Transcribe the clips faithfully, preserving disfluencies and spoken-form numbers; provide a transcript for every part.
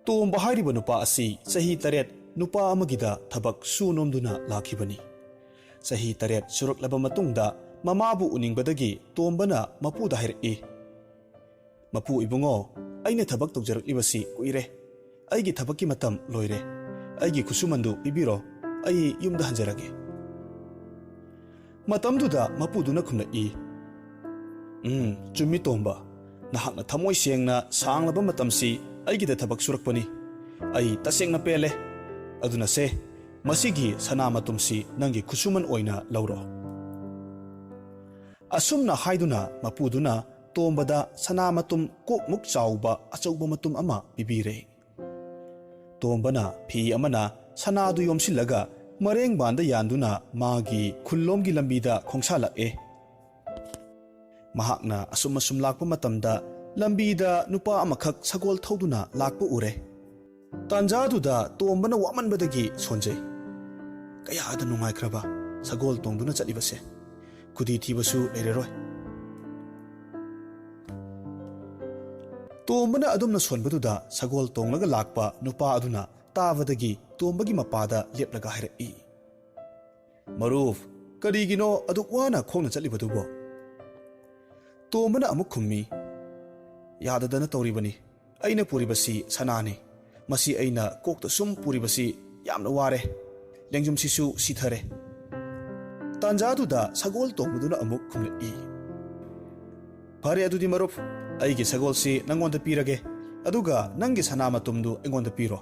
ꯇꯣꯝꯕ ꯍꯥꯏꯔꯤꯕ ꯅꯨꯄꯥ ꯑꯁꯤ ꯆꯍꯤ ꯇꯔꯦꯠ ꯅꯨꯄꯥ ꯑꯃꯒꯤꯗ ꯊꯕꯛ ꯁꯨ ꯅꯣꯝꯗꯨꯅ ꯂꯥꯛꯈꯤꯕꯅꯤ꯫ ꯆꯍꯤ ꯇꯔꯦꯠ ꯁꯨꯔꯛꯂꯕ ꯃꯇꯨꯡꯗ ꯃꯃꯥꯕꯨ ꯎꯅꯤꯡꯕꯗꯒꯤ ꯇꯣꯝꯕꯅ ꯃꯄꯨꯗ ꯍꯥꯏꯔꯛꯏ, "ꯃꯄꯨ ꯏꯕꯨꯡꯉꯣ, ꯑꯩꯅ ꯊꯕꯛ ꯇꯧꯖꯔꯛꯂꯤꯕꯁꯤ ꯀꯨꯏꯔꯦ꯫ ꯑꯩꯒꯤ ꯊꯕꯛꯀꯤ ꯃꯇꯝ ꯂꯣꯏꯔꯦ꯫ ꯑꯩꯒꯤ ꯈꯨꯠꯁꯨꯃꯟꯗꯨ ꯄꯤꯕꯤꯔꯣ, ꯑꯩ ꯌꯨꯝꯗ ꯍꯟꯖꯔꯒꯦ"꯫ ꯃꯇꯝꯗꯨꯗ ꯃꯄꯨꯗꯨꯅ ꯈꯨꯝꯂꯛꯏ, "ꯎꯝ, ꯆꯨꯝꯃꯤ ꯇꯣꯝꯕ, ꯅꯍꯥꯛꯅ ꯊꯃꯣꯏ ꯁꯦꯡꯅ ꯁꯥꯡꯂꯕ ꯃꯇꯝꯁꯤ ꯑꯩꯒꯤꯗ ꯊꯕꯛ ꯁꯨꯔꯛꯄꯅꯤ꯫ ꯑꯩ ꯇꯁꯦꯡꯅ ꯄꯦꯜꯂꯦ꯫ ꯑꯗꯨꯅ ꯁꯦ, ꯃꯁꯤꯒꯤ ꯁꯅꯥ ꯃꯇꯨꯝꯁꯤ ꯅꯪꯒꯤ ꯈꯨꯠꯁꯨꯃꯟ ꯑꯣꯏꯅ ꯂꯧꯔꯣ"꯫ ꯑꯁꯨꯝꯅ ꯍꯥꯏꯗꯨꯅ ꯃꯄꯨꯗꯨꯅ ꯇꯣꯝꯕꯗ ꯁꯅꯥ ꯃꯇꯨꯝ ꯀꯣꯛꯃꯨꯛ ꯆꯥꯎꯕ ꯑꯆꯧꯕ ꯃꯇꯨꯝ ꯑꯃ ꯄꯤꯕꯤꯔꯦ꯫ ꯇꯣꯝꯕꯅ ꯐꯤ ꯑꯃꯅ ꯁꯅꯥꯗꯨ ꯌꯣꯝꯁꯤꯜꯂꯒ ꯃꯔꯦꯡꯕꯥꯟꯗ ꯌꯥꯟꯗꯨꯅ ꯃꯥꯒꯤ ꯈꯨꯜꯂꯣꯝꯒꯤ ꯂꯝꯕꯤꯗ ꯈꯣꯡꯁꯥꯜꯂꯛꯑꯦ꯫ ꯃꯍꯥꯛꯅ ꯑꯁꯨꯝ ꯑꯁꯨꯝ ꯂꯥꯛꯄ ꯃꯇꯝꯗ ꯂꯝꯕꯤꯗ ꯅꯨꯄꯥ ꯑꯃꯈꯛ ꯁꯒꯣꯜ ꯊꯧꯗꯨꯅ ꯂꯥꯛꯄ ꯎꯔꯦ꯫ ꯇꯥꯟꯖꯥꯗꯨꯗ ꯇꯣꯝꯕꯅ ꯋꯥꯃꯟꯕꯗꯒꯤ ꯁꯣꯟꯖꯩ꯫ ꯀꯌꯥꯗ ꯅꯨꯡꯉꯥꯏꯈ꯭ꯔꯕ ꯁꯒꯣꯜ ꯇꯣꯡꯗꯨꯅ ꯆꯠꯂꯤꯕꯁꯦ! ꯈꯨꯗꯤ ꯊꯤꯕꯁꯨ ꯂꯩꯔꯔꯣꯏ꯫ ꯇꯣꯝꯕꯅ ꯑꯗꯨꯝꯅ ꯁꯣꯟꯕꯗꯨꯗ ꯁꯒꯣꯜ ꯇꯣꯡꯂꯒ ꯂꯥꯛꯄ ꯅꯨꯄꯥ ꯑꯗꯨꯅ ꯇꯥꯕꯗꯒꯤ ꯇꯣꯝꯕꯒꯤ ꯃꯄꯥꯗ ꯂꯦꯞꯂꯒ ꯍꯥꯏꯔꯛꯏ, "ꯃꯔꯨꯞ, ꯀꯔꯤꯒꯤꯅꯣ ꯑꯗꯨꯛ ꯋꯥꯅ ꯈꯣꯡꯅ ꯆꯠꯂꯤꯕꯗꯨꯕꯣ?" ꯇꯣꯝꯕꯅ ꯑꯃꯨꯛ ꯈꯨꯝꯃꯤ, "ꯌꯥꯗꯗꯅ ꯇꯧꯔꯤꯕꯅꯤ꯫ ꯑꯩꯅ ꯄꯨꯔꯤꯕꯁꯤ ꯁꯅꯥꯅꯤ꯫ ꯃꯁꯤ ꯑꯩꯅ ꯀꯣꯛꯇ ꯁꯨꯝ ꯄꯨꯔꯤꯕꯁꯤ ꯌꯥꯝꯅ ꯋꯥꯔꯦ꯫ ꯂꯦꯡꯖꯨꯝꯁꯤꯁꯨ ꯁꯤꯊꯔꯦ"꯫ ꯇꯥꯟꯖꯥꯗꯨꯗ ꯁꯒꯣꯜ ꯇꯣꯡꯕꯗꯨꯅ ꯑꯃꯨꯛ ꯈꯨꯝꯂꯛꯏ, "ꯐꯔꯦ ꯑꯗꯨꯗꯤ ꯃꯔꯨꯞ, ꯑꯩꯒꯤ ꯁꯒꯣꯜꯁꯤ ꯅꯪꯉꯣꯟꯗ ꯄꯤꯔꯒꯦ, ꯑꯗꯨꯒ ꯅꯪꯒꯤ ꯁꯅꯥ ꯃꯇꯨꯝꯗꯨ ꯑꯩꯉꯣꯟꯗ ꯄꯤꯔꯣ꯫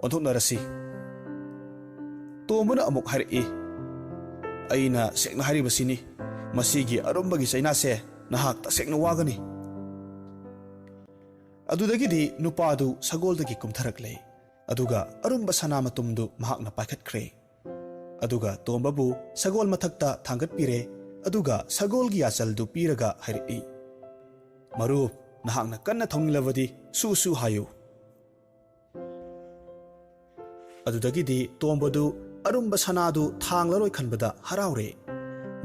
ꯑꯣꯟꯊꯣꯛꯅꯔꯁꯤ"꯫ ꯇꯣꯝꯕꯅ ꯑꯃꯨꯛ ꯍꯥꯏꯔꯛꯏ, "ꯑꯩꯅ ꯁꯦꯡꯅ ꯍꯥꯏꯔꯤꯕꯁꯤꯅꯤ, ꯃꯁꯤꯒꯤ ꯑꯔꯨꯝꯕꯒꯤ ꯆꯩꯅꯥꯁꯦ ꯅꯍꯥꯛ ꯇꯁꯦꯡꯅ ꯋꯥꯒꯅꯤ"꯫ ꯑꯗꯨꯗꯒꯤꯗꯤ ꯅꯨꯄꯥꯗꯨ ꯁꯒꯣꯜꯗꯒꯤ ꯀꯨꯝꯊꯔꯛꯂꯦ, ꯑꯗꯨꯒ ꯑꯔꯨꯝꯕ ꯁꯅꯥ ꯃꯇꯨꯝꯗꯨ ꯃꯍꯥꯛꯅ ꯄꯥꯏꯈꯠꯈ꯭ꯔꯦ꯫ ꯑꯗꯨꯒ ꯇꯣꯝꯕꯕꯨ ꯁꯒꯣꯜ ꯃꯊꯛꯇ ꯊꯥꯡꯒꯠꯄꯤꯔꯦ, ꯑꯗꯨꯒ ꯁꯒꯣꯜꯒꯤ ꯌꯥꯆꯜꯗꯨ ꯄꯤꯔꯒ ꯍꯥꯏꯔꯛꯏ, "ꯃꯔꯨꯞ, ꯅꯍꯥꯛꯅ ꯀꯟꯅ ꯊꯧꯅꯤꯡꯂꯕꯗꯤ ꯁꯨ ꯁꯨ ꯍꯥꯏꯌꯨ"꯫ ꯑꯗꯨꯗꯒꯤꯗꯤ ꯇꯣꯝꯕꯗꯨ ꯑꯔꯨꯝꯕ ꯁꯅꯥꯗꯨ ꯊꯥꯡꯂꯔꯣꯏ ꯈꯟꯕꯗ ꯍꯔꯥꯎꯔꯦ꯫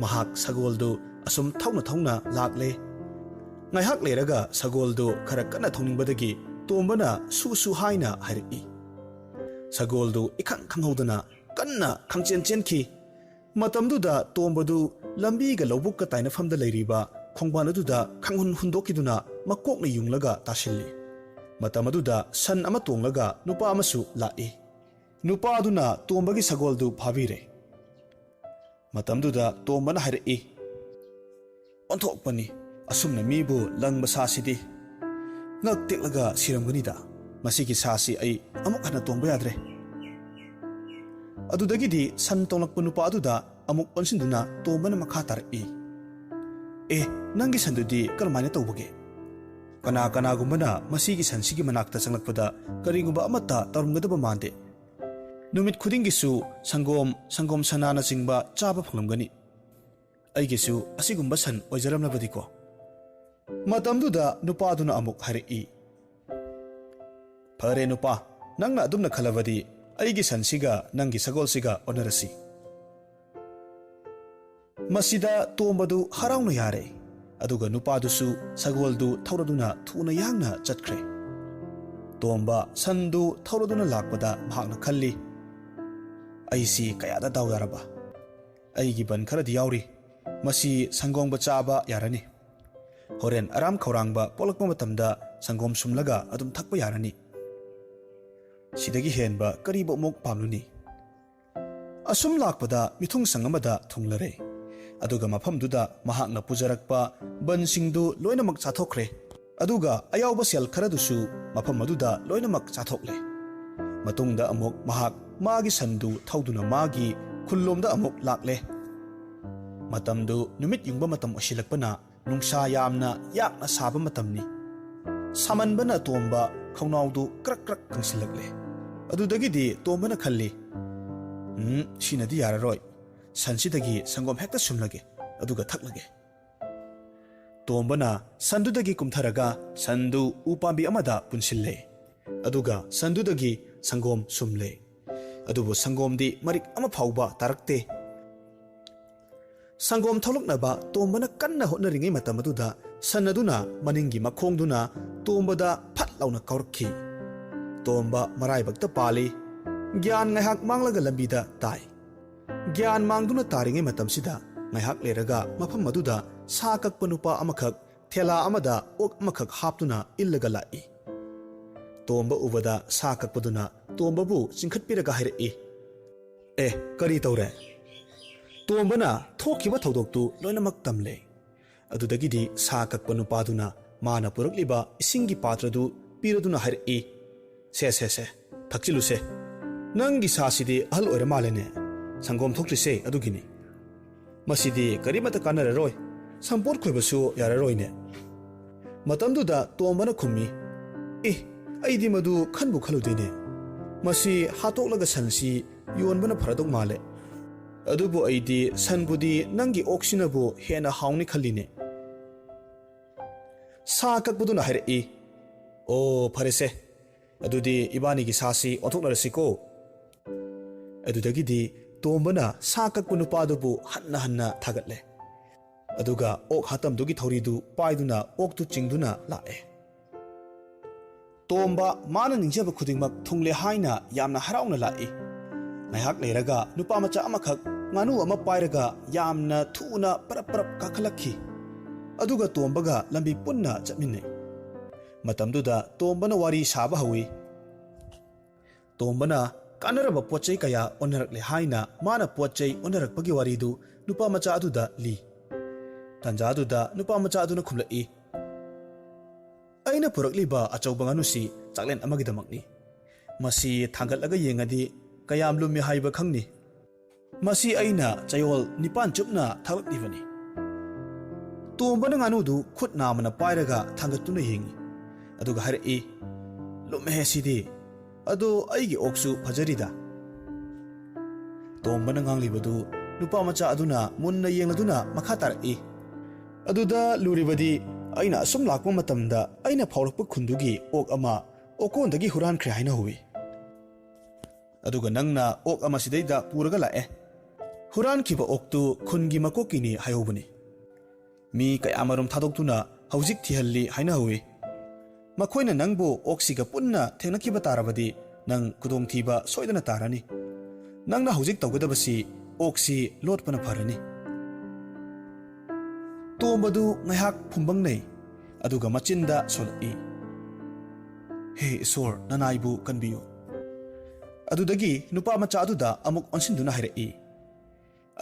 ꯃꯍꯥꯛ ꯁꯒꯣꯜꯗꯨ ꯑꯁꯨꯝ ꯊꯧꯅ ꯊꯧꯅ ꯂꯥꯛꯂꯦ꯫ ꯉꯥꯏꯍꯥꯛ ꯂꯩꯔꯒ ꯁꯒꯣꯜꯗꯨ ꯈꯔ ꯀꯟꯅ ꯊꯧꯅꯤꯡꯕꯗꯒꯤ ꯇꯣꯝꯕꯅ ꯁꯨ ꯁꯨ ꯍꯥꯏꯅ ꯍꯥꯏꯔꯛꯏ꯫ ꯁꯒꯣꯜꯗꯨ ꯏꯈꯪ ꯈꯪꯍꯧꯗꯅ ꯀꯟꯅ ꯈꯪꯆꯦꯟ ꯆꯦꯟꯈꯤ꯫ ꯃꯇꯝꯗꯨꯗ ꯇꯣꯝꯕꯗꯨ ꯂꯝꯕꯤꯒ ꯂꯧꯕꯨꯛꯀ ꯇꯥꯏꯅꯐꯝꯗ ꯂꯩꯔꯤꯕ ꯈꯣꯡꯕꯥꯟ ꯑꯗꯨꯗ ꯈꯪꯍꯨꯟ ꯍꯨꯟꯗꯣꯛꯈꯤꯗꯨꯅ ꯃꯀꯣꯛꯅ ꯌꯨꯡꯂꯒ ꯇꯥꯁꯤꯜꯂꯤ꯫ ꯃꯇꯝ ꯑꯗꯨꯗ ꯁꯟ ꯑꯃ ꯇꯣꯡꯂꯒ ꯅꯨꯄꯥ ꯑꯃꯁꯨ ꯂꯥꯛꯏ꯫ ꯅꯨꯄꯥ ꯑꯗꯨꯅ ꯇꯣꯝꯕꯒꯤ ꯁꯒꯣꯜꯗꯨ ꯐꯥꯕꯤꯔꯦ꯫ ꯃꯇꯝꯗꯨꯗ ꯇꯣꯝꯕꯅ ꯍꯥꯏꯔꯛꯏ, "ꯑꯣꯟꯊꯣꯛꯄꯅꯤ, ꯑꯁꯨꯝꯅ ꯃꯤꯕꯨ ꯂꯪꯕ ꯁꯥꯁꯤꯗꯤ꯫ ꯉꯛ ꯇꯦꯛꯂꯒ ꯁꯤꯔꯝꯒꯅꯤꯗ꯫ ꯃꯁꯤꯒꯤ ꯁꯥꯁꯤ ꯑꯩ ꯑꯃꯨꯛ ꯍꯟꯅ ꯇꯣꯡꯕ ꯌꯥꯗ꯭ꯔꯦ꯫" ꯑꯗꯨꯗꯒꯤꯗꯤ ꯁꯟ ꯇꯣꯡꯂꯛꯄ ꯅꯨꯄꯥ ꯑꯗꯨꯗ ꯑꯃꯨꯛ ꯑꯣꯟꯁꯤꯟꯗꯨꯅ ꯇꯣꯝꯕꯅ ꯃꯈꯥ ꯇꯥꯔꯛꯏ, "ꯑꯦ, ꯅꯪꯒꯤ ꯁꯟꯗꯨꯗꯤ ꯀꯔꯝꯍꯥꯏꯅ ꯇꯧꯕꯒꯦ? ꯀꯅꯥ ꯀꯅꯥꯒꯨꯝꯕꯅ ꯃꯁꯤꯒꯤ ꯁꯟꯁꯤꯒꯤ ꯃꯅꯥꯛꯇ ꯆꯪꯂꯛꯄꯗ ꯀꯔꯤꯒꯨꯝꯕ ꯑꯃꯠꯇ ꯇꯧꯔꯝꯒꯗꯕ ꯃꯥꯟꯗꯦ꯫ ꯅꯨꯃꯤꯠ ꯈꯨꯗꯤꯡꯒꯤꯁꯨ ꯁꯪꯒꯣꯝ, ꯁꯪꯒꯣꯝ ꯁꯅꯥꯅꯆꯤꯡꯕ ꯆꯥꯕ ꯐꯪꯂꯝꯒꯅꯤ꯫ ꯑꯩꯒꯤꯁꯨ ꯑꯁꯤꯒꯨꯝꯕ ꯁꯟ ꯑꯣꯏꯖꯔꯝꯂꯕꯗꯤꯀꯣ?" ꯃꯇꯝꯗꯨꯗ ꯅꯨꯄꯥꯗꯨꯅ ꯑꯃꯨꯛ ꯍꯥꯏꯔꯛꯏ, "ꯐꯔꯦ ꯅꯨꯄꯥ, ꯅꯪꯅ ꯑꯗꯨꯝꯅ ꯈꯜꯂꯕꯗꯤ ꯑꯩꯒꯤ ꯁꯟꯁꯤꯒ ꯅꯪꯒꯤ ꯁꯒꯣꯜꯁꯤꯒ ꯑꯣꯟꯅꯔꯁꯤ꯫" ꯃꯁꯤꯗ ꯇꯣꯝꯕꯗꯨ ꯍꯔꯥꯎꯅ ꯌꯥꯔꯦ꯫ ꯑꯗꯨꯒ ꯅꯨꯄꯥꯗꯨꯁꯨ ꯁꯒꯣꯜꯗꯨ ꯊꯧꯔꯗꯨꯅ ꯊꯨꯅ ꯌꯥꯡꯅ ꯆꯠꯈ꯭ꯔꯦ꯫ ꯇꯣꯝꯕ ꯁꯟꯗꯨ ꯊꯧꯔꯗꯨꯅ ꯂꯥꯛꯄꯗ ꯃꯍꯥꯛꯅ ꯈꯜꯂꯤ, "ꯑꯩꯁꯤ ꯀꯌꯥꯗ ꯗꯥꯎ ꯌꯥꯔꯕ! ꯑꯩꯒꯤ ꯕꯟ ꯈꯔꯗꯤ ꯌꯥꯎꯔꯤ꯫ ꯃꯁꯤ ꯁꯪꯒꯣꯝꯒ ꯆꯥꯕ ꯌꯥꯔꯅꯤ꯫ ꯍꯣꯔꯦꯟ ꯑꯔꯥꯝ ꯈꯧꯔꯥꯡꯕ ꯄꯣꯛꯂꯛꯄ ꯃꯇꯝꯗ ꯁꯪꯒꯣꯝ ꯁꯨꯝꯂꯒ ꯑꯗꯨꯝ ꯊꯛꯄ ꯌꯥꯔꯅꯤ꯫ ꯁꯤꯗꯒꯤ ꯍꯦꯟꯕ ꯀꯔꯤꯕꯨ ꯑꯃꯨꯛ ꯄꯥꯝꯂꯨꯅꯤ?" ꯑꯁꯨꯝ ꯂꯥꯛꯄꯗ ꯃꯤꯊꯨꯡꯁꯪ ꯑꯃꯗ ꯊꯨꯡꯂꯔꯦ꯫ ꯑꯗꯨꯒ ꯃꯐꯝꯗꯨꯗ ꯃꯍꯥꯛꯅ ꯄꯨꯖꯔꯛꯄ ꯕꯟꯁꯤꯡꯗꯨ ꯂꯣꯏꯅꯃꯛ ꯆꯥꯊꯣꯛꯈ꯭ꯔꯦ꯫ ꯑꯗꯨꯒ ꯑꯌꯥꯎꯕ ꯁꯦꯜ ꯈꯔꯗꯨꯁꯨ ꯃꯐꯝ ꯑꯗꯨꯗ ꯂꯣꯏꯅꯃꯛ ꯆꯥꯊꯣꯛꯂꯦ꯫ ꯃꯇꯨꯡꯗ ꯑꯃꯨꯛ ꯃꯍꯥꯛ ꯃꯥꯒꯤ ꯁꯟꯗꯨ ꯊꯧꯗꯨꯅ ꯃꯥꯒꯤ ꯈꯨꯜꯂꯣꯝꯗ ꯑꯃꯨꯛ ꯂꯥꯛꯂꯦ꯫ ꯃꯇꯝꯗꯨ ꯅꯨꯃꯤꯠ ꯌꯨꯡꯕ ꯃꯇꯝ ꯑꯣꯏꯁꯤꯜꯂꯛꯄꯅ ꯅꯨꯡꯁꯥ ꯌꯥꯝꯅ ꯌꯥꯛꯅ ꯁꯥꯕ ꯃꯇꯝꯅꯤ꯫ ꯁꯥꯃꯟꯕꯅ ꯇꯣꯝꯕ ꯈꯧꯅꯥꯎꯗꯨ ꯀ꯭ꯔꯛ ꯀ꯭ꯔꯛ ꯀꯪꯁꯤꯜꯂꯛꯂꯦ꯫ ꯑꯗꯨꯗꯒꯤꯗꯤ ꯇꯣꯝꯕꯅ ꯈꯜꯂꯤ, "ꯎꯝ, ꯁꯤꯅꯗꯤ ꯌꯥꯔꯔꯣꯏ꯫ ꯁꯟꯁꯤꯗꯒꯤ ꯁꯪꯒꯣꯝ ꯍꯦꯛꯇ ꯁꯨꯝꯂꯒꯦ, ꯑꯗꯨꯒ ꯊꯛꯂꯒꯦ꯫" ꯇꯣꯝꯕꯅ ꯁꯟꯗꯨꯗꯒꯤ ꯀꯨꯝꯊꯔꯒ ꯁꯟꯗꯨ ꯎ ꯄꯥꯝꯕꯤ ꯑꯃꯗ ꯄꯨꯟꯁꯤꯜꯂꯦ꯫ ꯑꯗꯨꯒ ꯁꯟꯗꯨꯗꯒꯤ ꯁꯪꯒꯣꯝ ꯁꯨꯝꯂꯦ꯫ ꯑꯗꯨꯕꯨ ꯁꯪꯒꯣꯝꯗꯤ ꯃꯔꯤꯛ ꯑꯃ ꯐꯥꯎꯕ ꯇꯥꯔꯛꯇꯦ꯫ ꯁꯪꯒꯣꯝ ꯊꯣꯛꯂꯛꯅꯕ ꯇꯣꯝꯕꯅ ꯀꯟꯅ ꯍꯣꯠꯅꯔꯤꯉꯩ ꯃꯇꯝ ꯑꯗꯨꯗ ꯁꯟ ꯑꯗꯨꯅ ꯃꯅꯤꯡꯒꯤ ꯃꯈꯣꯡꯗꯨꯅ ꯇꯣꯝꯕꯗ ꯐꯠ ꯂꯥꯎꯅ ꯀꯥꯎꯔꯛꯈꯤ꯫ ꯇꯣꯝꯕ ꯃꯔꯥꯏꯕꯛꯇ ꯄꯥꯜꯂꯤ꯫ ꯒ꯭ꯌꯥꯟ ꯉꯥꯏꯍꯥꯛ ꯃꯥꯡꯂꯒ ꯂꯝꯕꯤꯗ ꯇꯥꯏ꯫ ꯒ꯭ꯌꯥꯟ ꯃꯥꯡꯗꯨꯅ ꯇꯥꯔꯤꯉꯩ ꯃꯇꯝꯁꯤꯗ ꯉꯥꯏꯍꯥꯛ ꯂꯩꯔꯒ ꯃꯐꯝ ꯑꯗꯨꯗ ꯁꯥ ꯀꯛꯄ ꯅꯨꯄꯥ ꯑꯃꯈꯛ ꯊꯦꯂꯥ ꯑꯃꯗ ꯑꯣꯛ ꯑꯃꯈꯛ ꯍꯥꯞꯇꯨꯅ ꯏꯜꯂꯒ ꯂꯥꯛꯏ꯫ ꯇꯣꯝꯕ ꯎꯕꯗ ꯁꯥ ꯀꯛꯄꯗꯨꯅ ꯇꯣꯝꯕꯕꯨ ꯆꯤꯡꯈꯠꯄꯤꯔꯒ ꯍꯥꯏꯔꯛꯏ, "ꯑꯦ, ꯀꯔꯤ ꯇꯧꯔꯦ?" ꯇꯣꯝꯕꯅ ꯊꯣꯛꯈꯤꯕ ꯊꯧꯗꯣꯛꯇꯨ ꯂꯣꯏꯅꯃꯛ ꯇꯝꯂꯦ꯫ ꯑꯗꯨꯗꯒꯤꯗꯤ ꯁꯥ ꯀꯛꯄ ꯅꯨꯄꯥꯗꯨꯅ ꯃꯥꯅ ꯄꯨꯔꯛꯂꯤꯕ ꯏꯁꯤꯡꯒꯤ ꯄꯥꯇ꯭ꯔꯗꯨ ꯄꯤꯔꯗꯨꯅ ꯍꯥꯏꯔꯛꯏ, "ꯁꯦ, ꯁꯦ, ꯁꯦ, ꯊꯛꯆꯤꯜꯂꯨꯁꯦ꯫ ꯅꯪꯒꯤ ꯁꯥꯁꯤꯗꯤ ꯑꯍꯜ ꯑꯣꯏꯔ ꯃꯥꯜꯂꯦꯅꯦ꯫ ꯁꯪꯒꯣꯝ ꯊꯣꯛꯇ꯭ꯔꯤꯁꯦ ꯑꯗꯨꯒꯤꯅꯤ꯫ ꯃꯁꯤꯗꯤ ꯀꯔꯤꯃꯠꯇ ꯀꯥꯟꯅꯔꯔꯣꯏ꯫ ꯁꯝꯄꯣꯠ ꯈꯣꯏꯕꯁꯨ ꯌꯥꯔꯔꯣꯏꯅꯦ꯫" ꯃꯇꯝꯗꯨꯗ ꯇꯣꯝꯕꯅ ꯈꯨꯝꯃꯤ, "ꯑꯦ, ꯑꯩꯗꯤ ꯃꯗꯨ ꯈꯟꯕꯨ ꯈꯜꯂꯨꯗꯦꯅꯦ꯫ ꯃꯁꯤ ꯍꯥꯠꯇꯣꯛꯂꯒ ꯁꯟꯁꯤ ꯌꯣꯟꯕꯅ ꯐꯔꯗꯧ ꯃꯥꯜꯂꯦ꯫ ꯑꯗꯨꯕꯨ ꯑꯩꯗꯤ ꯁꯟꯕꯨꯗꯤ ꯅꯪꯒꯤ ꯑꯣꯛꯁꯤꯅꯕꯨ ꯍꯦꯟꯅ ꯍꯥꯎꯅꯤ ꯈꯜꯂꯤꯅꯦ꯫" ꯁꯥ ꯀꯛꯄꯗꯨꯅ ꯍꯥꯏꯔꯛꯏ, "ꯑꯣ, ꯐꯔꯦꯁꯦ꯫ ꯑꯗꯨꯗꯤ ꯏꯕꯥꯅꯤꯒꯤ ꯁꯥꯁꯤ ꯑꯣꯟꯊꯣꯛꯅꯔꯁꯤꯀꯣ꯫" ꯑꯗꯨꯗꯒꯤꯗꯤ ꯇꯣꯝꯕꯅ ꯁꯥ ꯀꯛꯄ ꯅꯨꯄꯥꯗꯨꯕꯨ ꯍꯟꯅ ꯍꯟꯅ ꯊꯥꯒꯠꯂꯦ꯫ ꯑꯗꯨꯒ ꯑꯣꯛ ꯍꯥꯇꯝꯗꯨꯒꯤ ꯊꯧꯔꯤꯗꯨ ꯄꯥꯏꯗꯨꯅ ꯑꯣꯛꯇꯨ ꯆꯤꯡꯗꯨꯅ ꯂꯥꯛꯑꯦ꯫ ꯇꯣꯝꯕ ꯃꯥꯅ ꯅꯤꯡꯖꯕ ꯈꯨꯗꯤꯡꯃꯛ ꯊꯨꯡꯂꯦ ꯍꯥꯏꯅ ꯌꯥꯝꯅ ꯍꯔꯥꯎꯅ ꯂꯥꯛꯏ꯫ ꯉꯥꯏꯍꯥꯛ ꯂꯩꯔꯒ ꯅꯨꯄꯥ ꯃꯆꯥ ꯑꯃꯈꯛ ꯉꯥꯅꯨ ꯑꯃ ꯄꯥꯏꯔꯒ ꯌꯥꯝꯅ ꯊꯨꯅ ꯄꯔꯞ ꯄꯔꯞ ꯀꯥꯈꯠꯂꯛꯈꯤ꯫ ꯑꯗꯨꯒ ꯇꯣꯝꯕꯒ ꯂꯝꯕꯤ ꯄꯨꯟꯅ ꯆꯠꯃꯤꯟꯅꯩ꯫ ꯃꯇꯝꯗꯨꯗ ꯇꯣꯝꯕꯅ ꯋꯥꯔꯤ ꯁꯥꯕ ꯍꯧꯏ꯫ ꯇꯣꯝꯕꯅ ꯀꯥꯟꯅꯔꯕ ꯄꯣꯠ ꯆꯩ ꯀꯌꯥ ꯑꯣꯟꯅꯔꯛꯂꯦ ꯍꯥꯏꯅ ꯃꯥꯅ ꯄꯣꯠ ꯆꯩ ꯑꯣꯟꯅꯔꯛꯄꯒꯤ ꯋꯥꯔꯤꯗꯨ ꯅꯨꯄꯥ ꯃꯆꯥ ꯑꯗꯨꯗ ꯂꯤ꯫ ꯇꯥꯟꯖꯥꯗꯨꯗ ꯅꯨꯄꯥ ꯃꯆꯥ ꯑꯗꯨꯅ ꯈꯨꯝꯂꯛꯏ, "ꯑꯩꯅ ꯄꯨꯔꯛꯂꯤꯕ ꯑꯆꯧꯕ ꯉꯥꯅꯨꯁꯤ ꯆꯥꯛꯂꯦꯟ ꯑꯃꯒꯤꯗꯃꯛꯅꯤ꯫ ꯃꯁꯤ ꯊꯥꯡꯒꯠꯂꯒ ꯌꯦꯡꯉꯗꯤ ꯀꯌꯥꯝ ꯂꯨꯝꯃꯤ ꯍꯥꯏꯕ ꯈꯪꯅꯤ꯫ ꯃꯁꯤ ꯑꯩꯅ ꯆꯌꯣꯜ ꯅꯤꯄꯥꯟ ꯆꯨꯞꯅ ꯊꯥꯡꯒꯠꯂꯤꯕꯅꯤ꯫" ꯇꯣꯝꯕꯅ ꯉꯥꯅꯨꯗꯨ ꯈꯨꯠ ꯅꯥꯝꯃꯅ ꯄꯥꯏꯔꯒ ꯊꯥꯡꯒꯠꯇꯨꯅ ꯌꯦꯡꯏ꯫ ꯑꯗꯨꯒ ꯍꯥꯏꯔꯛꯏ, "ꯂꯨꯝꯃꯦꯍꯦ ꯁꯤꯗꯤ꯫ ꯑꯗꯣ ꯑꯩꯒꯤ ꯑꯣꯛꯁꯨ ꯐꯖꯔꯤꯗ꯫" ꯇꯣꯝꯕꯅ ꯉꯥꯡꯂꯤꯕꯗꯨ ꯅꯨꯄꯥ ꯃꯆꯥ ꯑꯗꯨꯅ ꯃꯨꯟꯅ ꯌꯦꯡꯂꯗꯨꯅ ꯃꯈꯥ ꯇꯥꯔꯛꯏ, "ꯑꯗꯨꯗ ꯂꯨꯔꯤꯕꯗꯤ ꯑꯩꯅ ꯑꯁꯨꯝ ꯂꯥꯛꯄ ꯃꯇꯝꯗ ꯑꯩꯅ ꯐꯥꯎꯔꯛꯄ ꯈꯨꯟꯗꯨꯒꯤ ꯑꯣꯛ ꯑꯃ ꯑꯣꯀꯣꯟꯗꯒꯤ ꯍꯨꯔꯥꯟꯈ꯭ꯔꯦ ꯍꯥꯏꯅ ꯍꯧꯏ꯫ ꯑꯗꯨꯒ ꯅꯪꯅ ꯑꯣꯛ ꯑꯃ ꯁꯤꯗꯩꯗ ꯄꯨꯔꯒ ꯂꯥꯛꯑꯦ꯫ ꯍꯨꯔꯥꯟꯈꯤꯕ ꯑꯣꯛꯇꯨ ꯈꯨꯟꯒꯤ ꯃꯀꯣꯛꯀꯤꯅꯤ ꯍꯥꯏꯍꯧꯕꯅꯤ꯫ ꯃꯤ ꯀꯌꯥꯃꯔꯨꯝ ꯊꯥꯗꯣꯛꯇꯨꯅ ꯍꯧꯖꯤꯛ ꯊꯤꯍꯜꯂꯤ ꯍꯥꯏꯅ ꯍꯧꯏ꯫ ꯃꯈꯣꯏꯅ ꯅꯪꯕꯨ ꯑꯣꯛꯁꯤꯒ ꯄꯨꯟꯅ ꯊꯦꯡꯅꯈꯤꯕ ꯇꯥꯔꯕꯗꯤ, ꯅꯪ ꯈꯨꯗꯣꯡꯊꯤꯕ ꯁꯣꯏꯗꯅ ꯇꯥꯔꯅꯤ꯫ ꯅꯪꯅ ꯍꯧꯖꯤꯛ ꯇꯧꯒꯗꯕꯁꯤ ꯑꯣꯛꯁꯤ ꯂꯣꯠꯄꯅ ꯐꯔꯅꯤ꯫ ꯇꯣꯝꯕꯗꯨ ꯉꯥꯏꯍꯥꯛ ꯐꯨꯝꯕꯪꯅꯩ, ꯑꯗꯨꯒ ꯃꯆꯤꯟꯗ ꯁꯣꯜꯂꯛꯏ, "ꯍꯦ ꯏꯁꯣꯔ, ꯅꯅꯥꯏꯕꯨ ꯀꯟꯕꯤꯌꯨ!" ꯑꯗꯨꯗꯒꯤ ꯅꯨꯄꯥ ꯃꯆꯥ ꯑꯗꯨꯗ ꯑꯃꯨꯛ ꯑꯣꯟꯁꯤꯟꯗꯨꯅ ꯍꯥꯏꯔꯛꯏ,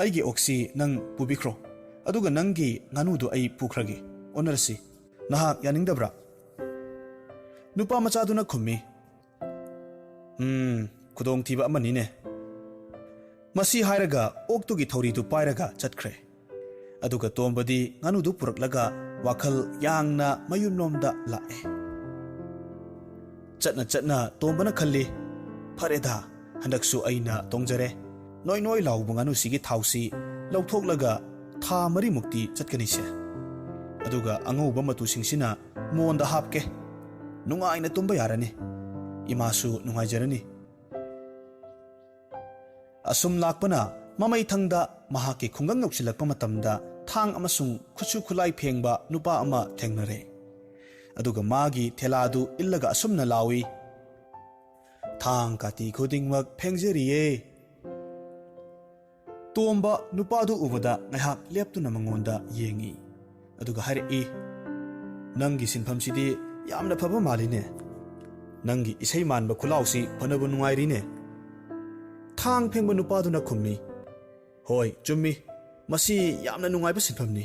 "ꯑꯩꯒꯤ ꯑꯣꯛꯁꯤ ꯅꯪ ꯄꯨꯕꯤꯈ꯭ꯔꯣ, ꯑꯗꯨꯒ ꯅꯪꯒꯤ ꯉꯥꯅꯨꯗꯨ ꯑꯩ ꯄꯨꯈ꯭ꯔꯒꯦ꯫ ꯑꯣꯟꯅꯔꯁꯤ꯫ ꯅꯍꯥꯛ ꯌꯥꯅꯤꯡꯗꯕ꯭ꯔꯥ?" ꯅꯨꯄꯥ ꯃꯆꯥꯗꯨꯅ ꯈꯨꯝꯃꯤ, "ꯎꯝ, ꯈꯨꯗꯣꯡꯊꯤꯕ ꯑꯃꯅꯤꯅꯦ꯫" ꯃꯁꯤ ꯍꯥꯏꯔꯒ ꯑꯣꯛꯇꯨꯒꯤ ꯊꯧꯔꯤꯗꯨ ꯄꯥꯏꯔꯒ ꯆꯠꯈ꯭ꯔꯦ꯫ ꯑꯗꯨꯒ ꯇꯣꯝꯕꯗꯤ ꯉꯥꯅꯨꯗꯨ ꯄꯨꯔꯛꯂꯒ ꯋꯥꯈꯜ ꯌꯥꯡꯅ ꯃꯌꯨꯝꯂꯣꯝꯗ ꯂꯥꯛꯑꯦ꯫ ꯆꯠꯅ ꯆꯠꯅ ꯇꯣꯝꯕꯅ ꯈꯜꯂꯤ, "ꯐꯔꯦꯗ, ꯍꯟꯗꯛꯁꯨ ꯑꯩꯅ ꯇꯣꯡꯖꯔꯦ꯫ ꯅꯣꯏ ꯅꯣꯏ ꯂꯥꯎꯕ ꯉꯥꯅꯨꯁꯤꯒꯤ ꯊꯥꯎꯁꯤ ꯂꯧꯊꯣꯛꯂꯒ ꯊꯥ ꯃꯔꯤꯃꯨꯛꯇꯤ ꯆꯠꯀꯅꯤꯁꯦ꯫ ꯑꯗꯨꯒ ꯑꯉꯧꯕ ꯃꯇꯨꯁꯤꯡꯁꯤꯅ ꯃꯣꯟꯗ ꯍꯥꯞꯀꯦ꯫ ꯅꯨꯡꯉꯥꯏꯅ ꯇꯨꯝꯕ ꯌꯥꯔꯅꯤ꯫ ꯏꯃꯥꯁꯨ ꯅꯨꯡꯉꯥꯏꯖꯔꯅꯤ꯫" ꯑꯁꯨꯝ ꯂꯥꯛꯄꯅ ꯃꯃꯩꯊꯪꯗ ꯃꯍꯥꯛꯀꯤ ꯈꯨꯡꯒꯪ ꯌꯧꯁꯤꯜꯂꯛꯄ ꯃꯇꯝꯗ ꯊꯥꯡ ꯑꯃꯁꯨꯡ ꯈꯨꯠꯁꯨ ꯈꯨꯠꯂꯥꯏ ꯐꯦꯡꯕ ꯅꯨꯄꯥ ꯑꯃ ꯊꯦꯡꯅꯔꯦ꯫ ꯑꯗꯨꯒ ꯃꯥꯒꯤ ꯊꯦꯂꯥꯗꯨ ꯏꯜꯂꯒ ꯑꯁꯨꯝꯅ ꯂꯥꯎꯏ, "ꯊꯥꯡ ꯀꯥꯇꯤ ꯈꯨꯗꯤꯡꯃꯛ ꯐꯦꯡꯖꯔꯤꯌꯦ꯫" ꯇꯣꯝꯕ ꯅꯨꯄꯥꯗꯨ ꯎꯕꯗ ꯉꯥꯏꯍꯥꯛ ꯂꯦꯞꯇꯨꯅ ꯃꯉꯣꯟꯗ ꯌꯦꯡꯏ꯫ ꯑꯗꯨꯒ ꯍꯥꯏꯔꯛꯏ, "ꯅꯪꯒꯤ ꯁꯤꯟꯐꯝꯁꯤꯗꯤ ꯌꯥꯝꯅ ꯐꯕ ꯃꯥꯜꯂꯤꯅꯦ꯫ ꯅꯪꯒꯤ ꯏꯁꯩ ꯃꯥꯟꯕ ꯈꯨꯠꯂꯥꯎꯁꯤ ꯐꯅꯕꯨ ꯅꯨꯡꯉꯥꯏꯔꯤꯅꯦ꯫" ꯊꯥꯡ ꯐꯦꯡꯕ ꯅꯨꯄꯥꯗꯨꯅ ꯈꯨꯝꯃꯤ, "ꯍꯣꯏ, ꯆꯨꯝꯃꯤ꯫ ꯃꯁꯤ ꯌꯥꯝꯅ ꯅꯨꯡꯉꯥꯏꯕ ꯁꯤꯟꯐꯝꯅꯤ꯫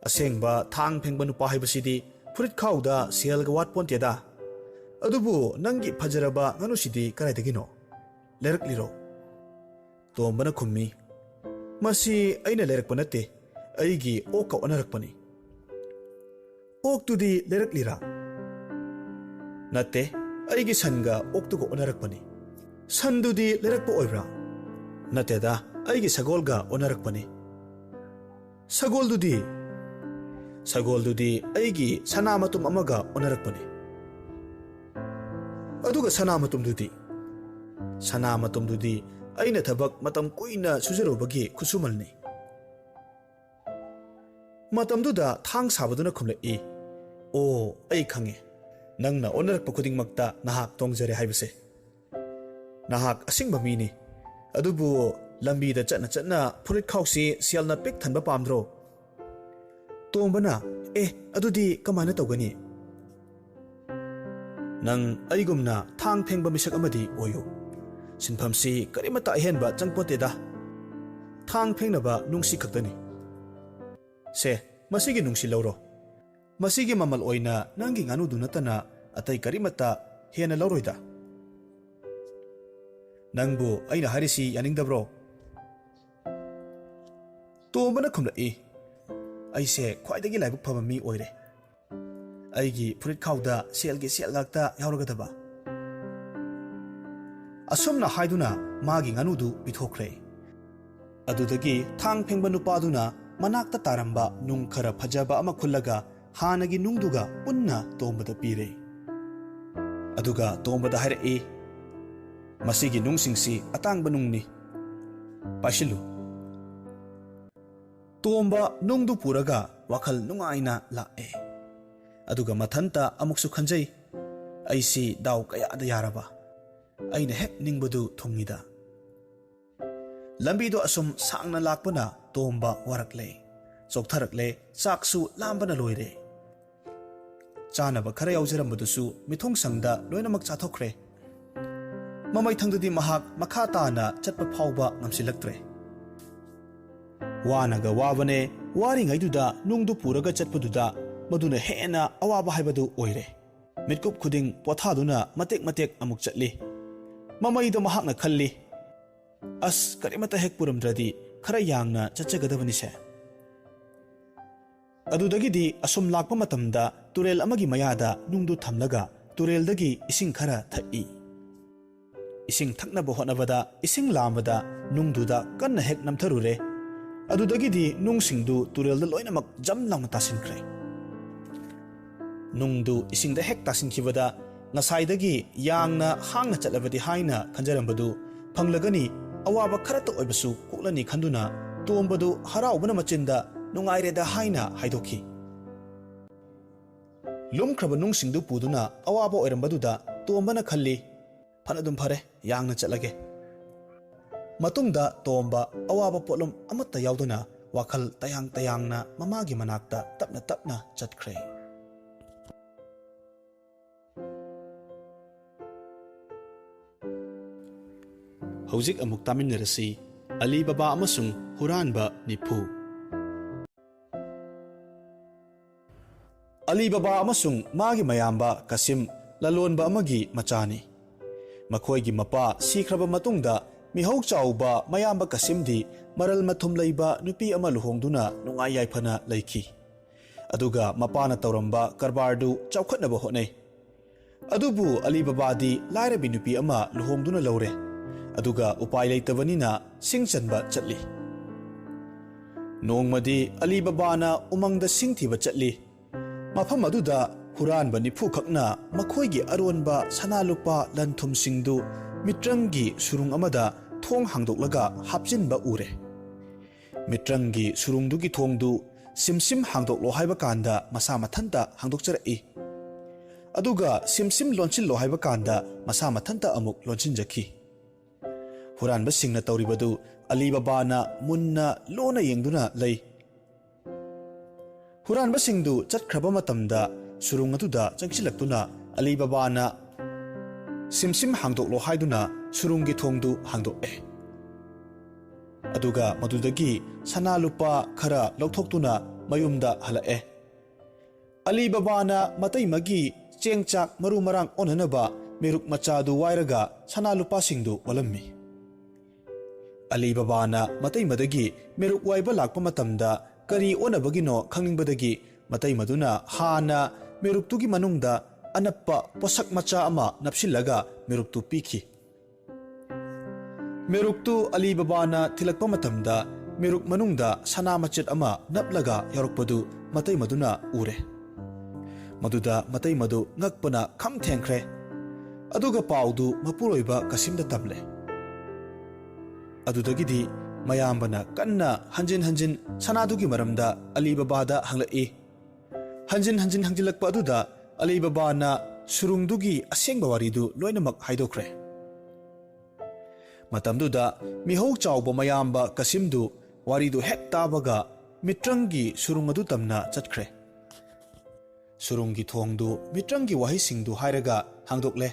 ꯑꯁꯦꯡꯕ ꯊꯥꯡ ꯐꯦꯡꯕ ꯅꯨꯄꯥ ꯍꯥꯏꯕꯁꯤꯗꯤ ꯐꯨꯔꯤꯠꯈꯥꯎꯗ ꯁꯦꯜꯒ ꯋꯥꯠꯄꯣꯟꯇꯦꯗ꯫ ꯑꯗꯨꯕꯨ ꯅꯪꯒꯤ ꯐꯖꯔꯕ ꯉꯥꯅꯨꯁꯤꯗꯤ ꯀꯗꯥꯏꯗꯒꯤꯅꯣ? ꯂꯩꯔꯛꯂꯤꯔꯣ?" ꯇꯣꯝꯕꯅ ꯈꯨꯝꯃꯤ, "ꯃꯁꯤ ꯑꯩꯅ ꯂꯩꯔꯛꯄ ꯅꯠꯇꯦ, ꯑꯩꯒꯤ ꯑꯣꯛꯀ ꯑꯣꯟꯅꯔꯛꯄꯅꯤ꯫" "ꯑꯣꯛꯇꯨꯗꯤ ꯂꯩꯔꯛꯂꯤꯔꯥ?" "ꯅꯠꯇꯦ, ꯑꯩꯒꯤ ꯁꯟꯒ ꯑꯣꯛꯇꯨꯒ ꯑꯣꯟꯅꯔꯛꯄꯅꯤ꯫" "ꯁꯟꯗꯨꯗꯤ ꯂꯩꯔꯛꯄ ꯑꯣꯏꯕ꯭ꯔꯥ?" "ꯅꯠꯇꯦꯗ, ꯑꯩꯒꯤ ꯁꯒꯣꯜꯒ ꯑꯣꯟꯅꯔꯛꯄꯅꯤ꯫" "ꯁꯒꯣꯜꯗꯨꯗꯤ?" "ꯁꯒꯣꯜꯗꯨꯗꯤ ꯑꯩꯒꯤ ꯁꯅꯥ ꯃꯇꯨꯝ ꯑꯃꯒ ꯑꯣꯟꯅꯔꯛꯄꯅꯤ꯫" "ꯑꯗꯨꯒ ꯁꯅꯥ ꯃꯇꯨꯝꯗꯨꯗꯤ?" "ꯁꯅꯥ ꯃꯇꯨꯝꯗꯨꯗꯤ ꯑꯩꯅ ꯊꯕꯛ ꯃꯇꯝ ꯀꯨꯏꯅ ꯁꯨꯖꯔꯨꯕꯒꯤ ꯈꯨꯠꯁꯨꯃꯜꯅꯤ꯫" ꯃꯇꯝꯗꯨꯗ ꯊꯥꯡ ꯁꯥꯕꯗꯨꯅ ꯈꯨꯝꯂꯛꯏ, ꯑꯣ, ꯑꯩ ꯈꯪꯉꯦ꯫ ꯅꯪꯅ ꯑꯣꯟꯅꯔꯛꯄ ꯈꯨꯗꯤꯡꯃꯛꯇ ꯅꯍꯥꯛ ꯇꯣꯡꯖꯔꯦ ꯍꯥꯏꯕꯁꯦ꯫ ꯅꯍꯥꯛ ꯑꯁꯤꯡꯕ ꯃꯤꯅꯤ꯫ ꯑꯗꯨꯕꯨ ꯂꯝꯕꯤꯗ ꯆꯠꯅ ꯆꯠꯅ ꯐꯨꯔꯤꯠꯈꯥꯎꯁꯤ ꯁꯦꯜꯅ ꯄꯤꯛ ꯊꯟꯕ ꯄꯥꯝꯗ꯭ꯔꯣ? ꯇꯣꯝꯕꯅ, "ꯑꯦ, ꯑꯗꯨꯗꯤ ꯀꯃꯥꯏꯅ ꯇꯧꯒꯅꯤ?" "ꯅꯪ ꯑꯩꯒꯨꯝꯅ ꯊꯥꯡ ꯐꯦꯡꯕ ꯃꯤꯁꯛ ꯑꯃꯗꯤ ꯑꯣꯏꯌꯨ꯫ ꯁꯤꯟꯐꯝꯁꯤ ꯀꯔꯤꯃꯠꯇ ꯑꯍꯦꯟꯕ ꯆꯪꯄꯣꯠꯇꯦꯗ꯫ ꯊꯥꯡ ꯐꯦꯡꯅꯕ ꯅꯨꯡꯁꯤ ꯈꯛꯇꯅꯤ꯫ ꯁꯦ, ꯃꯁꯤꯒꯤ ꯅꯨꯡꯁꯤ ꯂꯧꯔꯣ꯫ ꯃꯁꯤꯒꯤ ꯃꯃꯜ ꯑꯣꯏꯅ ꯅꯪꯒꯤ ꯉꯥꯅꯨꯗꯨ ꯅꯠꯇꯅ ꯑꯇꯩ ꯀꯔꯤꯃꯠꯇ ꯍꯦꯟꯅ ꯂꯧꯔꯣꯏꯗ꯫ ꯅꯪꯕꯨ ꯑꯩꯅ ꯍꯥꯏꯔꯤꯁꯤ ꯌꯥꯅꯤꯡꯗꯕ꯭ꯔꯣ?" ꯇꯣꯝꯕꯅ ꯈꯨꯝꯂꯛꯏ, "ꯑꯩꯁꯦ ꯈ꯭ꯋꯥꯏꯗꯒꯤ ꯂꯥꯏꯕꯛ ꯐꯕ ꯃꯤ ꯑꯣꯏꯔꯦ꯫ ꯑꯩꯒꯤ ꯐꯨꯔꯤꯠꯈꯥꯎꯗ ꯁꯦꯜꯒꯤ ꯁꯦꯜ ꯉꯥꯛꯇ ꯌꯥꯎꯔꯒꯗꯕ꯫" ꯑꯁꯨꯝꯅ ꯍꯥꯏꯗꯨꯅ ꯃꯥꯒꯤ ꯉꯥꯅꯨꯗꯨ ꯄꯤꯊꯣꯛꯈ꯭ꯔꯦ꯫ ꯑꯗꯨꯗꯒꯤ ꯊꯥꯡ ꯐꯦꯡꯕ ꯅꯨꯄꯥꯗꯨꯅ ꯃꯅꯥꯛꯇ ꯇꯥꯔꯝꯕ ꯅꯨꯡ ꯈꯔ ꯐꯖꯕ ꯑꯃ ꯈꯨꯜꯂꯒ ꯍꯥꯟꯅꯒꯤ ꯅꯨꯡꯗꯨꯒ ꯄꯨꯟꯅ ꯇꯣꯝꯕꯗ ꯄꯤꯔꯦ꯫ ꯑꯗꯨꯒ ꯇꯣꯝꯕꯗ ꯍꯥꯏꯔꯛꯏ, "ꯃꯁꯤꯒꯤ ꯅꯨꯡꯁꯤꯡꯁꯤ ꯑꯇꯥꯡꯕ ꯅꯨꯡꯅꯤ꯫ ꯄꯥꯏꯁꯤꯜꯂꯨ꯫" ꯇꯣꯝꯕ ꯅꯨꯡꯗꯨ ꯄꯨꯔꯒ ꯋꯥꯈꯜ ꯅꯨꯡꯉꯥꯏꯅ ꯂꯥꯛꯑꯦ꯫ ꯑꯗꯨꯒ ꯃꯊꯟꯇ ꯑꯃꯨꯛꯁꯨ ꯈꯟꯖꯩ, "ꯑꯩꯁꯤ ꯗꯥꯎ ꯀꯌꯥꯗ ꯌꯥꯔꯕ꯫ ꯑꯩꯅ ꯍꯦꯛ ꯅꯤꯡꯕꯗꯨ ꯊꯨꯡꯉꯤꯗ꯫" ꯂꯝꯕꯤꯗꯣ ꯑꯁꯨꯝ ꯁꯥꯡꯅ ꯂꯥꯛꯄꯅ ꯇꯣꯝꯕ ꯋꯥꯔꯛꯂꯦ, ꯆꯣꯛꯊꯔꯛꯂꯦ, ꯆꯥꯛꯁꯨ ꯂꯥꯝꯕꯅ ꯂꯣꯏꯔꯦ꯫ ꯆꯥꯅꯕ ꯈꯔ ꯌꯥꯎꯖꯔꯝꯕꯗꯨꯁꯨ ꯃꯤꯊꯨꯡꯁꯪꯗ ꯂꯣꯏꯅꯃꯛ ꯆꯥꯊꯣꯛꯈ꯭ꯔꯦ꯫ ꯃꯃꯩꯊꯪꯗꯗꯤ ꯃꯍꯥꯛ ꯃꯈꯥ ꯇꯥꯅ ꯆꯠꯄ ꯐꯥꯎꯕ ꯉꯝꯁꯤꯜꯂꯛꯇ꯭ꯔꯦ꯫ ꯋꯥꯅꯒ ꯋꯥꯕꯅꯦ, ꯋꯥꯔꯤꯉꯩꯗꯨꯗ ꯅꯨꯡꯗꯨ ꯄꯨꯔꯒ ꯆꯠꯄꯗꯨꯗ ꯃꯗꯨꯅ ꯍꯦꯟꯅ ꯑꯋꯥꯕ ꯍꯥꯏꯕꯗꯨ ꯑꯣꯏꯔꯦ꯫ ꯃꯤꯠꯀꯨꯞ ꯈꯨꯗꯤꯡ ꯄꯣꯊꯥꯗꯨꯅ ꯃꯇꯦꯛ ꯃꯇꯦꯛ ꯑꯃꯨꯛ ꯆꯠꯂꯤ꯫ ꯃꯃꯩꯗ ꯃꯍꯥꯛꯅ ꯈꯜꯂꯤ, "ꯑꯁ, ꯀꯔꯤꯃꯠꯇ ꯍꯦꯛ ꯄꯨꯔꯝꯗ꯭ꯔꯗꯤ ꯈꯔ ꯌꯥꯡꯅ ꯆꯠꯆꯒꯗꯕꯅꯤꯁꯦ꯫" ꯑꯗꯨꯗꯒꯤꯗꯤ ꯑꯁꯨꯝ ꯂꯥꯛꯄ ꯃꯇꯝꯗ ꯇꯨꯔꯦꯜ ꯑꯃꯒꯤ ꯃꯌꯥꯗ ꯅꯨꯡꯗꯨ ꯊꯝꯂꯒ ꯇꯨꯔꯦꯜꯗꯒꯤ ꯏꯁꯤꯡ ꯈꯔ ꯊꯛꯏ꯫ ꯏꯁꯤꯡ ꯊꯛꯅꯕ ꯍꯣꯠꯅꯕꯗ ꯏꯁꯤꯡ ꯂꯥꯝꯕꯗ ꯅꯨꯡꯗꯨꯗ ꯀꯟꯅ ꯍꯦꯛ ꯅꯝꯊꯔꯨꯔꯦ꯫ ꯑꯗꯨꯗꯒꯤꯗꯤ ꯅꯨꯡꯁꯤꯡꯗꯨ ꯇꯨꯔꯦꯜꯗ ꯂꯣꯏꯅꯃꯛ ꯖꯝ ꯂꯥꯎꯅ ꯇꯥꯁꯤꯟꯈ꯭ꯔꯦ꯫ ꯅꯨꯡꯗꯨ ꯏꯁꯤꯡꯗ ꯍꯦꯛ ꯇꯥꯁꯤꯟꯈꯤꯕꯗ ꯉꯁꯥꯏꯗꯒꯤ ꯌꯥꯡꯅ ꯍꯥꯡꯅ ꯆꯠꯂꯕꯗꯤ ꯍꯥꯏꯅ ꯈꯟꯖꯔꯝꯕꯗꯨ ꯐꯪꯂꯒꯅꯤ, ꯑꯋꯥꯕ ꯈꯔꯇ ꯑꯣꯏꯕꯁꯨ ꯀꯣꯛꯂꯅꯤ ꯈꯟꯗꯨꯅ ꯇꯣꯝꯕꯗꯨ ꯍꯔꯥꯎꯕꯅ ꯃꯆꯤꯟꯗ "ꯅꯨꯡꯉꯥꯏꯔꯦꯗ" ꯍꯥꯏꯅ ꯍꯥꯏꯗꯣꯛꯈꯤ꯫ ꯂꯨꯝꯈ꯭ꯔꯕ ꯅꯨꯡꯁꯤꯡꯗꯨ ꯄꯨꯗꯨꯅ ꯑꯋꯥꯕ ꯑꯣꯏꯔꯝꯕꯗꯨꯗ ꯇꯣꯝꯕꯅ ꯈꯜꯂꯤ, "ꯐꯅꯗꯨꯝ ꯐꯔꯦ, ꯌꯥꯡꯅ ꯆꯠꯂꯒꯦ"꯫ ꯃꯇꯨꯡꯗ ꯇꯣꯝꯕ ꯑꯋꯥꯕ ꯄꯣꯠꯂꯨꯝ ꯑꯃꯠꯇ ꯌꯥꯎꯗꯅ ꯋꯥꯈꯜ ꯇꯌꯥꯡ ꯇꯌꯥꯡꯅ ꯃꯃꯥꯒꯤ ꯃꯅꯥꯛꯇ ꯇꯞꯅ ꯇꯞꯅ ꯆꯠꯈ꯭ꯔꯦ꯫ ꯍꯧꯖꯤꯛ ꯑꯃꯨꯛ ꯇꯥꯃꯤꯟꯅꯔꯁꯤ, ꯑꯂꯤ ꯕꯕꯥ ꯑꯃꯁꯨꯡ ꯍꯨꯔꯥꯟꯕ ꯅꯤꯐꯨ꯫ ꯑꯂꯤ ꯕꯕꯥ ꯑꯃꯁꯨꯡ ꯃꯥꯒꯤ ꯃꯌꯥꯝꯕ ꯀꯁꯤꯝ ꯂꯂꯣꯟꯕ ꯑꯃꯒꯤ ꯃꯆꯥꯅꯤ꯫ ꯃꯈꯣꯏꯒꯤ ꯃꯄꯥ ꯁꯤꯈ꯭ꯔꯕ ꯃꯇꯨꯡꯗ ꯃꯤꯍꯧ ꯆꯥꯎꯕ ꯃꯌꯥꯝꯕ ꯀꯁꯤꯝꯗꯤ ꯃꯔꯜ ꯃꯊꯨꯝ ꯂꯩꯕ ꯅꯨꯄꯤ ꯑꯃ ꯂꯨꯍꯣꯡꯗꯨꯅ ꯅꯨꯡꯉꯥꯏ ꯌꯥꯏꯐꯅ ꯂꯩꯈꯤ꯫ ꯑꯗꯨꯒ ꯃꯄꯥꯅ ꯇꯧꯔꯝꯕ ꯀꯔꯕꯥꯔꯗꯨ ꯆꯥꯎꯈꯠꯅꯕ ꯍꯣꯠꯅꯩ꯫ ꯑꯗꯨꯕꯨ ꯑꯂꯤ ꯕꯕꯥꯗꯤ ꯂꯥꯏꯔꯕꯤ ꯅꯨꯄꯤ ꯑꯃ ꯂꯨꯍꯣꯡꯗꯨꯅ ꯂꯧꯔꯦ꯫ ꯑꯗꯨꯒ ꯎꯄꯥꯏ ꯂꯩꯇꯕꯅꯤꯅ ꯁꯤꯡ ꯆꯟꯕ ꯆꯠꯂꯤ꯫ ꯅꯣꯡꯃꯗꯤ ꯑꯂꯤ ꯕꯕꯥꯅ ꯎꯃꯪꯗ ꯁꯤꯡ ꯊꯤꯕ ꯆꯠꯂꯤ꯫ ꯃꯐꯝ ꯑꯗꯨꯗ ꯍꯨꯔꯥꯟꯕ ꯅꯤꯐꯨꯈꯛꯅ ꯃꯈꯣꯏꯒꯤ ꯑꯔꯣꯟꯕ ꯁꯅꯥ ꯂꯨꯄꯥ ꯂꯟ ꯊꯨꯝꯁꯤꯡꯗꯨ ꯃꯤꯇ꯭ꯔꯪꯒꯤ ꯁꯨꯔꯨꯡ ꯑꯃꯗ ꯊꯣꯡ ꯍꯥꯡꯗꯣꯛꯂꯒ ꯍꯥꯞꯆꯤꯟꯕ ꯎꯔꯦ꯫ ꯃꯤꯇ꯭ꯔꯪꯒꯤ ꯁꯨꯔꯨꯡꯗꯨꯒꯤ ꯊꯣꯡꯗꯨ ꯁꯤꯝꯁꯤꯝ ꯍꯥꯡꯗꯣꯛꯂꯣ ꯍꯥꯏꯕ ꯀꯥꯟꯗ ꯃꯁꯥ ꯃꯊꯟꯇ ꯍꯥꯡꯗꯣꯛꯆꯔꯛꯏ꯫ ꯑꯗꯨꯒ ꯁꯤꯝꯁꯤꯝ ꯂꯣꯟꯁꯤꯜꯂꯣ ꯍꯥꯏꯕ ꯀꯥꯟꯗ ꯃꯁꯥ ꯃꯊꯟꯇ ꯑꯃꯨꯛ ꯂꯣꯟꯁꯤꯟꯖꯈꯤ꯫ ꯍꯨꯔꯥꯟꯕꯁꯤꯡꯅ ꯇꯧꯔꯤꯕꯗꯨ ꯑꯂꯤ ꯕꯕꯥꯅ ꯃꯨꯟꯅ ꯂꯨꯅ ꯌꯦꯡꯗꯨꯅ ꯂꯩ꯫ ꯍꯨꯔꯥꯟꯕꯁꯤꯡꯗꯨ ꯆꯠꯈ꯭ꯔꯕ ꯃꯇꯝꯗ ꯁꯨꯔꯨꯡ ꯑꯗꯨꯗ ꯆꯪꯁꯤꯜꯂꯛꯇꯨꯅ ꯑꯂꯤ ꯕꯕꯥꯅ ꯁꯤꯝꯁꯤꯝ ꯍꯥꯡꯗꯣꯛꯂꯣ ꯍꯥꯏꯗꯨꯅ ꯁꯨꯔꯨꯡꯒꯤ ꯊꯣꯡꯗꯨ ꯍꯥꯡꯗꯣꯛꯑꯦ꯫ ꯑꯗꯨꯒ ꯃꯗꯨꯗꯒꯤ ꯁꯅꯥ ꯂꯨꯄꯥ ꯈꯔ ꯂꯧꯊꯣꯛꯇꯨꯅ ꯃꯌꯨꯝꯗ ꯍꯜꯂꯛꯑꯦ꯫ ꯑꯂꯤ ꯕꯕꯥꯅ ꯃꯇꯩꯃꯒꯤ ꯆꯦꯡ ꯆꯥꯛ ꯃꯔꯨ ꯃꯔꯥꯡ ꯑꯣꯟꯅꯅꯕ ꯃꯦꯔꯨꯛ ꯃꯆꯥꯗꯨ ꯋꯥꯏꯔꯒ ꯁꯅꯥ ꯂꯨꯄꯥꯁꯤꯡꯗꯨ ꯑꯣꯜꯂꯝꯃꯤ꯫ ꯑꯂꯤ ꯕꯕꯥꯅ ꯃꯇꯩꯃꯗꯒꯤ ꯃꯦꯔꯨꯛ ꯋꯥꯏꯕ ꯂꯥꯛꯄ ꯃꯇꯝꯗ ꯀꯔꯤ ꯑꯣꯟꯅꯕꯒꯤꯅꯣ ꯈꯪꯅꯤꯡꯕꯗꯒꯤ ꯃꯇꯩꯃꯗꯨꯅ ꯍꯥꯟꯅ ꯃꯦꯔꯨꯛꯇꯨꯒꯤ ꯃꯅꯨꯡꯗ ꯑꯅꯞꯄ ꯄꯣꯠꯁꯛ ꯃꯆꯥ ꯑꯃ ꯅꯞꯁꯤꯜꯂꯒ ꯃꯦꯔꯨꯛꯇꯨ ꯄꯤꯈꯤ꯫ ꯃꯦꯔꯨꯛꯇꯨ ꯑꯂꯤ ꯕꯕꯥꯅ ꯊꯤꯜꯂꯛꯄ ꯃꯇꯝꯗ ꯃꯦꯔꯨꯛ ꯃꯅꯨꯡꯗ ꯁꯅꯥ ꯃꯆꯦꯠ ꯑꯃ ꯅꯞꯂꯒ ꯌꯥꯎꯔꯛꯄꯗꯨ ꯃꯇꯩꯃꯗꯨꯅ ꯎꯔꯦ꯫ ꯃꯗꯨꯗ ꯃꯇꯩꯃꯗꯨ ꯉꯛꯄꯅ ꯈꯝ ꯊꯦꯡꯈ꯭ꯔꯦ꯫ ꯑꯗꯨꯒ ꯄꯥꯎꯗꯨ ꯃꯄꯨꯔꯣꯏꯕ ꯀꯁꯤꯝꯗ ꯇꯝꯂꯦ꯫ ꯑꯗꯨꯗꯒꯤꯗꯤ ꯃꯌꯥꯝꯕꯅ ꯀꯟꯅ ꯍꯟꯖꯤꯟ ꯍꯟꯖꯤꯟ ꯁꯅꯥꯗꯨꯒꯤ ꯃꯔꯝꯗ ꯑꯂꯤ ꯕꯕꯥꯗ ꯍꯪꯂꯛꯏ꯫ ꯍꯟꯖꯤꯟ ꯍꯟꯖꯤꯟ ꯍꯪꯖꯤꯜꯂꯛꯄ ꯑꯗꯨꯗ ꯑꯂꯤ ꯕꯕꯥꯅ ꯁꯨꯔꯨꯡꯗꯨꯒꯤ ꯑꯁꯦꯡꯕ ꯋꯥꯔꯤꯗꯨ ꯂꯣꯏꯅꯃꯛ ꯍꯥꯏꯗꯣꯛꯈ꯭ꯔꯦ꯫ ꯃꯇꯝꯗꯨꯗ ꯃꯤꯍꯧ ꯆꯥꯎꯕ ꯃꯌꯥꯝꯕ ꯀꯁꯤꯝꯗꯨ ꯋꯥꯔꯤꯗꯨ ꯍꯦꯛ ꯇꯥꯕꯒ ꯃꯤꯇ꯭ꯔꯪꯒꯤ ꯁꯨꯔꯨꯡ ꯑꯗꯨ ꯇꯝꯅ ꯆꯠꯈ꯭ꯔꯦ꯫ ꯁꯨꯔꯨꯡꯒꯤ ꯊꯣꯡꯗꯨ ꯃꯤꯇ꯭ꯔꯪꯒꯤ ꯋꯥꯍꯩꯁꯤꯡꯗꯨ ꯍꯥꯏꯔꯒ ꯍꯥꯡꯗꯣꯛꯂꯦ꯫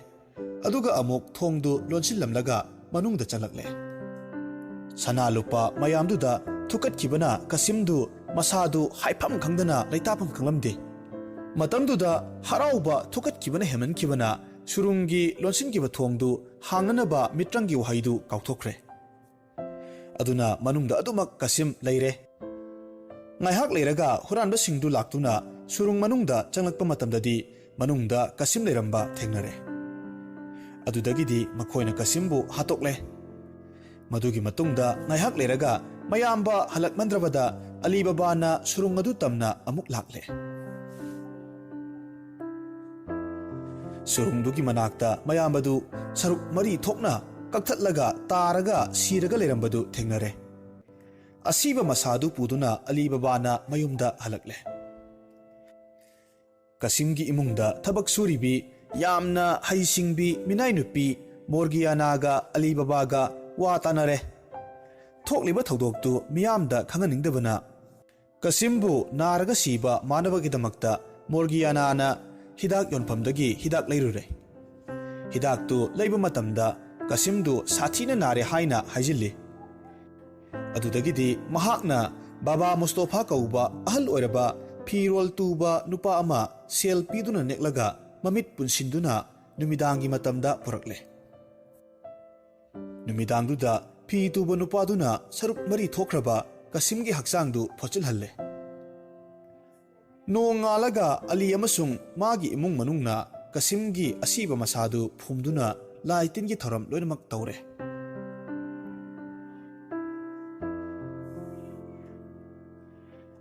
ꯑꯗꯨꯒ ꯑꯃꯨꯛ ꯊꯣꯡꯗꯨ ꯂꯣꯟꯁꯤꯜꯂꯝꯂꯒ ꯃꯅꯨꯡꯗ ꯆꯪꯂꯛꯂꯦ꯫ ꯁꯅꯥ ꯂꯨꯄꯥ ꯃꯌꯥꯝꯗꯨꯗ ꯊꯨꯀꯠꯈꯤꯕꯅ ꯀꯁꯤꯝꯗꯨ ꯃꯁꯥꯗꯨ ꯍꯥꯏꯐꯝ ꯈꯪꯗꯅ ꯂꯩꯇꯥꯐꯝ ꯈꯪꯂꯝꯗꯦ꯫ ꯃꯇꯝꯗꯨꯗ ꯍꯔꯥꯎꯕ ꯊꯨꯀꯠꯈꯤꯕꯅ ꯍꯦꯟꯃꯟꯈꯤꯕꯅ ꯁꯨꯔꯨꯡꯒꯤ ꯂꯣꯟꯁꯤꯟꯈꯤꯕ ꯊꯣꯡꯗꯨ ꯍꯥꯡꯅꯅꯕ ꯃꯤꯇ꯭ꯔꯪꯒꯤ ꯋꯥꯍꯩꯗꯨ ꯀꯥꯎꯊꯣꯛꯈ꯭ꯔꯦ꯫ ꯑꯗꯨꯅ ꯃꯅꯨꯡꯗ ꯑꯗꯨꯃꯛ ꯀꯁꯤꯝ ꯂꯩꯔꯦ꯫ ꯉꯥꯏꯍꯥꯛ ꯂꯩꯔꯒ ꯍꯨꯔꯥꯟꯕꯁꯤꯡꯗꯨ ꯂꯥꯛꯇꯨꯅ ꯁꯨꯔꯨꯡ ꯃꯅꯨꯡꯗ ꯆꯪꯂꯛꯄ ꯃꯇꯝꯗꯗꯤ ꯃꯅꯨꯡꯗ ꯀꯁꯤꯝ ꯂꯩꯔꯝꯕ ꯊꯦꯡꯅꯔꯦ꯫ ꯑꯗꯨꯗꯒꯤꯗꯤ ꯃꯈꯣꯏꯅ ꯀꯁꯤꯝꯕꯨ ꯍꯥꯠꯇꯣꯛꯂꯦ꯫ ꯃꯗꯨꯒꯤ ꯃꯇꯨꯡꯗ ꯉꯥꯏꯍꯥꯛ ꯂꯩꯔꯒ ꯃꯌꯥꯝꯕ ꯍꯜꯂꯛꯃꯟꯗ꯭ꯔꯕꯗ ꯑꯂꯤ ꯕꯕꯥꯅ ꯁꯨꯔꯨꯡ ꯑꯗꯨ ꯇꯝꯅ ꯑꯃꯨꯛ ꯂꯥꯛꯂꯦ꯫ ꯁꯨꯔꯨꯡꯗꯨꯒꯤ ꯃꯅꯥꯛꯇ ꯃꯌꯥꯝꯕꯗꯨ ꯁꯔꯨꯛ ꯃꯔꯤ ꯊꯣꯛꯅ ꯀꯛꯊꯠꯂꯒ ꯇꯥꯔꯒ ꯁꯤꯔꯒ ꯂꯩꯔꯝꯕꯗꯨ ꯊꯦꯡꯅꯔꯦ꯫ ꯑꯁꯤꯕ ꯃꯁꯥꯗꯨ ꯄꯨꯗꯨꯅ ꯑꯂꯤ ꯕꯕꯥꯅ ꯃꯌꯨꯝꯗ ꯍꯜꯂꯛꯂꯦ꯫ ꯀꯁꯤꯝꯒꯤ ꯏꯃꯨꯡꯗ ꯊꯕꯛ ꯁꯨꯔꯤꯕꯤ ꯌꯥꯝꯅ ꯍꯩꯁꯤꯡꯕꯤ ꯃꯤꯅꯥꯏ ꯅꯨꯄꯤ ꯃꯣꯔꯒꯤꯌꯥꯅꯥꯒ ꯑꯂꯤ ꯕꯕꯥꯒ ꯋꯥ ꯇꯥꯅꯔꯦ꯫ ꯊꯣꯛꯂꯤꯕ ꯊꯧꯗꯣꯛꯇꯨ ꯃꯤꯌꯥꯝꯗ ꯈꯪꯍꯟꯅꯤꯡꯗꯕꯅ ꯀꯁꯤꯝꯕꯨ ꯅꯥꯔꯒ ꯁꯤꯕ ꯃꯥꯟꯅꯕꯒꯤꯗꯃꯛꯇ ꯃꯣꯔꯒꯤꯌꯥꯅꯥꯅ ꯍꯤꯗꯥꯛ ꯌꯣꯟꯐꯝꯗꯒꯤ ꯍꯤꯗꯥꯛ ꯂꯩꯔꯨꯔꯦ꯫ ꯍꯤꯗꯥꯛꯇꯨ ꯂꯩꯕ ꯃꯇꯝꯗ ꯀꯁꯤꯝꯗꯨ ꯁꯥꯊꯤꯅ ꯅꯥꯔꯦ ꯍꯥꯏꯅ ꯍꯥꯏꯖꯤꯜꯂꯤ꯫ ꯑꯗꯨꯗꯒꯤꯗꯤ ꯃꯍꯥꯛꯅ ꯕꯥꯕꯥ ꯃꯨꯁꯇꯣꯐꯥ ꯀꯧꯕ ꯑꯍꯜ ꯑꯣꯏꯔꯕ ꯐꯤꯔꯣꯜ ꯇꯨꯕ ꯅꯨꯄꯥ ꯑꯃ ꯁꯦꯜ ꯄꯤꯗꯨꯅ ꯅꯦꯛꯂꯒ ꯃꯃꯤꯠ ꯄꯨꯟꯁꯤꯟꯗꯨꯅ ꯅꯨꯃꯤꯗꯥꯡꯒꯤ ꯃꯇꯝꯗ ꯄꯨꯔꯛꯂꯦ꯫ ꯅꯨꯃꯤꯗꯥꯡꯗꯨꯗ ꯐꯤ ꯇꯨꯕ ꯅꯨꯄꯥꯗꯨꯅ ꯁꯔꯨꯛ ꯃꯔꯤ ꯊꯣꯛꯈ꯭ꯔꯕ ꯀꯁꯤꯝꯒꯤ ꯍꯛꯆꯥꯡꯗꯨ ꯐꯣꯠꯆꯤꯜꯍꯜꯂꯦ꯫ ꯅꯣꯡ ꯉꯥꯜꯂꯒ ꯑꯂꯤ ꯑꯃꯁꯨꯡ ꯃꯥꯒꯤ ꯏꯃꯨꯡ ꯃꯅꯨꯡꯅ ꯀꯁꯤꯝꯒꯤ ꯑꯁꯤꯕ ꯃꯁꯥꯗꯨ ꯐꯨꯝꯗꯨꯅ ꯂꯥꯏ ꯇꯤꯟꯒꯤ ꯊꯧꯔꯝ ꯂꯣꯏꯅꯃꯛ ꯇꯧꯔꯦ꯫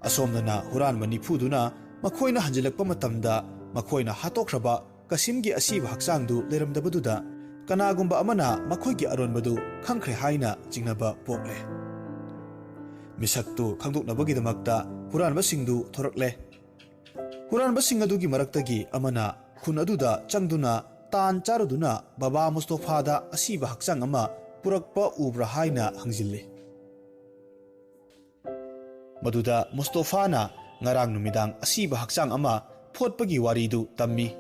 ꯑꯁꯣꯝꯗꯅ ꯍꯨꯔꯥꯟꯕ ꯅꯤꯐꯨꯗꯨꯅ ꯃꯈꯣꯏꯅ ꯍꯟꯖꯤꯜꯂꯛꯄ ꯃꯇꯝꯗ ꯃꯈꯣꯏꯅ ꯍꯥꯠꯇꯣꯛꯈ꯭ꯔꯕ ꯀꯁꯤꯝꯒꯤ ꯑꯁꯤꯕ ꯍꯛꯆꯥꯡꯗꯨ ꯂꯩꯔꯝꯗꯕꯗꯨꯗ ꯀꯅꯥꯒꯨꯝꯕ ꯑꯃꯅ ꯃꯈꯣꯏꯒꯤ ꯑꯔꯣꯟꯕꯗꯨ ꯈꯪꯈ꯭ꯔꯦ ꯍꯥꯏꯅ ꯆꯤꯡꯅꯕ ꯄꯣꯛꯂꯦ꯫ ꯃꯤꯁꯛꯇꯨ ꯈꯪꯗꯣꯛꯅꯕꯒꯤꯗꯃꯛꯇ ꯍꯨꯔꯥꯟꯕꯁꯤꯡꯗꯨ ꯊꯣꯔꯛꯂꯦ꯫ ꯍꯨꯔꯥꯟꯕꯁꯤꯡ ꯑꯗꯨꯒꯤ ꯃꯔꯛꯇꯒꯤ ꯑꯃꯅ ꯈꯨꯟ ꯑꯗꯨꯗ ꯆꯪꯗꯨꯅ ꯇꯥꯟ ꯆꯥꯔꯨꯗꯨꯅ ꯕꯕꯥ ꯃꯨꯁꯇꯣꯐꯥꯗ ꯑꯁꯤꯕ ꯍꯛꯆꯥꯡ ꯑꯃ ꯄꯨꯔꯛꯄ ꯎꯕ꯭ꯔꯥ ꯍꯥꯏꯅ ꯍꯪꯖꯤꯜꯂꯤ꯫ ꯃꯗꯨꯗ ꯃꯨꯁꯇꯣꯐꯥꯅ ꯉꯔꯥꯡ ꯅꯨꯃꯤꯗꯥꯡ ꯑꯁꯤꯕ ꯍꯛꯆꯥꯡ ꯑꯃ ꯐꯣꯠꯄꯒꯤ ꯋꯥꯔꯤꯗꯨ ꯇꯝꯃꯤ꯫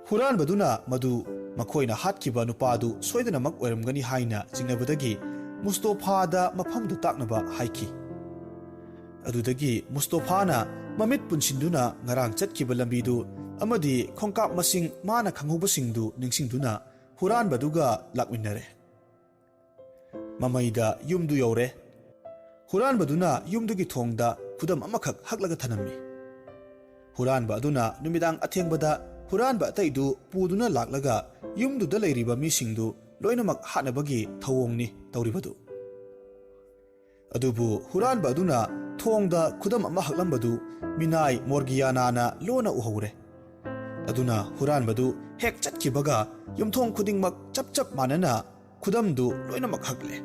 ꯍꯨꯔꯥꯟꯕꯗꯨꯅ ꯃꯗꯨ ꯃꯈꯣꯏꯅ ꯍꯥꯠꯈꯤꯕ ꯅꯨꯄꯥꯗꯨ ꯁꯣꯏꯗꯅꯃꯛ ꯑꯣꯏꯔꯝꯒꯅꯤ ꯍꯥꯏꯅ ꯆꯤꯡꯅꯕꯗꯒꯤ ꯃꯨꯁꯇꯣꯐꯥꯗ ꯃꯐꯝꯗꯨ ꯇꯥꯛꯅꯕ ꯍꯥꯏꯈꯤ꯫ ꯑꯗꯨꯗꯒꯤ ꯃꯨꯁꯇꯣꯐꯥꯅ ꯃꯃꯤꯠ ꯄꯨꯟꯁꯤꯟꯗꯨꯅ ꯉꯔꯥꯡ ꯆꯠꯈꯤꯕ ꯂꯝꯕꯤꯗꯨ ꯑꯃꯗꯤ ꯈꯣꯡꯀꯥꯞ ꯃꯁꯤꯡ ꯃꯥꯅ ꯈꯪꯍꯧꯕꯁꯤꯡꯗꯨ ꯅꯤꯡꯁꯤꯡꯗꯨꯅ ꯍꯨꯔꯥꯟꯕꯗꯨꯒ ꯂꯥꯛꯃꯤꯟꯅꯔꯦ꯫ ꯃꯃꯩꯗ ꯌꯨꯝꯗꯨ ꯌꯧꯔꯦ꯫ ꯍꯨꯔꯥꯟꯕꯗꯨꯅ ꯌꯨꯝꯗꯨꯒꯤ ꯊꯣꯡꯗ ꯈꯨꯗꯝ ꯑꯃꯈꯛ ꯍꯛꯂꯒ ꯊꯅꯝꯃꯤ꯫ ꯍꯨꯔꯥꯟꯕ ꯑꯗꯨꯅ ꯅꯨꯃꯤꯗꯥꯡ ꯑꯊꯦꯡꯕꯗ ꯍꯨꯔꯥꯟꯕ ꯑꯇꯩꯗꯨ ꯄꯨꯗꯨꯅ ꯂꯥꯛꯂꯒ ꯌꯨꯝꯗꯨꯗ ꯂꯩꯔꯤꯕ ꯃꯤꯁꯤꯡꯗꯨ ꯂꯣꯏꯅꯃꯛ ꯍꯥꯠꯅꯕꯒꯤ ꯊꯧꯑꯣꯡꯅꯤ ꯇꯧꯔꯤꯕꯗꯨ꯫ ꯑꯗꯨꯕꯨ ꯍꯨꯔꯥꯟꯕ ꯑꯗꯨꯅ ꯊꯣꯡꯗ ꯈꯨꯗꯝ ꯑꯃ ꯍꯛꯂꯝꯕꯗꯨ ꯃꯤꯅꯥꯏ ꯃꯣꯔꯒꯤꯌꯥꯅꯥꯅ ꯂꯣꯟꯅ ꯎꯍꯧꯔꯦ꯫ ꯑꯗꯨꯅ ꯍꯨꯔꯥꯟꯕꯗꯨ ꯍꯦꯛ ꯆꯠꯈꯤꯕꯒ ꯌꯨꯝꯊꯣꯡ ꯈꯨꯗꯤꯡꯃꯛ ꯆꯞ ꯆꯞ ꯃꯥꯟꯅꯅ ꯈꯨꯗꯝꯗꯨ ꯂꯣꯏꯅꯃꯛ ꯍꯛꯂꯦ꯫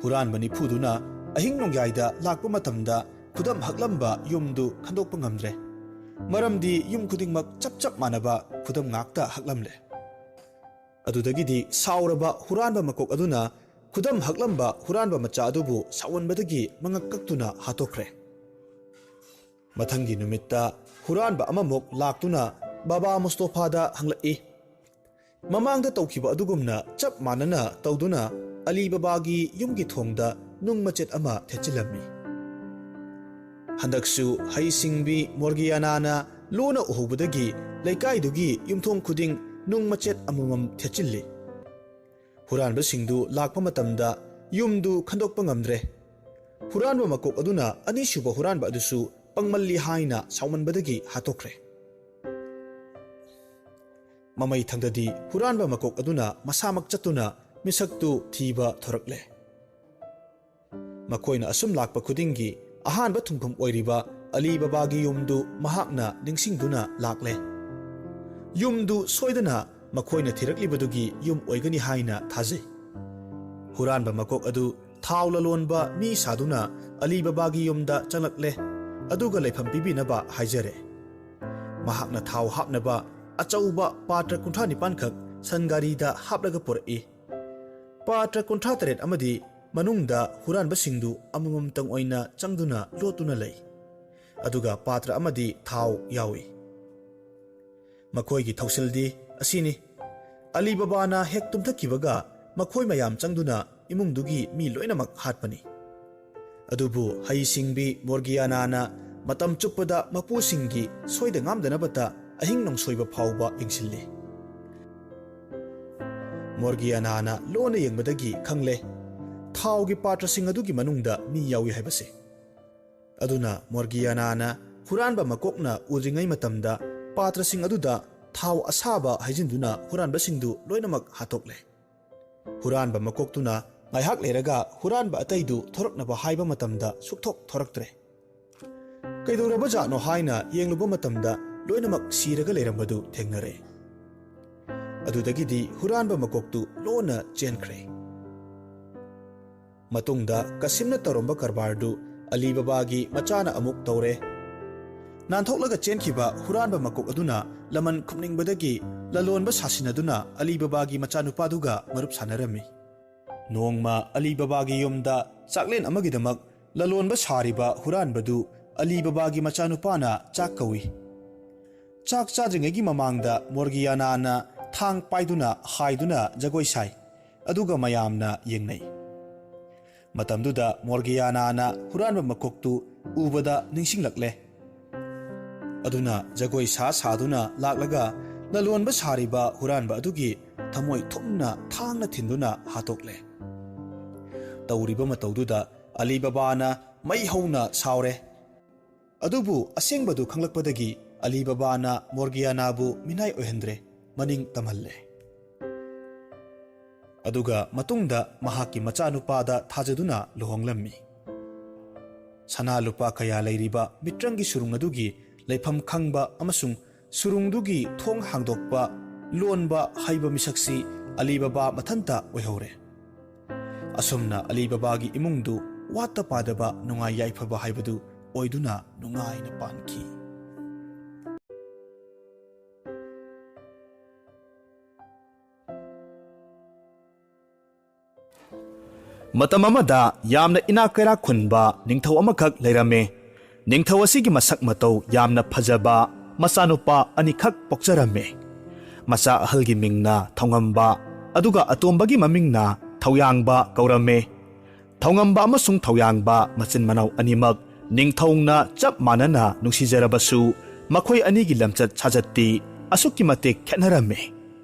ꯍꯨꯔꯥꯟꯕ ꯅꯤꯐꯨꯗꯨꯅ ꯑꯍꯤꯡ ꯅꯣꯡꯌꯥꯏꯗ ꯂꯥꯛꯄ ꯃꯇꯝꯗ ꯈꯨꯗꯝ ꯍꯛꯂꯝꯕ ꯌꯨꯝꯗꯨ ꯈꯟꯗꯣꯛꯄ ꯉꯝꯗ꯭ꯔꯦ, ꯃꯔꯝꯗꯤ ꯌꯨꯝ ꯈꯨꯗꯤꯡꯃꯛ ꯆꯞ ꯆꯞ ꯃꯥꯟꯅꯕ ꯈꯨꯗꯝ ꯉꯥꯛꯇ ꯍꯛꯂꯝꯂꯦ꯫ ꯑꯗꯨꯗꯒꯤꯗꯤ ꯁꯥꯎꯔꯕ ꯍꯨꯔꯥꯟꯕ ꯃꯀꯣꯛ ꯑꯗꯨꯅ ꯈꯨꯗꯝ ꯍꯛꯂꯝꯕ ꯍꯨꯔꯥꯟꯕ ꯃꯆꯥ ꯑꯗꯨꯕꯨ ꯁꯥꯎꯍꯟꯕꯗꯒꯤ ꯃꯉꯛ ꯀꯛꯇꯨꯅ ꯍꯥꯠꯇꯣꯛꯈ꯭ꯔꯦ꯫ ꯃꯊꯪꯒꯤ ꯅꯨꯃꯤꯠꯇ ꯍꯨꯔꯥꯟꯕ ꯑꯃꯃꯨꯛ ꯂꯥꯛꯇꯨꯅ ꯕꯥꯕꯥ ꯃꯨꯁꯇꯣꯐꯥꯗ ꯍꯪꯂꯛꯏ꯫ ꯃꯃꯥꯡꯗ ꯇꯧꯈꯤꯕ ꯑꯗꯨꯒꯨꯝꯅ ꯆꯞ ꯃꯥꯟꯅꯅ ꯇꯧꯗꯨꯅ ꯑꯂꯤ ꯕꯥꯕꯥꯒꯤ ꯌꯨꯝꯒꯤ ꯊꯣꯡꯗ ꯅꯨꯡ ꯃꯆꯦꯠ ꯑꯃ ꯊꯦꯠꯆꯤꯜꯂꯝꯃꯤ꯫ ꯍꯟꯗꯛꯁꯨ ꯍꯩꯁꯤꯡꯕꯤ ꯃꯣꯔꯒꯤꯌꯥꯅꯥꯅ ꯂꯣꯟꯅ ꯎꯍꯧꯕꯗꯒꯤ ꯂꯩꯀꯥꯏꯗꯨꯒꯤ ꯌꯨꯝꯊꯣꯡ ꯈꯨꯗꯤꯡ ꯅꯨꯡ ꯃꯆꯦꯠ ꯑꯃꯃꯝ ꯊꯦꯠꯆꯤꯜꯂꯤ꯫ ꯍꯨꯔꯥꯟꯕꯁꯤꯡꯗꯨ ꯂꯥꯛꯄ ꯃꯇꯝꯗ ꯌꯨꯝꯗꯨ ꯈꯟꯗꯣꯛꯄ ꯉꯝꯗ꯭ꯔꯦ꯫ ꯍꯨꯔꯥꯟꯕ ꯃꯀꯣꯛ ꯑꯗꯨꯅ ꯑꯅꯤꯁꯨꯕ ꯍꯨꯔꯥꯟꯕ ꯑꯗꯨꯁꯨ ꯄꯪꯃꯜꯂꯤ ꯍꯥꯏꯅ ꯁꯥꯎꯃꯟꯕꯗꯒꯤ ꯍꯥꯠꯇꯣꯛꯈ꯭ꯔꯦ꯫ ꯃꯃꯩ ꯊꯪꯗꯗꯤ ꯍꯨꯔꯥꯟꯕ ꯃꯀꯣꯛ ꯑꯗꯨꯅ ꯃꯁꯥꯃꯛ ꯆꯠꯇꯨꯅ ꯃꯤꯁꯛꯇꯨ ꯊꯤꯕ ꯊꯣꯔꯛꯂꯦ꯫ ꯃꯈꯣꯏꯅ ꯑꯁꯨꯝ ꯂꯥꯛꯄ ꯈꯨꯗꯤꯡꯒꯤ ꯑꯍꯥꯟꯕ ꯊꯨꯡꯐꯝ ꯑꯣꯏꯔꯤꯕ ꯑꯂꯤ ꯕꯕꯥꯒꯤ ꯌꯨꯝꯗꯨ ꯃꯍꯥꯛꯅ ꯅꯤꯡꯁꯤꯡꯗꯨꯅ ꯂꯥꯛꯂꯦ꯫ ꯌꯨꯝꯗꯨ ꯁꯣꯏꯗꯅ ꯃꯈꯣꯏꯅ ꯊꯤꯔꯛꯂꯤꯕꯗꯨꯒꯤ ꯌꯨꯝ ꯑꯣꯏꯒꯅꯤ ꯍꯥꯏꯅ ꯊꯥꯖꯩ꯫ ꯍꯨꯔꯥꯟꯕ ꯃꯀꯣꯛ ꯑꯗꯨ ꯊꯥꯎ ꯂꯂꯣꯟꯕ ꯃꯤ ꯁꯥꯗꯨꯅ ꯑꯂꯤ ꯕꯕꯥꯒꯤ ꯌꯨꯝꯗ ꯆꯪꯂꯛꯂꯦ꯫ ꯑꯗꯨꯒ ꯂꯩꯐꯝ ꯄꯤꯕꯤꯅꯕ ꯍꯥꯏꯖꯔꯦ꯫ ꯃꯍꯥꯛꯅ ꯊꯥꯎ ꯍꯥꯞꯅꯕ ꯑꯆꯧꯕ ꯄꯥꯇ꯭ꯔ ꯀꯨꯟꯊ꯭ꯔꯥ ꯅꯤꯄꯥꯟ ꯈꯛ ꯁꯟ ꯒꯥꯔꯤꯗ ꯍꯥꯞꯂꯒ ꯄꯨꯔꯛꯏ꯫ ꯄꯥꯇ꯭ꯔ ꯀꯨꯟꯊ꯭ꯔꯥ ꯇꯔꯦꯠ ꯑꯃꯗꯤ ꯃꯅꯨꯡꯗ ꯍꯨꯔꯥꯟꯕꯁꯤꯡꯗꯨ ꯑꯃꯃꯝꯇꯪ ꯑꯣꯏꯅ ꯆꯪꯗꯨꯅ ꯂꯣꯠꯇꯨꯅ ꯂꯩ꯫ ꯑꯗꯨꯒ ꯄꯥꯇ꯭ꯔ ꯑꯃꯗꯤ ꯊꯥꯎ ꯌꯥꯎꯏ꯫ ꯃꯈꯣꯏꯒꯤ ꯊꯧꯁꯤꯜꯗꯤ ꯑꯁꯤꯅꯤ꯫ ꯑꯂꯤ ꯕꯕꯥꯅ ꯍꯦꯛ ꯇꯨꯝꯊꯈꯤꯕꯒ ꯃꯈꯣꯏ ꯃꯌꯥꯝ ꯆꯪꯗꯨꯅ ꯏꯃꯨꯡꯗꯨꯒꯤ ꯃꯤ ꯂꯣꯏꯅꯃꯛ ꯍꯥꯠꯄꯅꯤ꯫ ꯑꯗꯨꯕꯨ ꯍꯩꯁꯤꯡꯕꯤ ꯃꯣꯔꯒꯤꯌꯥꯅꯥꯅ ꯃꯇꯝ ꯆꯨꯞꯄꯗ ꯃꯄꯨꯁꯤꯡꯒꯤ ꯁꯣꯏꯗ ꯉꯥꯝꯗꯅꯕꯇ ꯑꯍꯤꯡ ꯅꯣꯡꯁꯣꯏꯕ ꯐꯥꯎꯕ ꯌꯦꯡꯁꯤꯜꯂꯤ꯫ ꯃꯣꯔꯒꯤꯌꯥꯅꯥꯅ ꯂꯣꯟꯅ ꯌꯦꯡꯕꯗꯒꯤ ꯈꯪꯂꯦ, ꯊꯥꯎꯒꯤ ꯄꯥꯇ꯭ꯔꯁꯤꯡ ꯑꯗꯨꯒꯤ ꯃꯅꯨꯡꯗ ꯃꯤ ꯌꯥꯎꯏ ꯍꯥꯏꯕꯁꯦ꯫ ꯑꯗꯨꯅ ꯃꯣꯔꯒꯤꯌꯥꯅꯥꯅ ꯍꯨꯔꯥꯟꯕ ꯃꯀꯣꯛꯅ ꯎꯗ꯭ꯔꯤꯉꯩ ꯃꯇꯝꯗ ꯄꯥꯇ꯭ꯔꯁꯤꯡ ꯑꯗꯨꯗ ꯊꯥꯎ ꯑꯁꯥꯕ ꯍꯩꯖꯤꯟꯗꯨꯅ ꯍꯨꯔꯥꯟꯕꯁꯤꯡꯗꯨ ꯂꯣꯏꯅꯃꯛ ꯍꯥꯠꯇꯣꯛꯂꯦ꯫ ꯍꯨꯔꯥꯟꯕ ꯃꯀꯣꯛꯇꯨꯅ ꯉꯥꯏꯍꯥꯛ ꯂꯩꯔꯒ ꯍꯨꯔꯥꯟꯕ ꯑꯇꯩꯗꯨ ꯊꯣꯔꯛꯅꯕ ꯍꯥꯏꯕ ꯃꯇꯝꯗ ꯁꯨꯛꯊꯣꯛ ꯊꯣꯔꯛꯇ꯭ꯔꯦ꯫ ꯀꯩꯗꯧꯔꯕꯖꯥꯠꯅꯣ ꯍꯥꯏꯅ ꯌꯦꯡꯂꯨꯕ ꯃꯇꯝꯗ ꯂꯣꯏꯅꯃꯛ ꯁꯤꯔꯒ ꯂꯩꯔꯝꯕꯗꯨ ꯊꯦꯡꯅꯔꯦ꯫ ꯑꯗꯨꯗꯒꯤꯗꯤ ꯍꯨꯔꯥꯟꯕ ꯃꯀꯣꯛꯇꯨ ꯂꯣꯟꯅ ꯆꯦꯟꯈ꯭ꯔꯦ꯫ ꯃꯇꯨꯡꯗ ꯀꯁꯤꯝꯅ ꯇꯧꯔꯝꯕ ꯀꯔꯕꯥꯔꯗꯨ ꯑꯂꯤ ꯕꯕꯥꯒꯤ ꯃꯆꯥꯅ ꯑꯃꯨꯛ ꯇꯧꯔꯦ꯫ ꯅꯥꯟꯊꯣꯛꯂꯒ ꯆꯦꯟꯈꯤꯕ ꯍꯨꯔꯥꯟꯕ ꯃꯀꯣꯛ ꯑꯗꯨꯅ ꯂꯃꯟ ꯈꯨꯝꯅꯤꯡꯕꯗꯒꯤ ꯂꯂꯣꯟꯕ ꯁꯥꯁꯤꯟꯅꯗꯨꯅ ꯑꯂꯤ ꯕꯕꯥꯒꯤ ꯃꯆꯥꯅꯨꯄꯥꯗꯨꯒ ꯃꯔꯨꯞ ꯁꯥꯟꯅꯔꯝꯃꯤ꯫ ꯅꯣꯡꯃ ꯑꯂꯤ ꯕꯕꯥꯒꯤ ꯌꯨꯝꯗ ꯆꯥꯛꯂꯦꯟ ꯑꯃꯒꯤꯗꯃꯛ ꯂꯂꯣꯟꯕ ꯁꯥꯔꯤꯕ ꯍꯨꯔꯥꯟꯕꯗꯨ ꯑꯂꯤ ꯕꯕꯥꯒꯤ ꯃꯆꯥꯅꯨꯄꯥꯅ ꯆꯥꯛ ꯀꯧꯏ꯫ ꯆꯥꯛ ꯆꯥꯗ꯭ꯔꯤꯉꯩꯒꯤ ꯃꯃꯥꯡꯗ ꯃꯣꯔꯒꯤꯌꯥꯅꯥꯅ ꯊꯥꯡ ꯄꯥꯏꯗꯨꯅ ꯍꯥꯏꯗꯨꯅ ꯖꯒꯣꯏ ꯁꯥꯏ, ꯑꯗꯨꯒ ꯃꯌꯥꯝꯅ ꯌꯦꯡꯅꯩ꯫ ꯃꯇꯝꯗꯨꯗ ꯃꯣꯔꯒꯤꯌꯥꯅꯥꯅ ꯍꯨꯔꯥꯟꯕ ꯃꯀꯣꯛꯇꯨ ꯎꯕꯗ ꯅꯤꯡꯁꯤꯡꯂꯛꯂꯦ꯫ ꯑꯗꯨꯅ ꯖꯒꯣꯏ ꯁꯥ ꯁꯥꯗꯨꯅ ꯂꯥꯛꯂꯒ ꯂꯂꯣꯟꯕ ꯁꯥꯔꯤꯕ ꯍꯨꯔꯥꯟꯕ ꯑꯗꯨꯒꯤ ꯊꯃꯣꯏ ꯊꯨꯝꯅ ꯊꯥꯡꯅ ꯊꯤꯟꯗꯨꯅ ꯍꯥꯠꯇꯣꯛꯂꯦ꯫ ꯇꯧꯔꯤꯕ ꯃꯇꯧꯗꯨꯗ ꯑꯂꯤ ꯕꯕꯥꯅ ꯃꯩ ꯍꯧꯅ ꯁꯥꯎꯔꯦ꯫ ꯑꯗꯨꯕꯨ ꯑꯁꯦꯡꯕꯗꯨ ꯈꯪꯂꯛꯄꯗꯒꯤ ꯑꯂꯤ ꯕꯕꯥꯅ ꯃꯣꯔꯒꯤꯌꯥꯅꯥꯕꯨ ꯃꯤꯅꯥꯏ ꯑꯣꯏꯍꯟꯗ꯭ꯔꯦ, ꯃꯅꯤꯡ ꯇꯝꯍꯜꯂꯦ꯫ ꯑꯗꯨꯒ ꯃꯇꯨꯡꯗ ꯃꯍꯥꯛꯀꯤ ꯃꯆꯥꯅꯨꯄꯥꯗ ꯊꯥꯖꯗꯨꯅ ꯂꯨꯍꯣꯡꯂꯝꯃꯤ꯫ ꯁꯅꯥ ꯂꯨꯄꯥ ꯀꯌꯥ ꯂꯩꯔꯤꯕ ꯃꯤꯇ꯭ꯔꯪꯒꯤ ꯁꯨꯔꯨꯡ ꯑꯗꯨꯒꯤ ꯂꯩꯐꯝ ꯈꯪꯕ ꯑꯃꯁꯨꯡ ꯁꯨꯔꯨꯡꯗꯨꯒꯤ ꯊꯣꯡ ꯍꯥꯡꯗꯣꯛꯄ, ꯂꯣꯟꯕ ꯍꯩꯕ ꯃꯤꯁꯛꯁꯤ ꯑꯂꯤ ꯕꯕꯥ ꯃꯊꯟꯇ ꯑꯣꯏꯍꯧꯔꯦ꯫ ꯑꯁꯨꯝꯅ ꯑꯂꯤ ꯕꯕꯥꯒꯤ ꯏꯃꯨꯡꯗꯨ ꯋꯥꯠꯇ ꯄꯥꯗꯕ ꯅꯨꯡꯉꯥꯏ ꯌꯥꯏꯐꯕ ꯍꯥꯏꯕꯗꯨ ꯑꯣꯏꯗꯨꯅ ꯅꯨꯡꯉꯥꯏꯅ ꯄꯥꯟꯈꯤ꯫ ꯃꯇꯝ ꯑꯃꯗ ꯌꯥꯝꯅ ꯏꯅꯥꯛ ꯀꯩꯔꯥꯛ ꯈꯨꯟꯕ ꯅꯤꯡꯊꯧ ꯑꯃꯈꯛ ꯂꯩꯔꯝꯃꯤ꯫ ꯅꯤꯡꯊꯧ ꯑꯁꯤꯒꯤ ꯃꯁꯛ ꯃꯇꯧ ꯌꯥꯝꯅ ꯐꯖꯕ ꯃꯆꯥꯅꯨꯄꯥ ꯑꯅꯤꯈꯛ ꯄꯣꯛꯆꯔꯝꯃꯤ꯫ ꯃꯆꯥ ꯑꯍꯜꯒꯤ ꯃꯤꯡꯅ ꯊꯧꯉꯝꯕ, ꯑꯗꯨꯒ ꯑꯇꯣꯝꯕꯒꯤ ꯃꯃꯤꯡꯅ ꯊꯧꯌꯥꯡꯕ ꯀꯧꯔꯝꯃꯤ꯫ ꯊꯧꯉꯝꯕ ꯑꯃꯁꯨꯡ ꯊꯧꯌꯥꯡꯕ ꯃꯆꯤꯟ ꯃꯅꯥꯎ ꯑꯅꯤꯃꯛ ꯅꯤꯡꯊꯧꯅ ꯆꯞ ꯃꯥꯟꯅꯅ ꯅꯨꯡꯁꯤꯖꯔꯕꯁꯨ, ꯃꯈꯣꯏ ꯑꯅꯤꯒꯤ ꯂꯝꯆꯠ ꯁꯥꯖꯠꯇꯤ ꯑꯁꯨꯛꯀꯤ ꯃꯇꯤꯛ ꯈꯦꯠꯅꯔꯝꯃꯤ꯫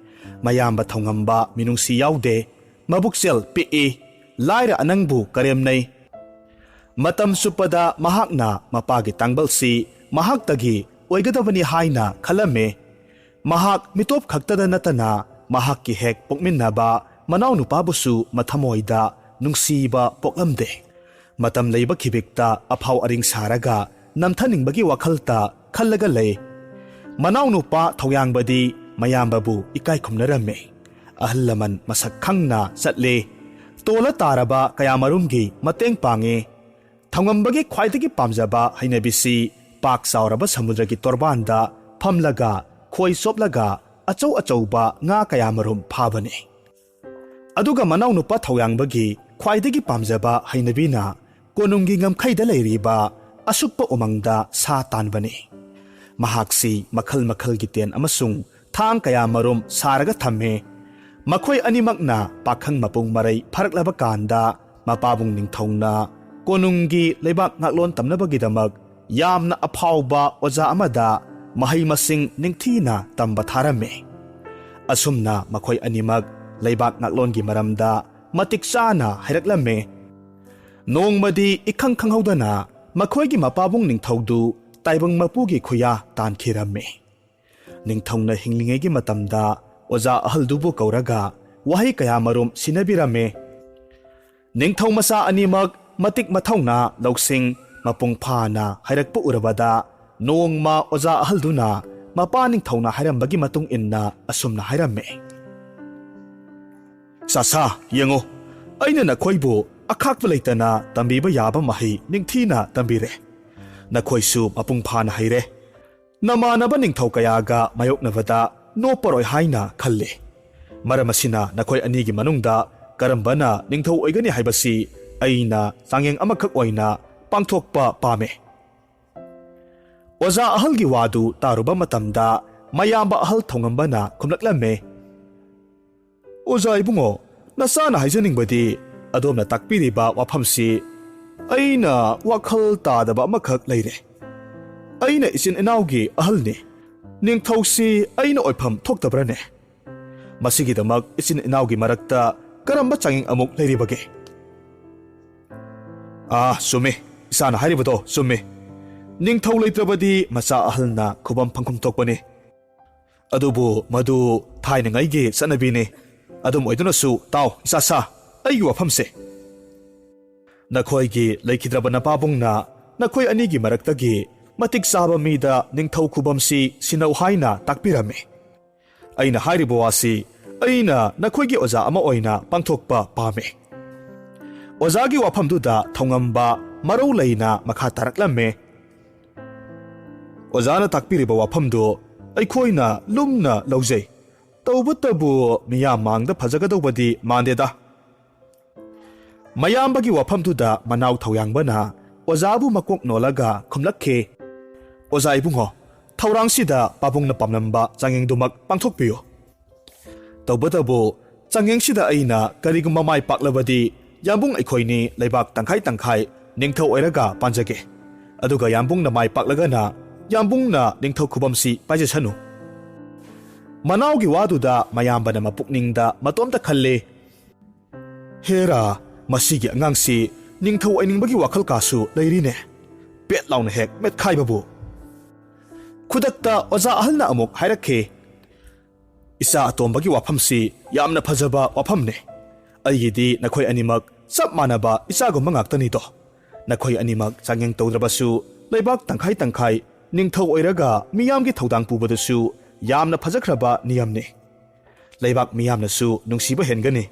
ꯃꯌꯥꯝꯕ ꯊꯧꯉꯝꯕ ꯃꯤꯅꯨꯡꯁꯤ ꯌꯥꯎꯗꯦ, ꯃꯕꯨꯛꯆꯦꯜ ꯄꯤꯛꯏ, ꯂꯥꯏꯔ ꯑꯅꯪꯕꯨ ꯀꯔꯦꯝꯅꯩ꯫ ꯃꯇꯝ ꯆꯨꯞꯄꯗ ꯃꯍꯥꯛꯅ ꯃꯄꯥꯒꯤ ꯇꯥꯡꯕꯜꯁꯤ ꯃꯍꯥꯛꯇꯒꯤ ꯑꯣꯏꯒꯗꯕꯅꯤ ꯍꯥꯏꯅ ꯈꯜꯂꯝꯃꯤ꯫ ꯃꯍꯥꯛ ꯃꯤꯇꯣꯞ ꯈꯛꯇꯗ ꯅꯠꯇꯅ ꯃꯍꯥꯛꯀꯤ ꯍꯦꯛ ꯄꯣꯛꯃꯤꯟꯅꯕ ꯃꯅꯥꯎꯅꯨꯄꯥꯕꯨꯁꯨ ꯃꯊꯃꯣꯏꯗ ꯅꯨꯡꯁꯤꯕ ꯄꯣꯛꯂꯝꯗꯦ꯫ ꯃꯇꯝ ꯂꯩꯕ ꯈꯤꯕꯤꯛꯇ ꯑꯐꯥꯎ ꯑꯔꯤꯡ ꯁꯥꯔꯒ ꯅꯝꯊꯅꯤꯡꯕꯒꯤ ꯋꯥꯈꯜꯇ ꯈꯜꯂꯒ ꯂꯩ꯫ ꯃꯅꯥꯎꯅꯨꯄꯥ ꯊꯧꯌꯥꯡꯕꯗꯤ ꯃꯌꯥꯝꯕꯕꯨ ꯏꯀꯥꯏ ꯈꯨꯝꯅꯔꯝꯃꯤ꯫ ꯑꯍꯜ ꯂꯃꯟ ꯃꯁꯛ ꯈꯪꯅ ꯆꯠꯂꯤ꯫ ꯇꯣꯜꯂ ꯇꯥꯔꯕ ꯀꯌꯥꯃꯔꯨꯝꯒꯤ ꯃꯇꯦꯡ ꯄꯥꯡꯉꯤ꯫ ꯊꯧꯉꯝꯕꯒꯤ ꯈ꯭ꯋꯥꯏꯗꯒꯤ ꯄꯥꯝꯖꯕ ꯍꯩꯅꯕꯤꯁꯤ ꯄꯥꯛ ꯆꯥꯎꯔꯕ ꯁꯃꯨꯗ꯭ꯔꯒꯤ ꯇꯣꯔꯕꯥꯟꯗ ꯐꯝꯂꯒ ꯈꯣꯏ ꯆꯣꯞꯂꯒ ꯑꯆꯧ ꯑꯆꯧꯕ ꯉꯥ ꯀꯌꯥꯃꯔꯨꯝ ꯐꯥꯕꯅꯤ꯫ ꯑꯗꯨꯒ ꯃꯅꯥꯎꯅꯨꯄꯥ ꯊꯧꯌꯥꯡꯕꯒꯤ ꯈ꯭ꯋꯥꯏꯗꯒꯤ ꯄꯥꯝꯖꯕ ꯍꯩꯅꯕꯤꯅ ꯀꯣꯅꯨꯡꯒꯤ ꯉꯝꯈꯩꯗ ꯂꯩꯔꯤꯕ ꯑꯁꯨꯛꯄ ꯎꯃꯪꯗ ꯁꯥ ꯇꯥꯟꯕꯅꯤ꯫ ꯃꯍꯥꯛꯁꯤ ꯃꯈꯜ ꯃꯈꯜꯒꯤ ꯇꯦꯟ ꯑꯃꯁꯨꯡ ꯊꯥꯡ ꯀꯌꯥꯃꯔꯨꯝ ꯁꯥꯔꯒ ꯊꯝꯃꯤ꯫ ꯃꯈꯣꯏ ꯑꯅꯤꯃꯛꯅ ꯄꯥꯈꯪ ꯃꯄꯨꯡ ꯃꯔꯩ ꯐꯥꯔꯛꯂꯕ ꯀꯥꯟꯗ, ꯃꯄꯥꯕꯨꯡ ꯅꯤꯡꯊꯧꯅ ꯀꯣꯅꯨꯡꯒꯤ ꯂꯩꯕꯥꯛ ꯉꯥꯛꯂꯣꯟ ꯇꯝꯅꯕꯒꯤꯗꯃꯛ ꯌꯥꯝꯅ ꯑꯐꯥꯎꯕ ꯑꯣꯖꯥ ꯑꯃꯗ ꯃꯍꯩ ꯃꯁꯤꯡ ꯅꯤꯡꯊꯤꯅ ꯇꯝꯕ ꯊꯥꯔꯝꯃꯤ꯫ ꯑꯁꯨꯝꯅ ꯃꯈꯣꯏ ꯑꯅꯤꯃꯛ ꯂꯩꯕꯥꯛ ꯉꯥꯛꯂꯣꯟꯒꯤ ꯃꯔꯝꯗ ꯃꯇꯤꯛ ꯆꯥꯅ ꯍꯩꯔꯛꯂꯝꯃꯤ꯫ ꯅꯣꯡꯃꯗꯤ ꯏꯈꯪ ꯈꯪꯍꯧꯗꯅ ꯃꯈꯣꯏꯒꯤ ꯃꯄꯥꯕꯨꯡ ꯅꯤꯡꯊꯧꯗꯨ ꯇꯥꯏꯕꯪ ꯃꯄꯨꯒꯤ ꯈꯨꯌꯥ ꯇꯥꯟꯈꯤꯔꯝꯃꯤ꯫ ꯅꯤꯡꯊꯧꯅ ꯍꯤꯡꯂꯤꯉꯩꯒꯤ ꯃꯇꯝꯗ ꯑꯣꯖꯥ ꯑꯍꯜꯗꯨꯕꯨ ꯀꯧꯔꯒ ꯋꯥꯍꯩ ꯀꯌꯥꯃꯔꯨꯝ ꯁꯤꯟꯅꯕꯤꯔꯝꯃꯤ꯫ ꯅꯤꯡꯊꯧ ꯃꯆꯥ ꯑꯅꯤꯃꯛ ꯃꯇꯤꯛ ꯃꯊꯧꯅꯥ ꯂꯧꯁꯤꯡ ꯃꯄꯨꯡ ꯐꯥꯅ ꯍꯩꯔꯛꯄ ꯎꯔꯕꯗ, ꯅꯣꯡꯃ ꯑꯣꯖꯥ ꯑꯍꯜꯗꯨꯅ ꯃꯄꯥ ꯅꯤꯡꯊꯧꯅ ꯍꯥꯏꯔꯝꯕꯒꯤ ꯃꯇꯨꯡ ꯏꯟꯅ ꯑꯁꯨꯝꯅ ꯍꯥꯏꯔꯝꯃꯤ: "ꯆꯥꯁꯥ, ꯌꯦꯡꯉꯨ, ꯑꯩꯅ ꯅꯈꯣꯏꯕꯨ ꯑꯈꯥꯛꯄ ꯂꯩꯇꯅ ꯇꯝꯕꯤꯕ ꯌꯥꯕ ꯃꯍꯩ ꯅꯤꯡꯊꯤꯅ ꯇꯝꯕꯤꯔꯦ꯫ ꯅꯈꯣꯏꯁꯨ ꯃꯄꯨꯡ ꯐꯥꯅ ꯍꯩꯔꯦ꯫ ꯅꯃꯥꯟꯅꯕ ꯅꯤꯡꯊꯧ ꯀꯌꯥꯒ ꯃꯥꯌꯣꯛꯅꯕꯗ ꯅꯣꯞꯄꯔꯣꯏ ꯍꯥꯏꯅ ꯈꯜꯂꯤ꯫ ꯃꯔꯝ ꯑꯁꯤꯅ ꯅꯈꯣꯏ ꯑꯅꯤꯒꯤ ꯃꯅꯨꯡꯗ ꯀꯔꯝꯕꯅ ꯅꯤꯡꯊꯧ ꯑꯣꯏꯒꯅꯤ ꯍꯥꯏꯕꯁꯤ ꯑꯩꯅ ꯆꯥꯡꯌꯦꯡ ꯑꯃꯈꯛ ꯑꯣꯏꯅ ꯄꯥꯡꯊꯣꯛꯄ ꯄꯥꯝꯃꯤ꯫ ꯑꯣꯖꯥ ꯑꯍꯜꯒꯤ ꯋꯥꯗꯨ ꯇꯥꯔꯨꯕ ꯃꯇꯝꯗ ꯃꯌꯥꯝꯕ ꯑꯍꯜ ꯊꯧꯉꯝꯕꯅ ꯈꯨꯝꯂꯛꯂꯝꯃꯦ, "ꯑꯣꯖꯥ ꯏꯕꯨꯡꯉꯣ, ꯅꯆꯥꯅ ꯍꯥꯏꯖꯅꯤꯡꯕꯗꯤ ꯑꯗꯣꯝꯅ ꯇꯥꯛꯄꯤꯔꯤꯕ ꯋꯥꯐꯝꯁꯤ ꯑꯩꯅ ꯋꯥꯈꯜ ꯇꯥꯗꯕ ꯑꯃꯈꯛ ꯂꯩꯔꯦ꯫ ꯑꯩꯅ ꯏꯆꯤꯟ ꯏꯅꯥꯎꯒꯤ ꯑꯍꯜꯅꯤ꯫ ꯅꯤꯡꯊꯧꯁꯤ ꯑꯩꯅ ꯑꯣꯏꯐꯝ ꯊꯣꯛꯇꯕ꯭ꯔꯅꯦ? ꯃꯁꯤꯒꯤꯗꯃꯛ ꯏꯆꯤꯟ ꯏꯅꯥꯎꯒꯤ ꯃꯔꯛꯇ ꯀꯔꯝꯕ ꯆꯥꯡꯌꯦꯡ ꯑꯃꯨꯛ ꯂꯩꯔꯤꯕꯒꯦ?" "ꯑꯥ, ꯆꯨꯝꯃꯤ꯫ ꯏꯆꯥꯅ ꯍꯥꯏꯔꯤꯕꯗꯣ ꯆꯨꯝꯃꯤ꯫ ꯅꯤꯡꯊꯧ ꯂꯩꯇ꯭ꯔꯕꯗꯤ ꯃꯆꯥ ꯑꯍꯜꯅ ꯈꯨꯕꯝ ꯐꯪꯐꯝ ꯊꯣꯛꯄꯅꯤ꯫ ꯑꯗꯨꯕꯨ ꯃꯗꯨ ꯊꯥꯏꯅꯉꯩꯒꯤ ꯆꯠꯅꯕꯤꯅꯤ꯫ ꯑꯗꯨꯝ ꯑꯣꯏꯗꯨꯅꯁꯨ ꯇꯥꯎ, ꯏꯆꯥꯁꯥ, ꯑꯩꯒꯤ ꯋꯥꯐꯝꯁꯦ꯫ ꯅꯈꯣꯏꯒꯤ ꯂꯩꯈꯤꯗ꯭ꯔꯕ ꯅꯄꯥꯕꯨꯡꯅ ꯅꯈꯣꯏ ꯑꯅꯤꯒꯤ ꯃꯔꯛꯇꯒꯤ ꯃꯇꯤꯛ ꯆꯥꯕ ꯃꯤꯗ ꯅꯤꯡꯊꯧ ꯈꯨꯕꯝꯁꯤ ꯁꯤꯟꯅꯧ ꯍꯥꯏꯅ ꯇꯥꯛꯄꯤꯔꯝꯃꯤ꯫ ꯑꯩꯅ ꯍꯥꯏꯔꯤꯕ ꯋꯥꯁꯤ ꯑꯩꯅ ꯅꯈꯣꯏꯒꯤ ꯑꯣꯖꯥ ꯑꯃ ꯑꯣꯏꯅ ꯄꯥꯡꯊꯣꯛꯄ ꯄꯥꯝꯃꯤ꯫" ꯑꯣꯖꯥꯒꯤ ꯋꯥꯐꯝꯗꯨꯗ ꯊꯧꯉꯝꯕ ꯃꯔꯧ ꯂꯩꯅ ꯃꯈꯥ ꯇꯥꯔꯛꯂꯝꯃꯦ, "ꯑꯣꯖꯥꯅ ꯇꯥꯛꯄꯤꯔꯤꯕ ꯋꯥꯐꯝꯗꯨ ꯑꯩꯈꯣꯏꯅ ꯂꯨꯝꯅ ꯂꯧꯖꯩ꯫ ꯇꯧꯕꯇꯕꯨ ꯃꯤꯌꯥꯝ ꯃꯥꯡꯗ ꯐꯖꯒꯗꯧꯕꯗꯤ ꯃꯥꯟꯗꯦꯗ꯫" ꯃꯌꯥꯝꯕꯒꯤ ꯋꯥꯐꯝꯗꯨꯗ ꯃꯅꯥꯎ ꯊꯧꯌꯥꯡꯕꯅ ꯑꯣꯖꯥꯕꯨ ꯃꯀꯣꯛ ꯅꯣꯜꯂꯒ ꯈꯨꯝꯂꯛꯈꯤ, "ꯑꯣꯖꯥ ꯏꯕꯨꯡꯉꯣ, ꯊꯧꯔꯥꯡꯁꯤꯗ ꯄꯥꯕꯨꯡꯅ ꯄꯥꯝꯂꯝꯕ ꯆꯥꯡꯌꯦꯡꯗꯨꯃꯛ ꯄꯥꯡꯊꯣꯛꯄꯤꯌꯨ꯫ ꯇꯧꯕꯇꯕꯨ ꯆꯥꯡꯌꯦꯡꯁꯤꯗ ꯑꯩꯅ ꯀꯔꯤꯒꯨꯝꯕ ꯃꯥꯏ ꯄꯥꯛꯂꯕꯗꯤ ꯌꯥꯝꯕꯨꯡ ꯑꯩꯈꯣꯏꯅꯤ ꯂꯩꯕꯥꯛ ꯇꯪꯈꯥꯏ ꯇꯪꯈꯥꯏ ꯅꯤꯡꯊꯧ ꯑꯣꯏꯔꯒ ꯄꯥꯟꯖꯒꯦ꯫ ꯑꯗꯨꯒ ꯌꯥꯝꯕꯨꯡꯅ ꯃꯥꯏ ꯄꯥꯛꯂꯒꯅ ꯌꯥꯝꯕꯨꯡꯅ ꯅꯤꯡꯊꯧ ꯈꯨꯕꯝꯁꯤ ꯄꯥꯏꯖꯁꯅꯨ꯫" ꯃꯅꯥꯎꯒꯤ ꯋꯥꯗꯨꯗ ꯃꯌꯥꯝꯕꯅ ꯃꯄꯨꯛꯅꯤꯡꯗ ꯃꯇꯣꯝꯇ ꯈꯜꯂꯤ, "ꯍꯦꯔꯥ, ꯃꯁꯤꯒꯤ ꯑꯉꯥꯡꯁꯤ ꯅꯤꯡꯊꯧ ꯑꯣꯏꯅꯤꯡꯕꯒꯤ ꯋꯥꯈꯜ ꯀꯥꯁꯨ ꯂꯩꯔꯤꯅꯦ꯫" ꯄꯦꯠ ꯂꯥꯎꯅ ꯍꯦꯛ ꯃꯦꯠꯈꯥꯏꯕꯕꯨ꯫ ꯈꯨꯗꯛꯇ ꯑꯣꯖꯥ ꯑꯍꯜꯅ ꯑꯃꯨꯛ ꯍꯥꯏꯔꯛꯈꯤ, "ꯏꯆꯥ ꯑꯇꯣꯝꯕꯒꯤ ꯋꯥꯐꯝꯁꯤ ꯌꯥꯝꯅ ꯐꯖꯕ ꯋꯥꯐꯝꯅꯤ꯫ ꯑꯩꯒꯤꯗꯤ ꯅꯈꯣꯏ ꯑꯅꯤꯃꯛ ꯆꯞ ꯃꯥꯟꯅꯕ ꯏꯆꯥꯒꯨꯝꯕ ꯉꯥꯛꯇꯅꯤꯗꯣ꯫ ꯅꯈꯣꯏ ꯑꯅꯤꯃꯛ ꯆꯥꯡꯌꯦꯡ ꯇꯧꯗ꯭ꯔꯕꯁꯨ ꯂꯩꯕꯥꯛ ꯇꯪꯈꯥꯏ ꯇꯪꯈꯥꯏ ꯅꯤꯡꯊꯧ ꯑꯣꯏꯔꯒ ꯃꯤꯌꯥꯝꯒꯤ ꯊꯧꯗꯥꯡ ꯄꯨꯕꯗꯨꯁꯨ ꯌꯥꯝꯅ ꯐꯖꯈ꯭ꯔꯕ ꯅꯤꯌꯝꯅꯤ꯫ ꯂꯩꯕꯥꯛ ꯃꯤꯌꯥꯝꯅꯁꯨ ꯅꯨꯡꯁꯤꯕ ꯍꯦꯟꯒꯅꯤ꯫"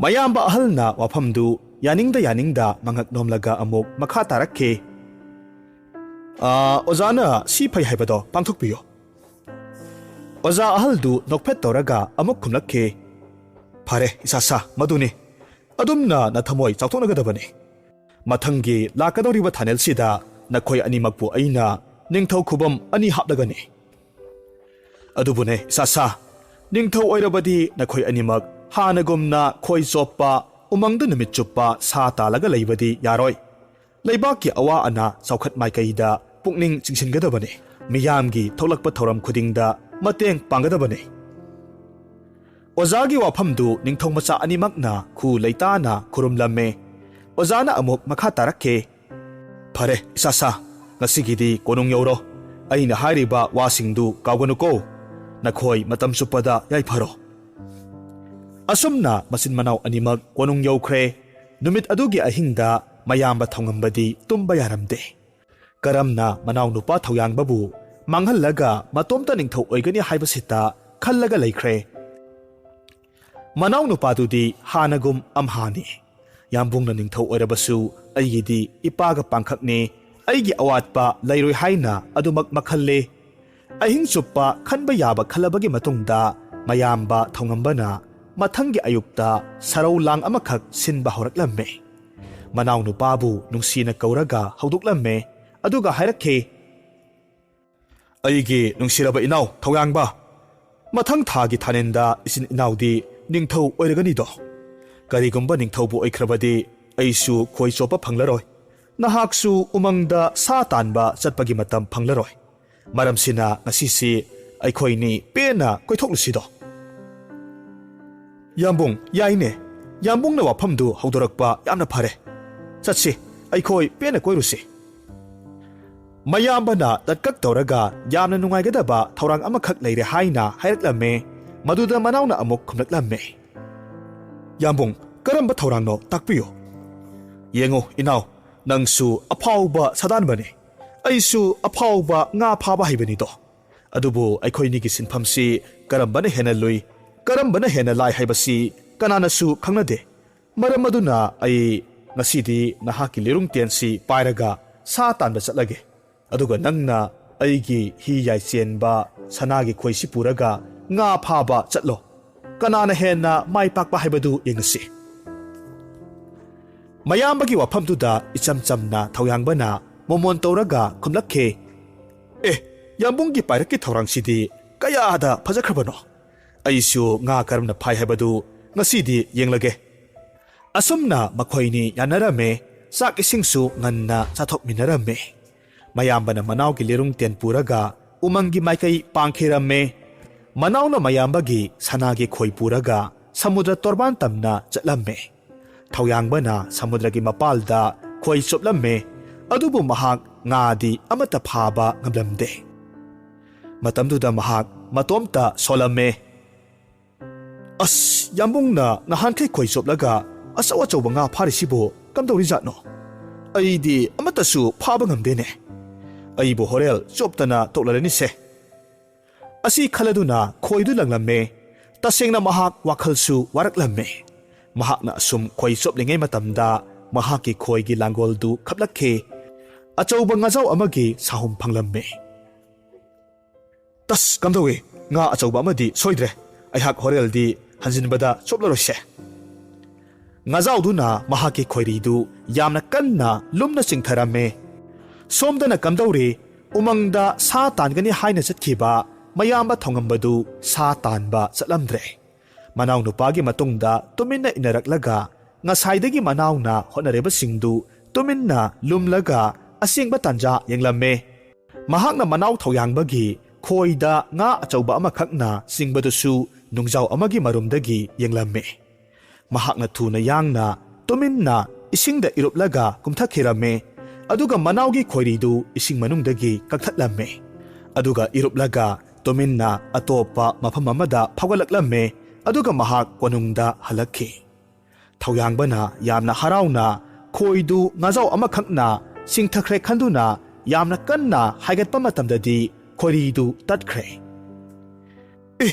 ꯃꯌꯥꯝꯕ ꯑꯍꯜꯅ ꯋꯥꯐꯝꯗꯨ ꯌꯥꯅꯤꯡꯗ ꯌꯥꯅꯤꯡꯗ ꯃꯉꯛ ꯅꯣꯝꯂꯒ ꯑꯃꯨꯛ ꯃꯈꯥ ꯇꯥꯔꯛꯈꯤ, ꯑꯥ, ꯑꯣꯖꯥꯅ ꯁꯤ ꯐꯩ ꯍꯥꯏꯕꯗꯣ ꯄꯥꯡꯊꯣꯛꯄꯤꯌꯨ꯫ ꯑꯣꯖꯥ ꯑꯍꯜꯗꯨ ꯅꯣꯛꯐꯦꯠ ꯇꯧꯔꯒ ꯑꯃꯨꯛ ꯈꯨꯝꯂꯛꯈꯤ, "ꯐꯔꯦ, ꯏꯁꯥ ꯁꯥ, ꯃꯗꯨꯅꯤ꯫ ꯑꯗꯨꯝꯅ ꯅꯊꯃꯣꯏ ꯆꯥꯎꯊꯣꯛꯅꯒꯗꯕꯅꯤ꯫ ꯃꯊꯪꯒꯤ ꯂꯥꯛꯀꯗꯧꯔꯤꯕ ꯊꯥꯅꯦꯜꯁꯤꯗ ꯅꯈꯣꯏ ꯑꯅꯤꯃꯛꯄꯨ ꯑꯩꯅ ꯅꯤꯡꯊꯧ ꯈꯨꯕꯝ ꯑꯅꯤ ꯍꯥꯞꯂꯒꯅꯤ꯫ ꯑꯗꯨꯕꯨꯅꯦ, ꯏꯁꯥ ꯁꯥ, ꯅꯤꯡꯊꯧ ꯑꯣꯏꯔꯕꯗꯤ ꯅꯈꯣꯏ ꯑꯅꯤꯃꯛ ꯍꯥꯟꯅꯒꯨꯝꯅ ꯈꯣꯏ ꯆꯣꯞꯄ, ꯎꯃꯪꯗ ꯅꯨꯃꯤꯠ ꯆꯨꯞꯄ ꯁꯥ ꯇꯥꯜꯂꯒ ꯂꯩꯕꯗꯤ ꯌꯥꯔꯣꯏ꯫ ꯂꯩꯕꯥꯛꯀꯤ ꯑꯋꯥ ꯑꯅꯥ ꯆꯥꯎꯈꯠ ꯃꯥꯏꯀꯩꯗ ꯄꯨꯛꯅꯤꯡ ꯆꯤꯡꯁꯤꯟꯒꯗꯕꯅꯤ꯫ ꯃꯤꯌꯥꯝꯒꯤ ꯊꯣꯛꯂꯛꯄ ꯊꯧꯔꯝ ꯈꯨꯗꯤꯡꯗ ꯃꯇꯦꯡ ꯄꯥꯡꯒꯗꯕꯅꯤ꯫" ꯑꯣꯖꯥꯒꯤ ꯋꯥꯐꯝꯗꯨ ꯅꯤꯡꯊꯧ ꯃꯆꯥ ꯑꯅꯤꯃꯛꯅ ꯈꯨ ꯂꯩꯇꯥꯅ ꯈꯨꯔꯨꯝꯂꯝꯃꯤ꯫ ꯑꯣꯖꯥꯅ ꯑꯃꯨꯛ ꯃꯈꯥ ꯇꯥꯔꯛꯈꯤ, "ꯐꯔꯦ, ꯏꯁꯥ ꯁꯥ, ꯉꯁꯤꯒꯤꯗꯤ ꯀꯣꯅꯨꯡ ꯌꯧꯔꯣ꯫ ꯑꯩꯅ ꯍꯥꯏꯔꯤꯕ ꯋꯥꯁꯤꯡꯗꯨ ꯀꯥꯎꯒꯅꯨꯀꯣ꯫ ꯅꯈꯣꯏ ꯃꯇꯝ ꯆꯨꯞꯄꯗ ꯌꯥꯏꯐꯔꯣ꯫" ꯑꯁꯨꯝꯅ ꯃꯆꯤꯟ ꯃꯅꯥꯎ ꯑꯅꯤꯃꯛ ꯀꯣꯅꯨꯡ ꯌꯧꯈ꯭ꯔꯦ꯫ ꯅꯨꯃꯤꯠ ꯑꯗꯨꯒꯤ ꯑꯍꯤꯡꯗ ꯃꯌꯥꯝꯕ ꯊꯧꯉꯝꯕꯗꯤ ꯇꯨꯝꯕ ꯌꯥꯔꯝꯗꯦ꯫ ꯀꯔꯝꯅ ꯃꯅꯥꯎꯅꯨꯄꯥ ꯊꯧꯌꯥꯡꯕꯕꯨ ꯃꯥꯡꯍꯜꯂꯒ ꯃꯇꯣꯝꯇ ꯅꯤꯡꯊꯧ ꯑꯣꯏꯒꯅꯤ ꯍꯥꯏꯕꯁꯤꯇ ꯈꯜꯂꯒ ꯂꯩꯈ꯭ꯔꯦ꯫ ꯃꯅꯥꯎꯅꯨꯄꯥꯗꯨꯗꯤ ꯍꯥꯟꯅꯒꯨꯝ ꯑꯝꯍꯥꯅꯤ꯫ "ꯌꯥꯝꯕꯨꯡꯅ ꯅꯤꯡꯊꯧ ꯑꯣꯏꯔꯕꯁꯨ ꯑꯩꯒꯤꯗꯤ ꯏꯄꯥꯒ ꯄꯥꯡꯈꯛꯅꯤ꯫ ꯑꯩꯒꯤ ꯑꯋꯥꯠꯄ ꯂꯩꯔꯣꯏ ꯍꯥꯏꯅ ꯑꯗꯨꯃꯛ ꯃꯈꯜꯂꯦ꯫" ꯑꯍꯤꯡ ꯆꯨꯞꯄ ꯈꯟꯕ ꯌꯥꯕ ꯈꯜꯂꯕꯒꯤ ꯃꯇꯨꯡꯗ ꯃꯌꯥꯝꯕ ꯊꯧꯉꯝꯕꯅ ꯃꯊꯪꯒꯤ ꯑꯌꯨꯛꯇ ꯁꯔꯧ ꯂꯥꯡ ꯑꯃꯈꯛ ꯁꯤꯟꯕ ꯍꯧꯔꯛꯂꯝꯃꯦ꯫ ꯃꯅꯥꯎꯅꯨꯄꯥꯕꯨ ꯅꯨꯡꯁꯤꯅ ꯀꯧꯔꯒ ꯍꯧꯗꯣꯛꯂꯝꯃꯦ꯫ ꯑꯗꯨꯒ ꯍꯥꯏꯔꯛꯈꯤ, "ꯑꯩꯒꯤ ꯅꯨꯡꯁꯤꯔꯕ ꯏꯅꯥꯎ ꯊꯧꯌꯥꯡꯕ, ꯃꯊꯪ ꯊꯥꯒꯤ ꯊꯥꯅꯦꯟꯗ ꯏꯆꯤꯟ ꯏꯅꯥꯎꯗꯤ ꯅꯤꯡꯊꯧ ꯑꯣꯏꯔꯒꯅꯤꯗꯣ꯫ ꯀꯔꯤꯒꯨꯝꯕ ꯅꯤꯡꯊꯧꯕꯨ ꯑꯣꯏꯈ꯭ꯔꯕꯗꯤ ꯑꯩꯁꯨ ꯈꯣꯏ ꯆꯣꯞꯄ ꯐꯪꯂꯔꯣꯏ꯫ ꯅꯍꯥꯛꯁꯨ ꯎꯃꯪꯗ ꯁꯥ ꯇꯥꯟꯕ ꯆꯠꯄꯒꯤ ꯃꯇꯝ ꯐꯪꯂꯔꯣꯏ꯫ ꯃꯔꯝꯁꯤꯅ ꯉꯁꯤꯁꯤ ꯑꯩꯈꯣꯏꯅꯤ ꯄꯦꯟꯅ ꯀꯣꯏꯊꯣꯛꯂꯨꯁꯤꯗꯣ꯫" "ꯌꯥꯝꯕꯨꯡ, ꯌꯥꯏꯅꯦ꯫ ꯌꯥꯝꯕꯨꯡꯅ ꯋꯥꯐꯝꯗꯨ ꯍꯧꯗꯣꯔꯛꯄ ꯌꯥꯝꯅ ꯐꯔꯦ꯫ ꯆꯠꯁꯤ, ꯑꯩꯈꯣꯏ ꯄꯦꯟꯅ ꯀꯣꯏꯔꯨꯁꯤ꯫" ꯃꯌꯥꯝꯕꯅ ꯇꯠꯀꯛ ꯇꯧꯔꯒ ꯌꯥꯝꯅ ꯅꯨꯡꯉꯥꯏꯒꯗꯕ ꯊꯧꯔꯥꯡ ꯑꯃꯈꯛ ꯂꯩꯔꯦ ꯍꯥꯏꯅ ꯍꯥꯏꯔꯛꯂꯝꯃꯦ꯫ ꯃꯗꯨꯗ ꯃꯅꯥꯎꯅ ꯑꯃꯨꯛ ꯈꯨꯝꯂꯛꯂꯝꯃꯦ, "ꯌꯥꯝꯕꯨꯡ, ꯀꯔꯝꯕ ꯊꯧꯔꯥꯡꯅꯣ? ꯇꯥꯛꯄꯤꯌꯨ꯫" "ꯌꯦꯡꯉꯨ ꯏꯅꯥꯎ, ꯅꯪꯁꯨ ꯑꯐꯥꯎꯕ ꯁꯥꯗꯥꯟꯕꯅꯤ, ꯑꯩꯁꯨ ꯑꯐꯥꯎꯕ ꯉꯥ ꯐꯥꯕ ꯍꯩꯕꯅꯤꯗꯣ꯫ ꯑꯗꯨꯕꯨ ꯑꯩꯈꯣꯏꯅꯤꯒꯤ ꯁꯤꯟꯐꯝꯁꯤ ꯀꯔꯝꯕꯅ ꯍꯦꯟꯅ ꯂꯨꯏ, ꯀꯔꯝꯕꯅ ꯍꯦꯟꯅ ꯂꯥꯏ ꯍꯥꯏꯕꯁꯤ ꯀꯅꯥꯅꯁꯨ ꯈꯪꯅꯗꯦ꯫ ꯃꯔꯝ ꯑꯗꯨꯅ ꯑꯩ ꯉꯁꯤꯗꯤ ꯅꯍꯥꯛꯀꯤ ꯂꯤꯔꯨꯡ ꯇꯦꯟꯁꯤ ꯄꯥꯏꯔꯒ ꯁꯥ ꯇꯥꯟꯕ ꯆꯠꯂꯒꯦ꯫ ꯑꯗꯨꯒ ꯅꯪꯅ ꯑꯩꯒꯤ ꯍꯤ ꯌꯥꯏ ꯆꯦꯟꯕ ꯁꯅꯥꯒꯤ ꯈꯣꯏꯁꯤ ꯄꯨꯔꯒ ꯉꯥ ꯐꯥꯕ ꯆꯠꯂꯣ꯫ ꯀꯅꯥꯅ ꯍꯦꯟꯅ ꯃꯥꯏ ꯄꯥꯛꯄ ꯍꯥꯏꯕꯗꯨ ꯌꯦꯡꯉꯁꯤ꯫ ꯃꯌꯥꯝꯕꯒꯤ ꯋꯥꯐꯝꯗꯨꯗ ꯏꯆꯝ ꯆꯝꯅ ꯊꯧꯌꯥꯡꯕꯅ ꯃꯣꯃꯣꯟ ꯇꯧꯔꯒ ꯈꯨꯝꯂꯛꯈꯤ, "ꯑꯦ, ꯌꯥꯝꯕꯨꯡꯒꯤ ꯄꯥꯏꯔꯛꯀꯤ ꯊꯧꯔꯥꯡꯁꯤꯗꯤ ꯀꯌꯥꯗ ꯐꯖꯈ꯭ꯔꯕꯅꯣ! ꯑꯩꯁꯨ ꯉꯥ ꯀꯔꯝꯅ ꯐꯥꯏ ꯍꯥꯏꯕꯗꯨ ꯉꯁꯤꯗꯤ ꯌꯦꯡꯂꯒꯦ꯫" ꯑꯁꯨꯝꯅ ꯃꯈꯣꯏꯅꯤ ꯌꯥꯅꯔꯝꯃꯦ꯫ ꯆꯥꯛ ꯏꯁꯤꯡꯁꯨ ꯉꯟꯅ ꯆꯥꯊꯣꯛꯃꯤꯟꯅꯔꯝꯃꯦ꯫ ꯃꯌꯥꯝꯕꯅ ꯃꯅꯥꯎꯒꯤ ꯂꯤꯔꯨꯡ ꯇꯦꯟ ꯄꯨꯔꯒ ꯎꯃꯪꯒꯤ ꯃꯥꯏꯀꯩ ꯄꯥꯡꯈꯤꯔꯝꯃꯦ꯫ ꯃꯅꯥꯎꯅ ꯃꯌꯥꯝꯕꯒꯤ ꯁꯅꯥꯒꯤ ꯈꯣꯏ ꯄꯨꯔꯒ ꯁꯃꯨꯗ꯭ꯔ ꯇꯣꯔꯕꯥꯟ ꯇꯝꯅ ꯆꯠꯂꯝꯃꯦ꯫ ꯊꯧꯌꯥꯡꯕꯅ ꯁꯃꯨꯗ꯭ꯔꯒꯤ ꯃꯄꯥꯜꯗ ꯈꯣꯏ ꯆꯣꯞꯂꯝꯃꯦ, ꯑꯗꯨꯕꯨ ꯃꯍꯥꯛ ꯉꯥꯗꯤ ꯑꯃꯠꯇ ꯐꯥꯕ ꯉꯝꯂꯝꯗꯦ꯫ ꯃꯇꯝꯗꯨꯗ ꯃꯍꯥꯛ ꯃꯇꯣꯝꯇ ꯁꯣꯜꯂꯝꯃꯦ꯫ "ꯑꯁ, ꯌꯥꯝꯕꯨꯡꯅ ꯅꯍꯥꯟꯈꯩ ꯈꯣꯏ ꯆꯣꯞꯂꯒ ꯑꯆꯧ ꯑꯆꯧꯕ ꯉꯥ ꯐꯥꯔꯤꯁꯤꯕꯨ ꯀꯝꯗꯧꯔꯤꯖꯥꯠꯅꯣ? ꯑꯩꯗꯤ ꯑꯃꯠꯇꯁꯨ ꯐꯥꯕ ꯉꯝꯗꯦꯅꯦ꯫ ꯑꯩꯕꯨ ꯍꯣꯔꯦꯜ ꯆꯣꯞꯇꯅ ꯇꯣꯛꯂꯔꯅꯤꯁꯦ꯫" ꯑꯁꯤ ꯈꯜꯂꯗꯨꯅ ꯈꯣꯏꯗꯨ ꯂꯪꯂꯝꯃꯦ꯫ ꯇꯁꯦꯡꯅ ꯃꯍꯥꯛ ꯋꯥꯈꯜꯁꯨ ꯋꯥꯔꯛꯂꯝꯃꯦ꯫ ꯃꯍꯥꯛꯅ ꯑꯁꯨꯝ ꯈꯣꯏ ꯆꯣꯞꯂꯤꯉꯩ ꯃꯇꯝꯗ ꯃꯍꯥꯛꯀꯤ ꯈꯣꯏꯒꯤ ꯂꯥꯡꯒꯣꯜꯗꯨ ꯈꯞꯂꯛꯈꯤ꯫ ꯑꯆꯧꯕ ꯉꯥꯖꯥꯎ ꯑꯃꯒꯤ ꯁꯥꯍꯨꯝ ꯐꯪꯂꯝꯃꯦ꯫ "ꯇꯁ, ꯀꯝꯗꯧꯏ? ꯉꯥ ꯑꯆꯧꯕ ꯑꯃꯗꯤ ꯁꯣꯏꯗ꯭ꯔꯦ꯫ ꯑꯩꯍꯥꯛ ꯍꯣꯔꯦꯜꯗꯤ ꯍꯟꯖꯤꯟꯕꯗ ꯆꯣꯞꯂꯔꯣꯏꯁꯦ꯫" ꯉꯥꯖꯥꯎꯗꯨꯅ ꯃꯍꯥꯛꯀꯤ ꯈꯣꯏꯔꯤꯗꯨ ꯌꯥꯝꯅ ꯀꯟꯅ ꯂꯨꯝꯅ ꯆꯤꯡꯊꯔꯝꯃꯦ꯫ ꯁꯣꯝꯗꯅ ꯀꯝꯗꯧꯔꯤ? ꯎꯃꯪꯗ ꯁꯥ ꯇꯥꯟꯒꯅꯤ ꯍꯥꯏꯅ ꯆꯠꯈꯤꯕ ꯃꯌꯥꯝꯕ ꯊꯧꯉꯝꯕꯗꯨ ꯁꯥ ꯇꯥꯟꯕ ꯆꯠꯂꯝꯗ꯭ꯔꯦ꯫ ꯃꯅꯥꯎꯅꯨꯄꯥꯒꯤ ꯃꯇꯨꯡꯗ ꯇꯨꯃꯤꯟꯅ ꯏꯟꯅꯔꯛꯂꯒ ꯉꯁꯥꯏꯗꯒꯤ ꯃꯅꯥꯎꯅ ꯍꯣꯠꯅꯔꯤꯕꯁꯤꯡꯗꯨ ꯇꯨꯃꯤꯟꯅ ꯂꯨꯝꯂꯒ ꯑꯁꯦꯡꯕ ꯇꯥꯟꯖꯥ ꯌꯦꯡꯂꯝꯃꯦ꯫ ꯃꯍꯥꯛꯅ ꯃꯅꯥꯎ ꯊꯧꯌꯥꯡꯕꯒꯤ ꯈꯣꯏꯗ ꯉꯥ ꯑꯆꯧꯕ ꯑꯃꯈꯛꯅ ꯆꯤꯡꯕꯗꯨꯁꯨ ꯅꯨꯡꯖꯥꯎ ꯑꯃꯒꯤ ꯃꯔꯨꯝꯗꯒꯤ ꯌꯦꯡꯂꯝꯃꯦ꯫ ꯃꯍꯥꯛꯅ ꯊꯨꯅ ꯌꯥꯡꯅ ꯇꯨꯃꯤꯟꯅ ꯏꯁꯤꯡꯗ ꯏꯔꯨꯞꯂꯒ ꯀꯨꯝꯊꯈꯤꯔꯝꯃꯦ, ꯑꯗꯨꯒ ꯃꯅꯥꯎꯒꯤ ꯈꯣꯏꯔꯤꯗꯨ ꯏꯁꯤꯡ ꯃꯅꯨꯡꯗꯒꯤ ꯀꯛꯊꯠꯂꯝꯃꯦ꯫ ꯑꯗꯨꯒ ꯏꯔꯨꯞꯂꯒ ꯇꯨꯃꯤꯟꯅ ꯑꯇꯣꯞꯄ ꯃꯐꯝ ꯑꯃꯗ ꯐꯥꯎꯒꯠꯂꯛꯂꯝꯃꯦ, ꯑꯗꯨꯒ ꯃꯍꯥꯛ ꯀꯣꯅꯨꯡꯗ ꯍꯜꯂꯛꯈꯤ꯫ ꯊꯧꯌꯥꯡꯕꯅ ꯌꯥꯝꯅ ꯍꯔꯥꯎꯅ ꯈꯣꯏꯗꯨ ꯉꯥꯖꯥꯎ ꯑꯃꯈꯛꯅ ꯆꯤꯡꯊꯈ꯭ꯔꯦ ꯈꯟꯗꯨꯅ ꯌꯥꯝꯅ ꯀꯟꯅ ꯍꯥꯏꯒꯠꯄ ꯃꯇꯝꯗꯗꯤ ꯈꯣꯏꯔꯤꯗꯨ ꯇꯠꯈ꯭ꯔꯦ꯫ "ꯑꯦ,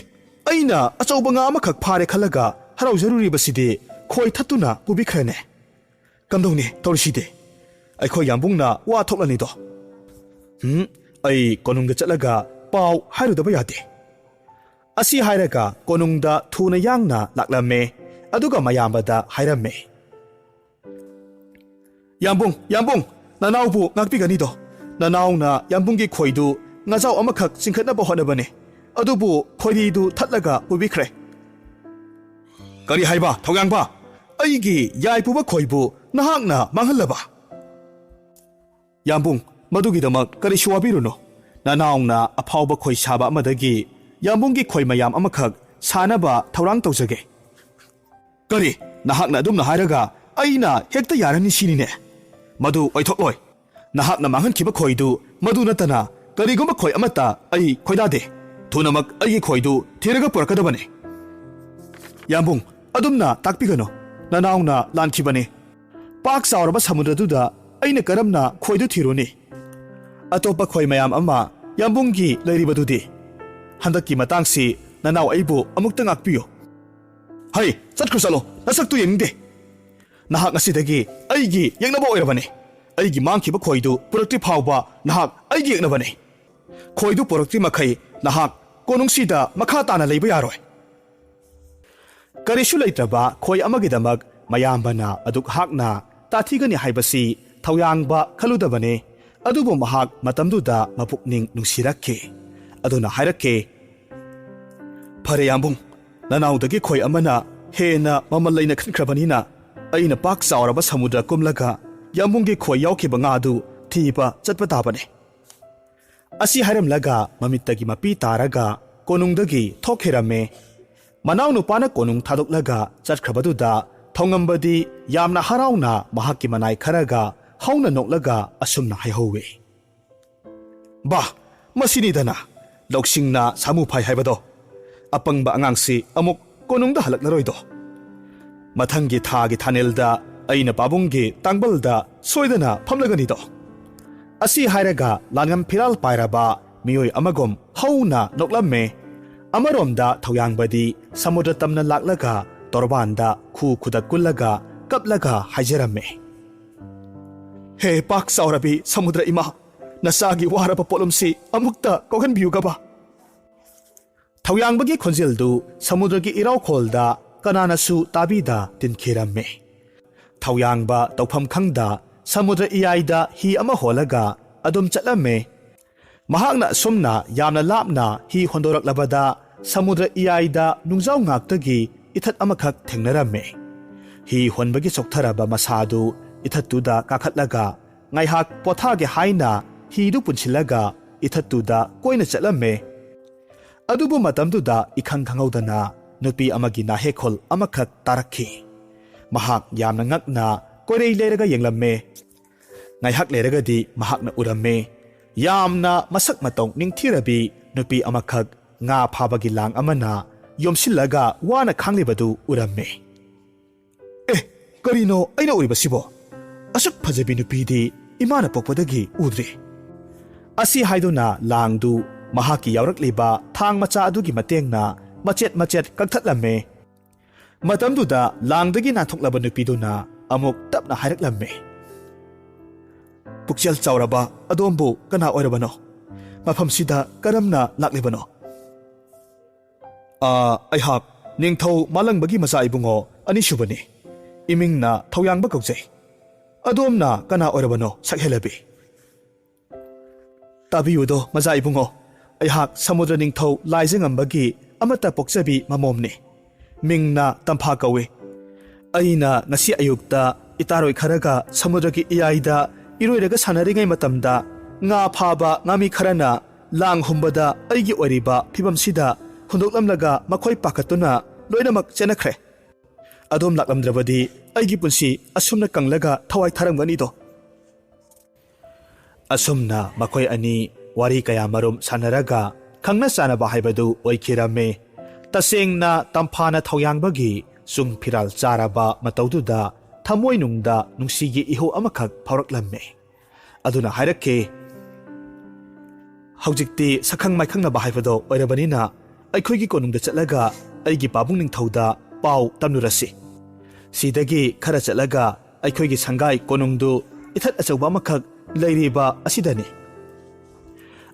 ꯑꯩꯅ ꯑꯆꯧꯕ ꯉꯥ ꯑꯃꯈꯛ ꯐꯥꯔꯦ ꯈꯜꯂꯒ ꯍꯔꯥꯎꯖꯔꯨꯔꯤꯕꯁꯤꯗꯤ ꯈꯣꯏ ꯊꯠꯇꯨꯅ ꯄꯨꯕꯤꯈ꯭ꯔꯦꯅꯦ꯫ ꯀꯝꯗꯧꯅꯤ ꯇꯧꯔꯤꯁꯤꯗꯤ? ꯑꯩꯈꯣꯏ ꯌꯥꯝꯕꯨꯡꯅ ꯋꯥ ꯊꯣꯛꯂꯅꯤꯗꯣ꯫" "ꯎꯝ, ꯑꯩ ꯀꯣꯅꯨꯡꯗ ꯆꯠꯂꯒ ꯄꯥꯎ ꯍꯥꯏꯔꯨꯗꯕ ꯌꯥꯗꯦ꯫" ꯑꯁꯤ ꯍꯥꯏꯔꯒ ꯀꯣꯅꯨꯡꯗ ꯊꯨꯅ ꯌꯥꯡꯅ ꯂꯥꯛꯂꯝꯃꯦ꯫ ꯑꯗꯨꯒ ꯃꯌꯥꯝꯕꯗ ꯍꯥꯏꯔꯝꯃꯦ, "ꯌꯥꯝꯕꯨꯡ, ꯌꯥꯝꯕꯨꯡ, ꯅꯅꯥꯎꯕꯨ ꯉꯥꯛꯄꯤꯒꯅꯤꯗꯣ꯫ ꯅꯅꯥꯎꯅ ꯌꯥꯝꯕꯨꯡꯒꯤ ꯈꯣꯏꯗꯨ ꯉꯥꯖꯥꯎ ꯑꯃꯈꯛ ꯆꯤꯡꯈꯠꯅꯕ ꯍꯣꯠꯅꯕꯅꯦ, ꯑꯗꯨꯕꯨ ꯈꯣꯏꯔꯤꯗꯨ ꯊꯠꯂꯒ ꯄꯨꯕꯤꯈ꯭ꯔꯦ꯫" "ꯀꯔꯤ ꯍꯥꯏꯕ, ꯊꯧꯌꯥꯡꯕ? ꯑꯩꯒꯤ ꯌꯥꯏ ꯄꯨꯕ ꯈꯣꯏꯕꯨ ꯅꯍꯥꯛꯅ ꯃꯥꯡꯍꯜꯂꯕ?" "ꯌꯥꯝꯕꯨꯡ, ꯃꯗꯨꯒꯤꯗꯃꯛ ꯀꯔꯤꯁꯨ ꯋꯥꯕꯤꯔꯨꯅꯨ꯫ ꯅꯅꯥꯎꯅ ꯑꯐꯥꯎꯕ ꯈꯣꯏ ꯁꯥꯕ ꯑꯃꯗꯒꯤ ꯌꯥꯝꯕꯨꯡꯒꯤ ꯈꯣꯏ ꯃꯌꯥꯝ ꯑꯃꯈꯛ ꯁꯥꯅꯕ ꯊꯧꯔꯥꯡ ꯇꯧꯖꯒꯦ꯫" "ꯀꯔꯤ? ꯅꯍꯥꯛꯅ ꯑꯗꯨꯝꯅ ꯍꯥꯏꯔꯒ ꯑꯩꯅ ꯍꯦꯛꯇ ꯌꯥꯔꯅꯤ ꯁꯤꯅꯤꯅꯦ? ꯃꯗꯨ ꯑꯣꯏꯊꯣꯛꯂꯣꯏ꯫ ꯅꯍꯥꯛꯅ ꯃꯥꯡꯍꯟꯈꯤꯕ ꯈꯣꯏꯗꯨ ꯃꯗꯨ ꯅꯠꯇꯅ ꯀꯔꯤꯒꯨꯝꯕ ꯈꯣꯏ ꯑꯃꯠꯇ ꯑꯩ ꯈꯣꯏꯗꯥꯗꯦ꯫ ꯊꯨꯅꯃꯛ ꯑꯩꯒꯤ ꯈꯣꯏꯗꯨ ꯊꯤꯔꯒ ꯄꯨꯔꯛꯀꯗꯕꯅꯤ꯫" "ꯌꯥꯝꯕꯨꯡ, ꯑꯗꯨꯝꯅ ꯇꯥꯛꯄꯤꯒꯅꯨ꯫ ꯅꯅꯥꯎꯅ ꯂꯥꯟꯈꯤꯕꯅꯤ꯫ ꯄꯥꯛ ꯆꯥꯎꯔꯕ ꯁꯃꯨꯗ꯭ꯔꯗꯨꯗ ꯑꯩꯅ ꯀꯔꯝꯅ ꯈꯣꯏꯗꯨ ꯊꯤꯔꯨꯅꯤ? ꯑꯇꯣꯞꯄ ꯈꯣꯏ ꯃꯌꯥꯝ ꯑꯃ ꯌꯥꯝꯕꯨꯡꯒꯤ ꯂꯩꯔꯤꯕꯗꯨꯗꯤ? ꯍꯟꯗꯛꯀꯤ ꯃꯇꯥꯡꯁꯤ ꯅꯅꯥꯎ ꯑꯩꯕꯨ ꯑꯃꯨꯛꯇ ꯉꯥꯛꯄꯤꯌꯨ꯫" "ꯍꯩ, ꯆꯠꯈ꯭ꯔꯣ ꯆꯠꯂꯣ, ꯅꯁꯛꯇꯨ ꯌꯦꯡꯅꯤꯡꯗꯦ꯫ ꯅꯍꯥꯛ ꯉꯁꯤꯗꯒꯤ ꯑꯩꯒꯤ ꯌꯦꯛꯅꯕ ꯑꯣꯏꯔꯕꯅꯤ꯫ ꯑꯩꯒꯤ ꯃꯥꯡꯈꯤꯕ ꯈꯣꯏꯗꯨ ꯄꯨꯔꯛꯇ꯭ꯔꯤ ꯐꯥꯎꯕ ꯅꯍꯥꯛ ꯑꯩꯒꯤ ꯌꯦꯛꯅꯕꯅꯤ꯫ ꯈꯣꯏꯗꯨ ꯄꯨꯔꯛꯇ꯭ꯔꯤ ꯃꯈꯩ ꯅꯍꯥꯛ ꯀꯣꯅꯨꯡꯁꯤꯗ ꯃꯈꯥ ꯇꯥꯅ ꯂꯩꯕ ꯌꯥꯔꯣꯏ꯫" ꯀꯔꯤꯁꯨ ꯂꯩꯇ꯭ꯔꯕ ꯈꯣꯏ ꯑꯃꯒꯤꯗꯃꯛ ꯃꯌꯥꯝꯕꯅ ꯑꯗꯨꯛ ꯍꯥꯛꯅ ꯇꯥꯊꯤꯒꯅꯤ ꯍꯥꯏꯕꯁꯤ ꯊꯧꯌꯥꯡꯕ ꯈꯜꯂꯨꯗꯕꯅꯤ꯫ ꯑꯗꯨꯕꯨ ꯃꯍꯥꯛ ꯃꯇꯝꯗꯨꯗ ꯃꯄꯨꯛꯅꯤꯡ ꯅꯨꯡꯁꯤꯔꯛꯈꯤ꯫ ꯑꯗꯨꯅ ꯍꯥꯏꯔꯛꯈꯤ, "ꯐꯔꯦ ꯌꯥꯝꯕꯨꯡ, ꯅꯅꯥꯎꯗꯒꯤ ꯈꯣꯏ ꯑꯃꯅ ꯍꯦꯟꯅ ꯃꯃꯜ ꯂꯩꯅ ꯈꯟꯈ꯭ꯔꯕꯅꯤꯅ, ꯑꯩꯅ ꯄꯥꯛ ꯆꯥꯎꯔꯕ ꯁꯃꯨꯗ꯭ꯔ ꯀꯨꯝꯂꯒ ꯌꯥꯝꯕꯨꯡꯒꯤ ꯈꯣꯏ ꯌꯥꯎꯈꯤꯕ ꯉꯥꯗꯨ ꯊꯤꯕ ꯆꯠꯄ ꯇꯥꯕꯅꯤ꯫" ꯑꯁꯤ ꯍꯥꯏꯔꯝꯂꯒ ꯃꯃꯤꯠꯇꯒꯤ ꯃꯄꯤ ꯇꯥꯔꯒ ꯀꯣꯅꯨꯡꯗꯒꯤ ꯊꯣꯛꯈꯤꯔꯝꯃꯦ꯫ ꯃꯅꯥꯎꯅꯨꯄꯥꯅ ꯀꯣꯅꯨꯡ ꯊꯥꯗꯣꯛꯂꯒ ꯆꯠꯈ꯭ꯔꯕꯗꯨꯗ ꯊꯧꯉꯝꯕꯗꯤ ꯌꯥꯝꯅ ꯍꯔꯥꯎꯅ ꯃꯍꯥꯛꯀꯤ ꯃꯅꯥꯏ ꯈꯔꯒ ꯍꯧꯅ ꯅꯣꯛꯂꯒ ꯑꯁꯨꯝꯅ ꯍꯥꯏꯍꯧꯋꯤ, "ꯕꯥ, ꯃꯁꯤꯅꯤꯗꯅ ꯂꯧꯁꯤꯡꯅ ꯁꯥꯃꯨ ꯐꯥꯏ ꯍꯥꯏꯕꯗꯣ꯫ ꯑꯄꯪꯕ ꯑꯉꯥꯡꯁꯤ ꯑꯃꯨꯛ ꯀꯣꯅꯨꯡꯗ ꯍꯜꯂꯛꯂꯔꯣꯏꯗꯣ꯫ ꯃꯊꯪꯒꯤ ꯊꯥꯒꯤ ꯊꯥꯅꯦꯜꯗ ꯑꯩꯅ ꯄꯥꯕꯨꯡꯒꯤ ꯇꯥꯡꯕꯜꯗ ꯁꯣꯏꯗꯅ ꯐꯝꯂꯒꯅꯤꯗꯣ꯫" ꯑꯁꯤ ꯍꯥꯏꯔꯒ ꯂꯥꯟꯉꯝ ꯐꯤꯔꯥꯜ ꯄꯥꯏꯔꯕ ꯃꯤꯑꯣꯏ ꯑꯃꯒꯨꯝ ꯍꯧꯅ ꯅꯣꯛꯂꯝꯃꯦ꯫ ꯑꯃꯔꯣꯝꯗ ꯊꯧꯌꯥꯡꯕꯗꯤ ꯁꯃꯨꯗ꯭ꯔ ꯇꯝꯅ ꯂꯥꯛꯂꯒ ꯇꯣꯔꯕꯥꯟꯗ ꯈꯨ ꯈꯨꯗꯛ ꯀꯨꯜꯂꯒ ꯀꯞꯂꯒ ꯍꯥꯏꯖꯔꯝꯃꯦ, "ꯍꯦ ꯄꯥꯛ ꯆꯥꯎꯔꯕꯤ ꯁꯃꯨꯗ꯭ꯔ ꯏꯃꯥ, ꯅꯁꯥꯒꯤ ꯋꯥꯔꯕ ꯄꯣꯠꯂꯨꯝꯁꯤ ꯑꯃꯨꯛꯇ ꯀꯣꯛꯍꯟꯕꯤꯌꯨꯒꯕ꯫ ꯊꯧꯌꯥꯡꯕꯒꯤ ꯈꯣꯟꯖꯦꯜꯗꯨ ꯁꯃꯨꯗ꯭ꯔꯒꯤ ꯏꯔꯥꯎꯈꯣꯜꯗ ꯀꯅꯥꯅꯁꯨ ꯇꯥꯕꯤꯗ ꯇꯤꯟꯈꯤꯔꯝꯃꯤ꯫ ꯊꯧꯌꯥꯡꯕ ꯇꯧꯐꯝ ꯈꯪꯗ ꯁꯃꯨꯗ꯭ꯔ ꯏꯌꯥꯏꯗ ꯍꯤ ꯑꯃ ꯍꯣꯜꯂꯒ ꯑꯗꯨꯝ ꯆꯠꯂꯝꯃꯦ꯫ ꯃꯍꯥꯛꯅ ꯑꯁꯨꯝꯅ ꯌꯥꯝꯅ ꯂꯥꯞꯅ ꯍꯤ ꯍꯣꯟꯗꯣꯔꯛꯂꯕꯗ ꯁꯃꯨꯗ꯭ꯔ ꯏꯌꯥꯏꯗ ꯅꯨꯡꯖꯥꯎ ꯉꯥꯛꯇꯒꯤ ꯏꯊꯠ ꯑꯃꯈꯛ ꯊꯦꯡꯅꯔꯝꯃꯦ꯫ ꯍꯤ ꯍꯣꯟꯕꯒꯤ ꯆꯣꯛꯊꯔꯕ ꯃꯁꯥꯗꯨ ꯏꯊꯠꯇꯨꯗ ꯀꯥꯈꯠꯂꯒ ꯉꯥꯏꯍꯥꯛ ꯄꯣꯊꯥꯒꯦ ꯍꯥꯏꯅ ꯍꯤꯗꯨ ꯄꯨꯟꯁꯤꯜꯂꯒ ꯏꯊꯠꯇꯨꯗ ꯀꯣꯏꯅ ꯆꯠꯂꯝꯃꯦ꯫ ꯑꯗꯨꯕꯨ ꯃꯇꯝꯗꯨꯗ ꯏꯈꯪ ꯈꯪꯍꯧꯗꯅ ꯅꯨꯄꯤ ꯑꯃꯒꯤ ꯅꯥꯍꯦꯛꯈꯣꯜ ꯑꯃꯈꯛ ꯇꯥꯔꯛꯈꯤ꯫ ꯃꯍꯥꯛ ꯌꯥꯝꯅ ꯉꯛꯅ ꯀꯣꯏꯔꯩ ꯂꯩꯔꯒ ꯌꯦꯡꯂꯝꯃꯦ꯫ ꯉꯥꯏꯍꯥꯛ ꯂꯩꯔꯒꯗꯤ ꯃꯍꯥꯛꯅ ꯎꯔꯝꯃꯦ꯫ ꯌꯥꯝꯅ ꯃꯁꯛ ꯃꯇꯧ ꯅꯤꯡꯊꯤꯔꯕꯤ ꯅꯨꯄꯤ ꯑꯃꯈꯛ ꯉꯥ ꯐꯥꯕꯒꯤ ꯂꯥꯡ ꯑꯃꯅ ꯌꯣꯝꯁꯤꯜꯂꯒ ꯋꯥꯅ ꯈꯥꯡꯂꯤꯕꯗꯨ ꯎꯔꯝꯃꯦ꯫ "ꯑꯦ, ꯀꯔꯤꯅꯣ ꯑꯩꯅ ꯎꯔꯤꯕꯁꯤꯕꯣ? ꯑꯁꯨꯛ ꯐꯖꯕꯤ ꯅꯨꯄꯤꯗꯤ ꯏꯃꯥꯅ ꯄꯣꯛꯄꯗꯒꯤ ꯎꯗ꯭ꯔꯤ꯫" ꯑꯁꯤ ꯍꯥꯏꯗꯨꯅ ꯂꯥꯡꯗꯨ ꯃꯍꯥꯛꯀꯤ ꯌꯥꯎꯔꯛꯂꯤꯕ ꯊꯥꯡ ꯃꯆꯥ ꯑꯗꯨꯒꯤ ꯃꯇꯦꯡꯅ ꯃꯆꯦꯠ ꯃꯆꯦꯠ ꯀꯛꯊꯠꯂꯝꯃꯦ꯫ ꯃꯇꯝꯗꯨꯗ ꯂꯥꯡꯗꯒꯤ ꯅꯥꯟꯊꯣꯛꯂꯕ ꯅꯨꯄꯤꯗꯨꯅ ꯑꯃꯨꯛ ꯇꯞꯅ ꯍꯥꯏꯔꯛꯂꯝꯃꯤ, "ꯄꯨꯛꯆꯦꯜ ꯆꯥꯎꯔꯕ ꯑꯗꯣꯝꯕꯨ ꯀꯅꯥ ꯑꯣꯏꯔꯕꯅꯣ? ꯃꯐꯝꯁꯤꯗ ꯀꯔꯝꯅ ꯂꯥꯛꯂꯤꯕꯅꯣ?" "ꯑꯥ, ꯑꯩꯍꯥꯛ ꯅꯤꯡꯊꯧ ꯃꯥꯂꯪꯕꯒꯤ ꯃꯆꯥ ꯏꯕꯨꯡꯉꯣ ꯑꯅꯤꯁꯨꯕꯅꯤ꯫ ꯏꯃꯤꯡꯅ ꯊꯧꯌꯥꯡꯕ ꯀꯧꯖꯩ꯫ ꯑꯗꯣꯝꯅ ꯀꯅꯥ ꯑꯣꯏꯔꯕꯅꯣ, ꯁꯛꯍꯦꯜꯂꯕꯤ?" "ꯇꯥꯕꯤꯌꯨꯗꯣ, ꯃꯆꯥ ꯏꯕꯨꯡꯉꯣ, ꯑꯩꯍꯥꯛ ꯁꯃꯨꯗ꯭ꯔ ꯅꯤꯡꯊꯧ ꯂꯥꯏꯖꯉꯝꯕꯒꯤ ꯑꯃꯠꯇ ꯄꯣꯛꯆꯕꯤ ꯃꯃꯣꯝꯅꯤ꯫ ꯃꯤꯡꯅ ꯇꯝꯐꯥ ꯀꯧꯏ꯫ ꯑꯩꯅ ꯉꯁꯤ ꯑꯌꯨꯛꯇ ꯏꯇꯥꯔꯣꯏ ꯈꯔꯒ ꯁꯃꯨꯗ꯭ꯔꯒꯤ ꯏꯌꯥꯏꯗ ꯏꯔꯣꯏꯔꯒ ꯁꯥꯟꯅꯔꯤꯉꯩ ꯃꯇꯝꯗ ꯉꯥ ꯐꯥꯕ ꯉꯥꯃꯤ ꯈꯔꯅ ꯂꯥꯡ ꯍꯨꯝꯕꯗ ꯑꯩꯒꯤ ꯑꯣꯏꯔꯤꯕ ꯐꯤꯕꯝꯁꯤꯗ ꯍꯨꯟꯗꯣꯛꯂꯝꯂꯒ ꯃꯈꯣꯏ ꯄꯥꯈꯠꯇꯨꯅ ꯂꯣꯏꯅꯃꯛ ꯆꯦꯟꯅꯈ꯭ꯔꯦ꯫ ꯑꯗꯣꯝ ꯂꯥꯛꯂꯝꯗ꯭ꯔꯕꯗꯤ ꯑꯩꯒꯤ ꯄꯨꯟꯁꯤ ꯑꯁꯨꯝꯅ ꯀꯪꯂꯒ ꯊꯋꯥꯏ ꯊꯥꯔꯝꯒꯅꯤꯗꯣ꯫" ꯑꯁꯨꯝꯅ ꯃꯈꯣꯏ ꯑꯅꯤ ꯋꯥꯔꯤ ꯀꯌꯥ ꯃꯔꯨꯝ ꯁꯥꯟꯅꯔꯒ ꯈꯪꯅ ꯆꯥꯟꯅꯕ ꯍꯥꯏꯕꯗꯨ ꯑꯣꯏꯈꯤꯔꯝꯃꯤ꯫ ꯇꯁꯦꯡꯅ ꯇꯝꯐꯥꯅ ꯊꯧꯌꯥꯡꯕꯒꯤ ꯆꯨꯡ ꯐꯤꯔꯥꯜ ꯆꯥꯔꯕ ꯃꯇꯧꯗꯨꯗ ꯊꯃꯣꯏꯅꯨꯡꯗ ꯅꯨꯡꯁꯤꯒꯤ ꯏꯍꯨ ꯑꯃꯈꯛ ꯐꯥꯎꯔꯛꯂꯝꯃꯤ꯫ ꯑꯗꯨꯅ ꯍꯥꯏꯔꯛꯈꯤ, "ꯍꯧꯖꯤꯛꯇꯤ ꯁꯛꯈꯪ ꯃꯥꯏꯈꯪꯅꯕ ꯍꯥꯏꯕꯗꯣ ꯑꯣꯏꯔꯕꯅꯤꯅ ꯑꯩꯈꯣꯏꯒꯤ ꯀꯣꯅꯨꯡꯗ ꯆꯠꯂꯒ ꯑꯩꯒꯤ ꯄꯥꯕꯨꯡ ꯅꯤꯡꯊꯧꯗ ꯄꯥꯎ ꯇꯝꯂꯨꯔꯁꯤ꯫ ꯁꯤꯗꯒꯤ ꯈꯔ ꯆꯠꯂꯒ ꯑꯩꯈꯣꯏꯒꯤ ꯁꯪꯒꯥꯏ ꯀꯣꯅꯨꯡꯗꯨ ꯏꯊꯠ ꯑꯆꯧꯕ ꯑꯃꯈꯛ ꯂꯩꯔꯤꯕ ꯑꯁꯤꯗꯅꯤ꯫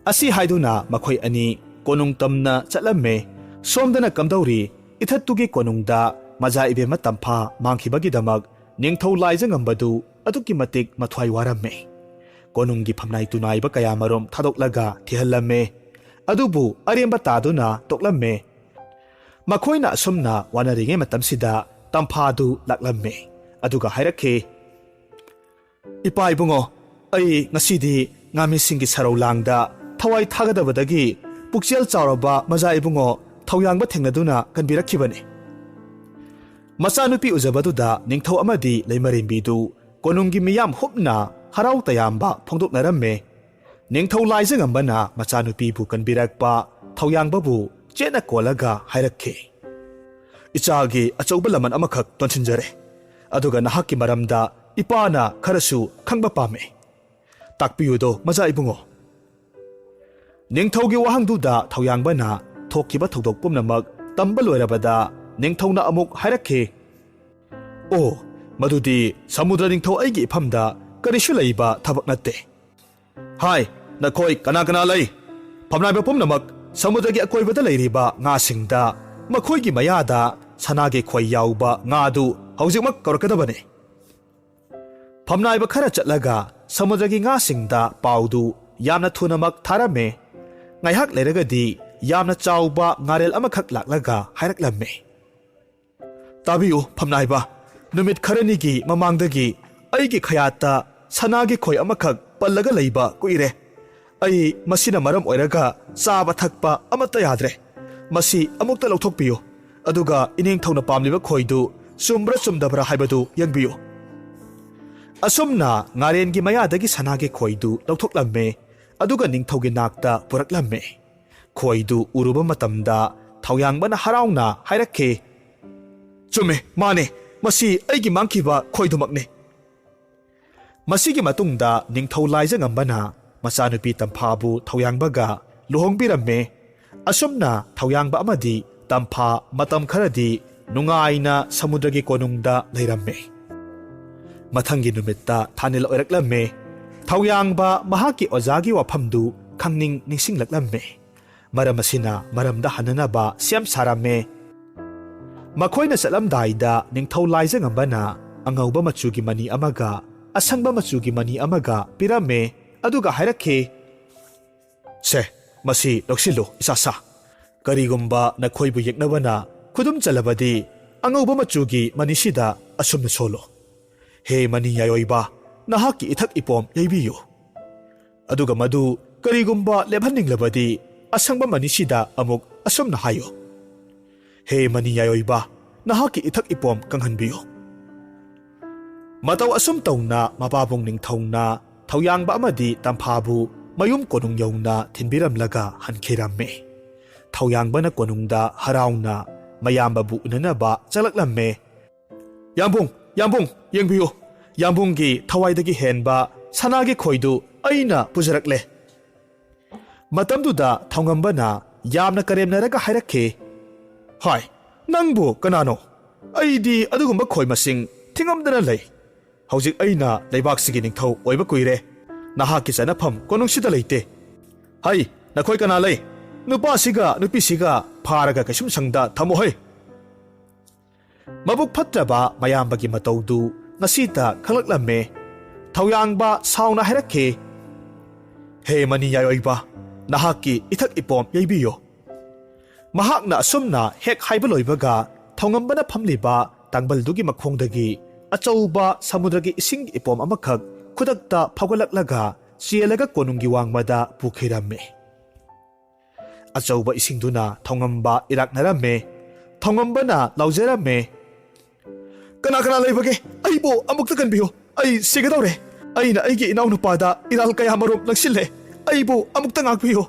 ꯑꯁꯤ ꯍꯥꯏꯗꯨꯅ ꯃꯈꯣꯏ ꯑꯅꯤ ꯀꯣꯅꯨꯡ ꯇꯝꯅ ꯆꯠꯂꯝꯃꯦ꯫ ꯁꯣꯝꯗꯅ ꯀꯝꯗꯧꯔꯤ? ꯏꯊꯠꯇꯨꯒꯤ ꯀꯣꯅꯨꯡꯗ ꯃꯖꯥ ꯏꯕꯦꯝꯃ ꯇꯝꯐꯥ ꯃꯥꯡꯈꯤꯕꯒꯤꯗꯃꯛ ꯅꯤꯡꯊꯧ ꯂꯥꯏꯖꯉꯝꯕꯗꯨ ꯑꯗꯨꯛꯀꯤ ꯃꯇꯤꯛ ꯃꯊ꯭ꯋꯥꯏ ꯋꯥꯔꯝꯃꯦ꯫ ꯀꯣꯅꯨꯡꯒꯤ ꯐꯝꯅꯥꯏ ꯇꯨꯅꯥꯏꯕ ꯀꯌꯥꯃꯔꯨꯝ ꯊꯥꯗꯣꯛꯂꯒ ꯊꯤꯍꯜꯂꯝꯃꯦ꯫ ꯑꯗꯨꯕꯨ ꯑꯔꯦꯝꯕ ꯇꯥꯗꯨꯅ ꯇꯣꯛꯂꯝꯃꯦ꯫ ꯃꯈꯣꯏꯅ ꯑꯁꯨꯝꯅ ꯋꯥꯅꯔꯤꯉꯩ ꯃꯇꯝꯁꯤꯗ ꯇꯝꯐꯥꯗꯨ ꯂꯥꯛꯂꯝꯃꯦ꯫ ꯑꯗꯨꯒ ꯍꯥꯏꯔꯛꯈꯤ, "ꯏꯄꯥ ꯏꯕꯨꯡꯉꯣ, ꯑꯩ ꯉꯁꯤꯗꯤ ꯉꯥꯃꯤꯁꯤꯡꯒꯤ ꯁꯔꯧ ꯂꯥꯡꯗ ꯊꯋꯥꯏ ꯊꯥꯒꯗꯕꯗꯒꯤ ꯄꯨꯛꯆꯦꯜ ꯆꯥꯎꯔꯕ ꯃꯖꯥ ꯏꯕꯨꯡꯉꯣ ꯊꯧꯌꯥꯡꯕ ꯊꯦꯡꯅꯗꯨꯅ ꯀꯟꯕꯤꯔꯛꯈꯤꯕꯅꯤ꯫" ꯃꯆꯥꯅꯨꯄꯤ ꯎꯖꯕꯗꯨꯗ ꯅꯤꯡꯊꯧ ꯑꯃꯗꯤ ꯂꯩꯃꯔꯦꯝꯕꯤꯗꯨ ꯀꯣꯅꯨꯡꯒꯤ ꯃꯤꯌꯥꯝ ꯍꯨꯞꯅ ꯍꯔꯥꯎ ꯇꯌꯥꯝꯕ ꯐꯣꯡꯗꯣꯛꯅꯔꯝꯃꯦ꯫ ꯅꯤꯡꯊꯧ ꯂꯥꯏꯖꯉꯝꯕꯅ ꯃꯆꯥꯅꯨꯄꯤꯕꯨ ꯀꯟꯕꯤꯔꯛꯄ ꯊꯧꯌꯥꯡꯕꯕꯨ ꯆꯦꯠꯅ ꯀꯣꯜꯂꯒ ꯍꯥꯏꯔꯛꯈꯤ, "ꯏꯆꯥꯒꯤ ꯑꯆꯧꯕ ꯂꯃꯟ ꯑꯃꯈꯛ ꯇꯣꯟꯁꯤꯟꯖꯔꯦ꯫ ꯑꯗꯨꯒ ꯅꯍꯥꯛꯀꯤ ꯃꯔꯝꯗ ꯏꯄꯥꯅ ꯈꯔꯁꯨ ꯈꯪꯕ ꯄꯥꯝꯃꯦ꯫ ꯇꯥꯛꯄꯤꯌꯨꯗꯣ, ꯃꯆꯥ ꯏꯕꯨꯡꯉꯣ꯫" ꯅꯤꯡꯊꯧꯒꯤ ꯋꯥꯍꯪꯗꯨꯗ ꯊꯧꯌꯥꯡꯕꯅ ꯊꯣꯛꯈꯤꯕ ꯊꯧꯗꯣꯛ ꯄꯨꯝꯅꯃꯛ ꯇꯝꯕ ꯂꯣꯏꯔꯕꯗ ꯅꯤꯡꯊꯧꯅ ꯑꯃꯨꯛ ꯍꯥꯏꯔꯛꯈꯤ, "ꯑꯣ, ꯃꯗꯨꯗꯤ ꯁꯃꯨꯗ꯭ꯔ ꯅꯤꯡꯊꯧ ꯑꯩꯒꯤ ꯏꯐꯝꯗ ꯀꯔꯤꯁꯨ ꯂꯩꯕ ꯊꯕꯛ ꯅꯠꯇꯦ꯫ ꯍꯥꯏ, ꯅꯈꯣꯏ ꯀꯅꯥ ꯀꯅꯥ ꯂꯩ? ꯐꯝꯅꯥꯏꯕ ꯄꯨꯝꯅꯃꯛ ꯁꯃꯨꯗ꯭ꯔꯒꯤ ꯑꯀꯣꯏꯕꯗ ꯂꯩꯔꯤꯕ ꯉꯥꯁꯤꯡꯗ ꯃꯈꯣꯏꯒꯤ ꯃꯌꯥꯗ ꯁꯅꯥꯒꯤ ꯈꯣꯏ ꯌꯥꯎꯕ ꯉꯥꯗꯨ ꯍꯧꯖꯤꯛꯃꯛ ꯀꯧꯔꯛꯀꯗꯕꯅꯤ꯫" ꯐꯝꯅꯥꯏꯕ ꯈꯔ ꯆꯠꯂꯒ ꯁꯃꯨꯗ꯭ꯔꯒꯤ ꯉꯥꯁꯤꯡꯗ ꯄꯥꯎꯗꯨ ꯌꯥꯝꯅ ꯊꯨꯅꯃꯛ ꯊꯥꯔꯝꯃꯦ꯫ ꯉꯥꯏꯍꯥꯛ ꯂꯩꯔꯒꯗꯤ ꯌꯥꯝꯅ ꯆꯥꯎꯕ ꯉꯥꯔꯦꯜ ꯑꯃꯈꯛ ꯂꯥꯛꯂꯒ ꯍꯥꯏꯔꯛꯂꯝꯃꯦ, "ꯇꯥꯕꯤꯌꯨ ꯐꯝꯅꯥꯏꯕ, ꯅꯨꯃꯤꯠ ꯈꯔꯅꯤꯒꯤ ꯃꯃꯥꯡꯗꯒꯤ ꯑꯩꯒꯤ ꯈꯌꯥꯠꯇ ꯁꯅꯥꯒꯤ ꯈꯣꯏ ꯑꯃꯈꯛ ꯄꯜꯂꯒ ꯂꯩꯕ ꯀꯨꯏꯔꯦ꯫ ꯑꯩ ꯃꯁꯤꯅ ꯃꯔꯝ ꯑꯣꯏꯔꯒ ꯆꯥꯕ ꯊꯛꯄ ꯑꯃꯠꯇ ꯌꯥꯗ꯭ꯔꯦ꯫ ꯃꯁꯤ ꯑꯃꯨꯛꯇ ꯂꯧꯊꯣꯛꯄꯤꯌꯨ, ꯑꯗꯨꯒ ꯏꯅꯤꯡꯊꯧꯅ ꯄꯥꯝꯂꯤꯕ ꯈꯣꯏꯗꯨ ꯆꯨꯝꯕ꯭ꯔꯥ ꯆꯨꯝꯗꯕ꯭ꯔꯥ ꯍꯥꯏꯕꯗꯨ ꯌꯦꯡꯕꯤꯌꯨ꯫" ꯑꯁꯨꯝꯅ ꯉꯥꯔꯦꯟꯒꯤ ꯃꯌꯥꯗꯒꯤ ꯁꯅꯥꯒꯤ ꯈꯣꯏꯗꯨ ꯂꯧꯊꯣꯛꯂꯝꯃꯦ꯫ ꯑꯗꯨꯒ ꯅꯤꯡꯊꯧꯒꯤ ꯅꯥꯛꯇ ꯄꯨꯔꯛꯂꯝꯃꯦ꯫ ꯈꯣꯏꯗꯨ ꯎꯔꯨꯕ ꯃꯇꯝꯗ ꯊꯧꯌꯥꯡꯕꯅ ꯍꯔꯥꯎꯅ ꯍꯥꯏꯔꯛꯈꯤ, "ꯆꯨꯝꯃꯦ, ꯃꯥꯅꯦ, ꯃꯁꯤ ꯑꯩꯒꯤ ꯃꯥꯡꯈꯤꯕ ꯈꯣꯏꯗꯨꯃꯛꯅꯦ꯫" ꯃꯁꯤꯒꯤ ꯃꯇꯨꯡꯗ ꯅꯤꯡꯊꯧ ꯂꯥꯏꯖꯉꯝꯕꯅ ꯃꯆꯥꯅꯨꯄꯤ ꯇꯝꯐꯥꯕꯨ ꯊꯧꯌꯥꯡꯕꯒ ꯂꯨꯍꯣꯡꯕꯤꯔꯝꯃꯦ꯫ ꯑꯁꯨꯝꯅ ꯊꯧꯌꯥꯡꯕ ꯑꯃꯗꯤ ꯇꯝꯐꯥ ꯃꯇꯝ ꯈꯔꯗꯤ ꯅꯨꯡꯉꯥꯏꯅ ꯁꯃꯨꯗ꯭ꯔꯒꯤ ꯀꯣꯅꯨꯡꯗ ꯂꯩꯔꯝꯃꯦ꯫ ꯃꯊꯪꯒꯤ ꯅꯨꯃꯤꯠꯇ ꯊꯥꯅꯤꯜ ꯑꯣꯏꯔꯛꯂꯝꯃꯦ꯫ ꯊꯧꯌꯥꯡꯕ ꯃꯍꯥꯛꯀꯤ ꯑꯣꯖꯥꯒꯤ ꯋꯥꯐꯝꯗꯨ ꯈꯪꯅꯤꯡ ꯅꯤꯡꯁꯤꯡꯂꯛꯂꯝꯃꯦ꯫ ꯃꯔꯝ ꯑꯁꯤꯅ ꯃꯔꯝꯗ ꯍꯟꯅꯅꯕ ꯁꯦꯝ ꯁꯥꯔꯝꯃꯦ꯫ ꯃꯈꯣꯏꯅ ꯆꯠꯂꯝꯗꯥꯏꯗ ꯅꯤꯡꯊꯧ ꯂꯥꯏꯖꯉꯝꯕꯅ ꯑꯉꯧꯕ ꯃꯆꯨꯒꯤ ꯃꯅꯤ ꯑꯃꯒ ꯑꯁꯪꯕ ꯃꯆꯨꯒꯤ ꯃꯅꯤ ꯑꯃꯒ ꯄꯤꯔꯝꯃꯦ꯫ ꯑꯗꯨꯒ ꯍꯥꯏꯔꯛꯈꯤ, "ꯁꯦ, ꯃꯁꯤ ꯂꯧꯁꯤꯜꯂꯨ, ꯏꯆꯥꯁꯥ꯫ ꯀꯔꯤꯒꯨꯝꯕ ꯅꯈꯣꯏꯕꯨ ꯌꯦꯛꯅꯕꯅ ꯈꯨꯗꯨꯝ ꯆꯜꯂꯕꯗꯤ, ꯑꯉꯧꯕ ꯃꯆꯨꯒꯤ ꯃꯅꯤꯁꯤꯗ ꯑꯁꯨꯝꯅ ꯁꯣꯜꯂꯨ: 'ꯍꯦ ꯃꯅꯤ ꯌꯥꯏꯑꯣꯏꯕ, ꯅꯍꯥꯛꯀꯤ ꯏꯊꯛ ꯏꯄꯣꯝ ꯌꯩꯕꯤꯌꯨ.' ꯑꯗꯨꯒ ꯃꯗꯨ ꯀꯔꯤꯒꯨꯝꯕ ꯂꯦꯞꯍꯟꯅꯤꯡꯂꯕꯗꯤ, ꯑꯁꯪꯕ ꯃꯅꯤꯁꯤꯗ ꯑꯃꯨꯛ ꯑꯁꯨꯝꯅ ꯍꯥꯏꯌꯨ: 'ꯍꯦ ꯃꯅꯤ ꯌꯥꯏꯑꯣꯏꯕ, ꯅꯍꯥꯛꯀꯤ ꯏꯊꯛ ꯏꯄꯣꯝ ꯀꯪꯍꯟꯕꯤꯌꯨ.'" ꯃꯇꯧ ꯑꯁꯨꯝ ꯇꯧꯅ ꯃꯄꯥꯕꯨꯡ ꯅꯤꯡꯊꯧꯅ ꯊꯧꯌꯥꯡꯕ ꯑꯃꯗꯤ ꯇꯝꯐꯥꯕꯨ ꯃꯌꯨꯝ ꯀꯣꯅꯨꯡ ꯌꯧꯅ ꯊꯤꯟꯕꯤꯔꯝꯂꯒ ꯍꯟꯈꯤꯔꯝꯃꯤ꯫ ꯊꯧꯌꯥꯡꯕꯅ ꯀꯣꯅꯨꯡꯗ ꯍꯔꯥꯎꯅ ꯃꯌꯥꯝꯕꯕꯨ ꯎꯅꯅꯕ ꯆꯠꯂꯛꯂꯝꯃꯦ꯫ "ꯌꯥꯝꯕꯨꯡ, ꯌꯥꯝꯕꯨꯡ, ꯌꯦꯡꯕꯤꯌꯨ, ꯌꯥꯝꯕꯨꯡꯒꯤ ꯊꯋꯥꯏꯗꯒꯤ ꯍꯦꯟꯕ ꯁꯅꯥꯒꯤ ꯈꯣꯏꯗꯨ ꯑꯩꯅ ꯄꯨꯖꯔꯛꯂꯦ"꯫ ꯃꯇꯝꯗꯨꯗ ꯊꯧꯉꯝꯕꯅ ꯌꯥꯝꯅ ꯀꯔꯦꯝꯅꯔꯒ ꯍꯥꯏꯔꯛꯈꯤ, "ꯍꯥꯏ, ꯅꯪꯕꯨ ꯀꯅꯥꯅꯣ? ꯑꯩꯗꯤ ꯑꯗꯨꯒꯨꯝꯕ ꯈꯣꯏ ꯃꯁꯤꯡ ꯊꯤꯉꯝꯗꯅ ꯂꯩ꯫ ꯍꯧꯖꯤꯛ ꯑꯩꯅ ꯂꯩꯕꯥꯛꯁꯤꯒꯤ ꯅꯤꯡꯊꯧ ꯑꯣꯏꯕ ꯀꯨꯏꯔꯦ꯫ ꯅꯍꯥꯛꯀꯤ ꯆꯠꯅꯐꯝ ꯀꯣꯅꯨꯡꯁꯤꯗ ꯂꯩꯇꯦ꯫ ꯍꯩ, ꯅꯈꯣꯏ ꯀꯅꯥ ꯂꯩ? ꯅꯨꯄꯥꯁꯤꯒ ꯅꯨꯄꯤꯁꯤꯒ ꯐꯥꯔꯒ ꯀꯩꯁꯨꯝꯁꯪꯗ ꯊꯝꯃꯣ ꯍꯩ!" ꯃꯕꯨꯛ ꯐꯠꯇ꯭ꯔꯕ ꯃꯌꯥꯝꯕꯒꯤ ꯃꯇꯧꯗꯨ ꯉꯁꯤꯇ ꯈꯪꯂꯛꯂꯝꯃꯦ꯫ ꯊꯧꯌꯥꯡꯕ ꯁꯥꯎꯅ ꯍꯥꯏꯔꯛꯈꯤ, "ꯍꯦ ꯃꯅꯤ ꯌꯥꯏꯑꯣꯏꯕ, ꯅꯍꯥꯛꯀꯤ ꯏꯊꯛ ꯏꯄꯣꯝ ꯌꯩꯕꯤꯌꯨ"꯫ ꯃꯍꯥꯛꯅ ꯑꯁꯨꯝꯅ ꯍꯦꯛ ꯍꯥꯏꯕ ꯂꯣꯏꯕꯒ, ꯊꯧꯉꯝꯕꯅ ꯐꯝꯂꯤꯕ ꯇꯥꯡꯕꯜꯗꯨꯒꯤ ꯃꯈꯣꯡꯗꯒꯤ ꯑꯆꯧꯕ ꯁꯃꯨꯗ꯭ꯔꯒꯤ ꯏꯁꯤꯡꯒꯤ ꯏꯄꯣꯝ ꯑꯃꯈꯛ ꯈꯨꯗꯛꯇ ꯐꯥꯎꯒꯠꯂꯛꯂꯒ ꯆꯦꯜꯂꯒ ꯀꯣꯅꯨꯡꯒꯤ ꯋꯥꯡꯃꯗ ꯄꯨꯈꯤꯔꯝꯃꯤ꯫ ꯑꯆꯧꯕ ꯏꯁꯤꯡꯗꯨꯅ ꯊꯧꯉꯝꯕ ꯏꯔꯥꯛꯅꯔꯝꯃꯦ꯫ ꯊꯧꯉꯝꯕꯅ ꯂꯥꯎꯖꯔꯝꯃꯦ, "ꯀꯅꯥ ꯀꯅꯥ ꯂꯩꯕꯒꯦ? ꯑꯩꯕꯨ ꯑꯃꯨꯛꯇ ꯀꯟꯕꯤꯌꯨ꯫ ꯑꯩ ꯁꯤꯒꯗꯧꯔꯦ꯫ ꯑꯩꯅ ꯑꯩꯒꯤ ꯏꯅꯥꯎꯅꯨꯄꯥꯗ ꯏꯔꯥꯜ ꯀꯌꯥ ꯃꯔꯨꯝ ꯂꯪꯁꯤꯜꯂꯦ꯫ ꯑꯩꯕꯨ ꯑꯃꯨꯛꯇ ꯉꯥꯛꯄꯤꯌꯨ꯫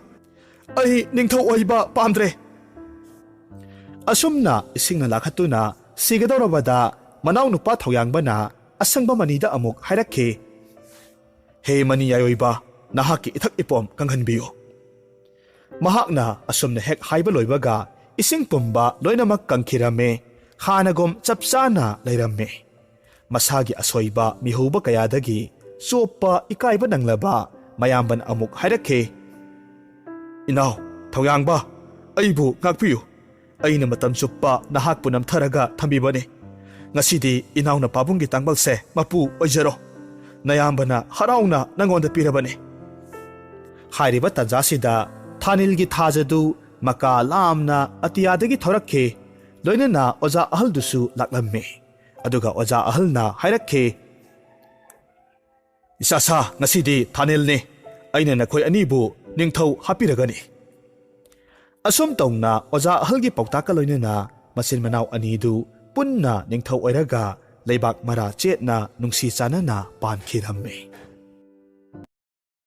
ꯑꯩ ꯅꯤꯡꯊꯧ ꯑꯣꯏꯕ ꯄꯥꯝꯗ꯭ꯔꯦ"꯫ ꯑꯁꯨꯝꯅ ꯏꯁꯤꯡꯅ ꯂꯥꯛꯍꯠꯇꯨꯅ ꯁꯤꯒꯗꯧꯔꯕꯗ, ꯃꯅꯥꯎꯅꯨꯄꯥ ꯊꯧꯌꯥꯡꯕꯅ ꯑꯁꯪꯕ ꯃꯅꯤꯗ ꯑꯃꯨꯛ ꯍꯥꯏꯔꯛꯈꯤ, "ꯍꯦ ꯃꯅꯤ ꯌꯥꯏꯑꯣꯏꯕ, ꯅꯍꯥꯛꯀꯤ ꯏꯊꯛ ꯏꯄꯣꯝ ꯀꯪꯍꯟꯕꯤꯌꯨ"꯫ ꯃꯍꯥꯛꯅ ꯑꯁꯨꯝꯅ ꯍꯦꯛ ꯍꯥꯏꯕ ꯂꯣꯏꯕꯒ, ꯏꯁꯤꯡ ꯄꯨꯝꯕ ꯂꯣꯏꯅꯃꯛ ꯀꯪꯈꯤꯔꯝꯃꯦ꯫ ꯍꯥꯟꯅꯒꯨꯝ ꯆꯞ ꯆꯥꯅ ꯂꯩꯔꯝꯃꯦ꯫ ꯃꯁꯥꯒꯤ ꯑꯁꯣꯏꯕ ꯃꯤꯍꯧꯕ ꯀꯌꯥꯗꯒꯤ ꯆꯣꯞꯄ ꯏꯀꯥꯏꯕ ꯅꯪꯂꯕ ꯃꯌꯥꯝꯕꯅ ꯑꯃꯨꯛ ꯍꯥꯏꯔꯛꯈꯤ, "ꯏꯅꯥꯎ ꯊꯧꯌꯥꯡꯕ, ꯑꯩꯕꯨ ꯉꯥꯛꯄꯤꯌꯨ꯫ ꯑꯩꯅ ꯃꯇꯝ ꯆꯨꯞꯄ ꯅꯍꯥꯛꯄꯨ ꯅꯝꯊꯔꯒ ꯊꯝꯕꯤꯕꯅꯤ꯫ ꯉꯁꯤꯗꯤ ꯏꯅꯥꯎꯅ ꯄꯥꯕꯨꯡꯒꯤ ꯇꯥꯡꯕꯜꯁꯦ ꯃꯄꯨ ꯑꯣꯏꯖꯔꯣ꯫ ꯅꯌꯥꯝꯕꯅ ꯍꯔꯥꯎꯅ ꯅꯉꯣꯟꯗ ꯄꯤꯔꯕꯅꯤ"꯫ ꯍꯥꯏꯔꯤꯕ ꯇꯥꯟꯖꯥꯁꯤꯗ ꯊꯥꯅꯤꯜꯒꯤ ꯊꯥꯖꯗꯨ ꯃꯀꯥ ꯂꯥꯝꯅ ꯑꯇꯤꯌꯥꯗꯒꯤ ꯊꯣꯔꯛꯈꯤ꯫ ꯂꯣꯏꯅꯅ ꯑꯣꯖꯥ ꯑꯍꯜꯗꯨꯁꯨ ꯂꯥꯛꯂꯝꯃꯤ꯫ ꯑꯗꯨꯒ ꯑꯣꯖꯥ ꯑꯍꯜꯅ ꯍꯥꯏꯔꯛꯈꯤ, "ꯏꯆꯥꯁꯥ, ꯉꯁꯤꯗꯤ ꯊꯥꯅꯤꯜꯅꯤ꯫ ꯑꯩꯅ ꯅꯈꯣꯏ ꯑꯅꯤꯕꯨ ꯅꯤꯡꯊꯧ ꯍꯥꯞꯄꯤꯔꯒꯅꯤ"꯫ ꯑꯁꯨꯝ ꯇꯧꯅ ꯑꯣꯖꯥ ꯑꯍꯜꯒꯤ ꯄꯥꯎꯇꯥꯛꯀ ꯂꯣꯏꯅꯅ ꯃꯆꯤꯟ ꯃꯅꯥꯎ ꯑꯅꯤꯗꯨ ꯄꯨꯟꯅ ꯅꯤꯡꯊꯧ ꯑꯣꯏꯔꯒ ꯂꯩꯕꯥꯛ ꯃꯔꯥ ꯆꯦꯠꯅ ꯅꯨꯡꯁꯤ ꯆꯥꯟꯅꯅ ꯄꯥꯟꯈꯤꯔꯝꯃꯤ꯫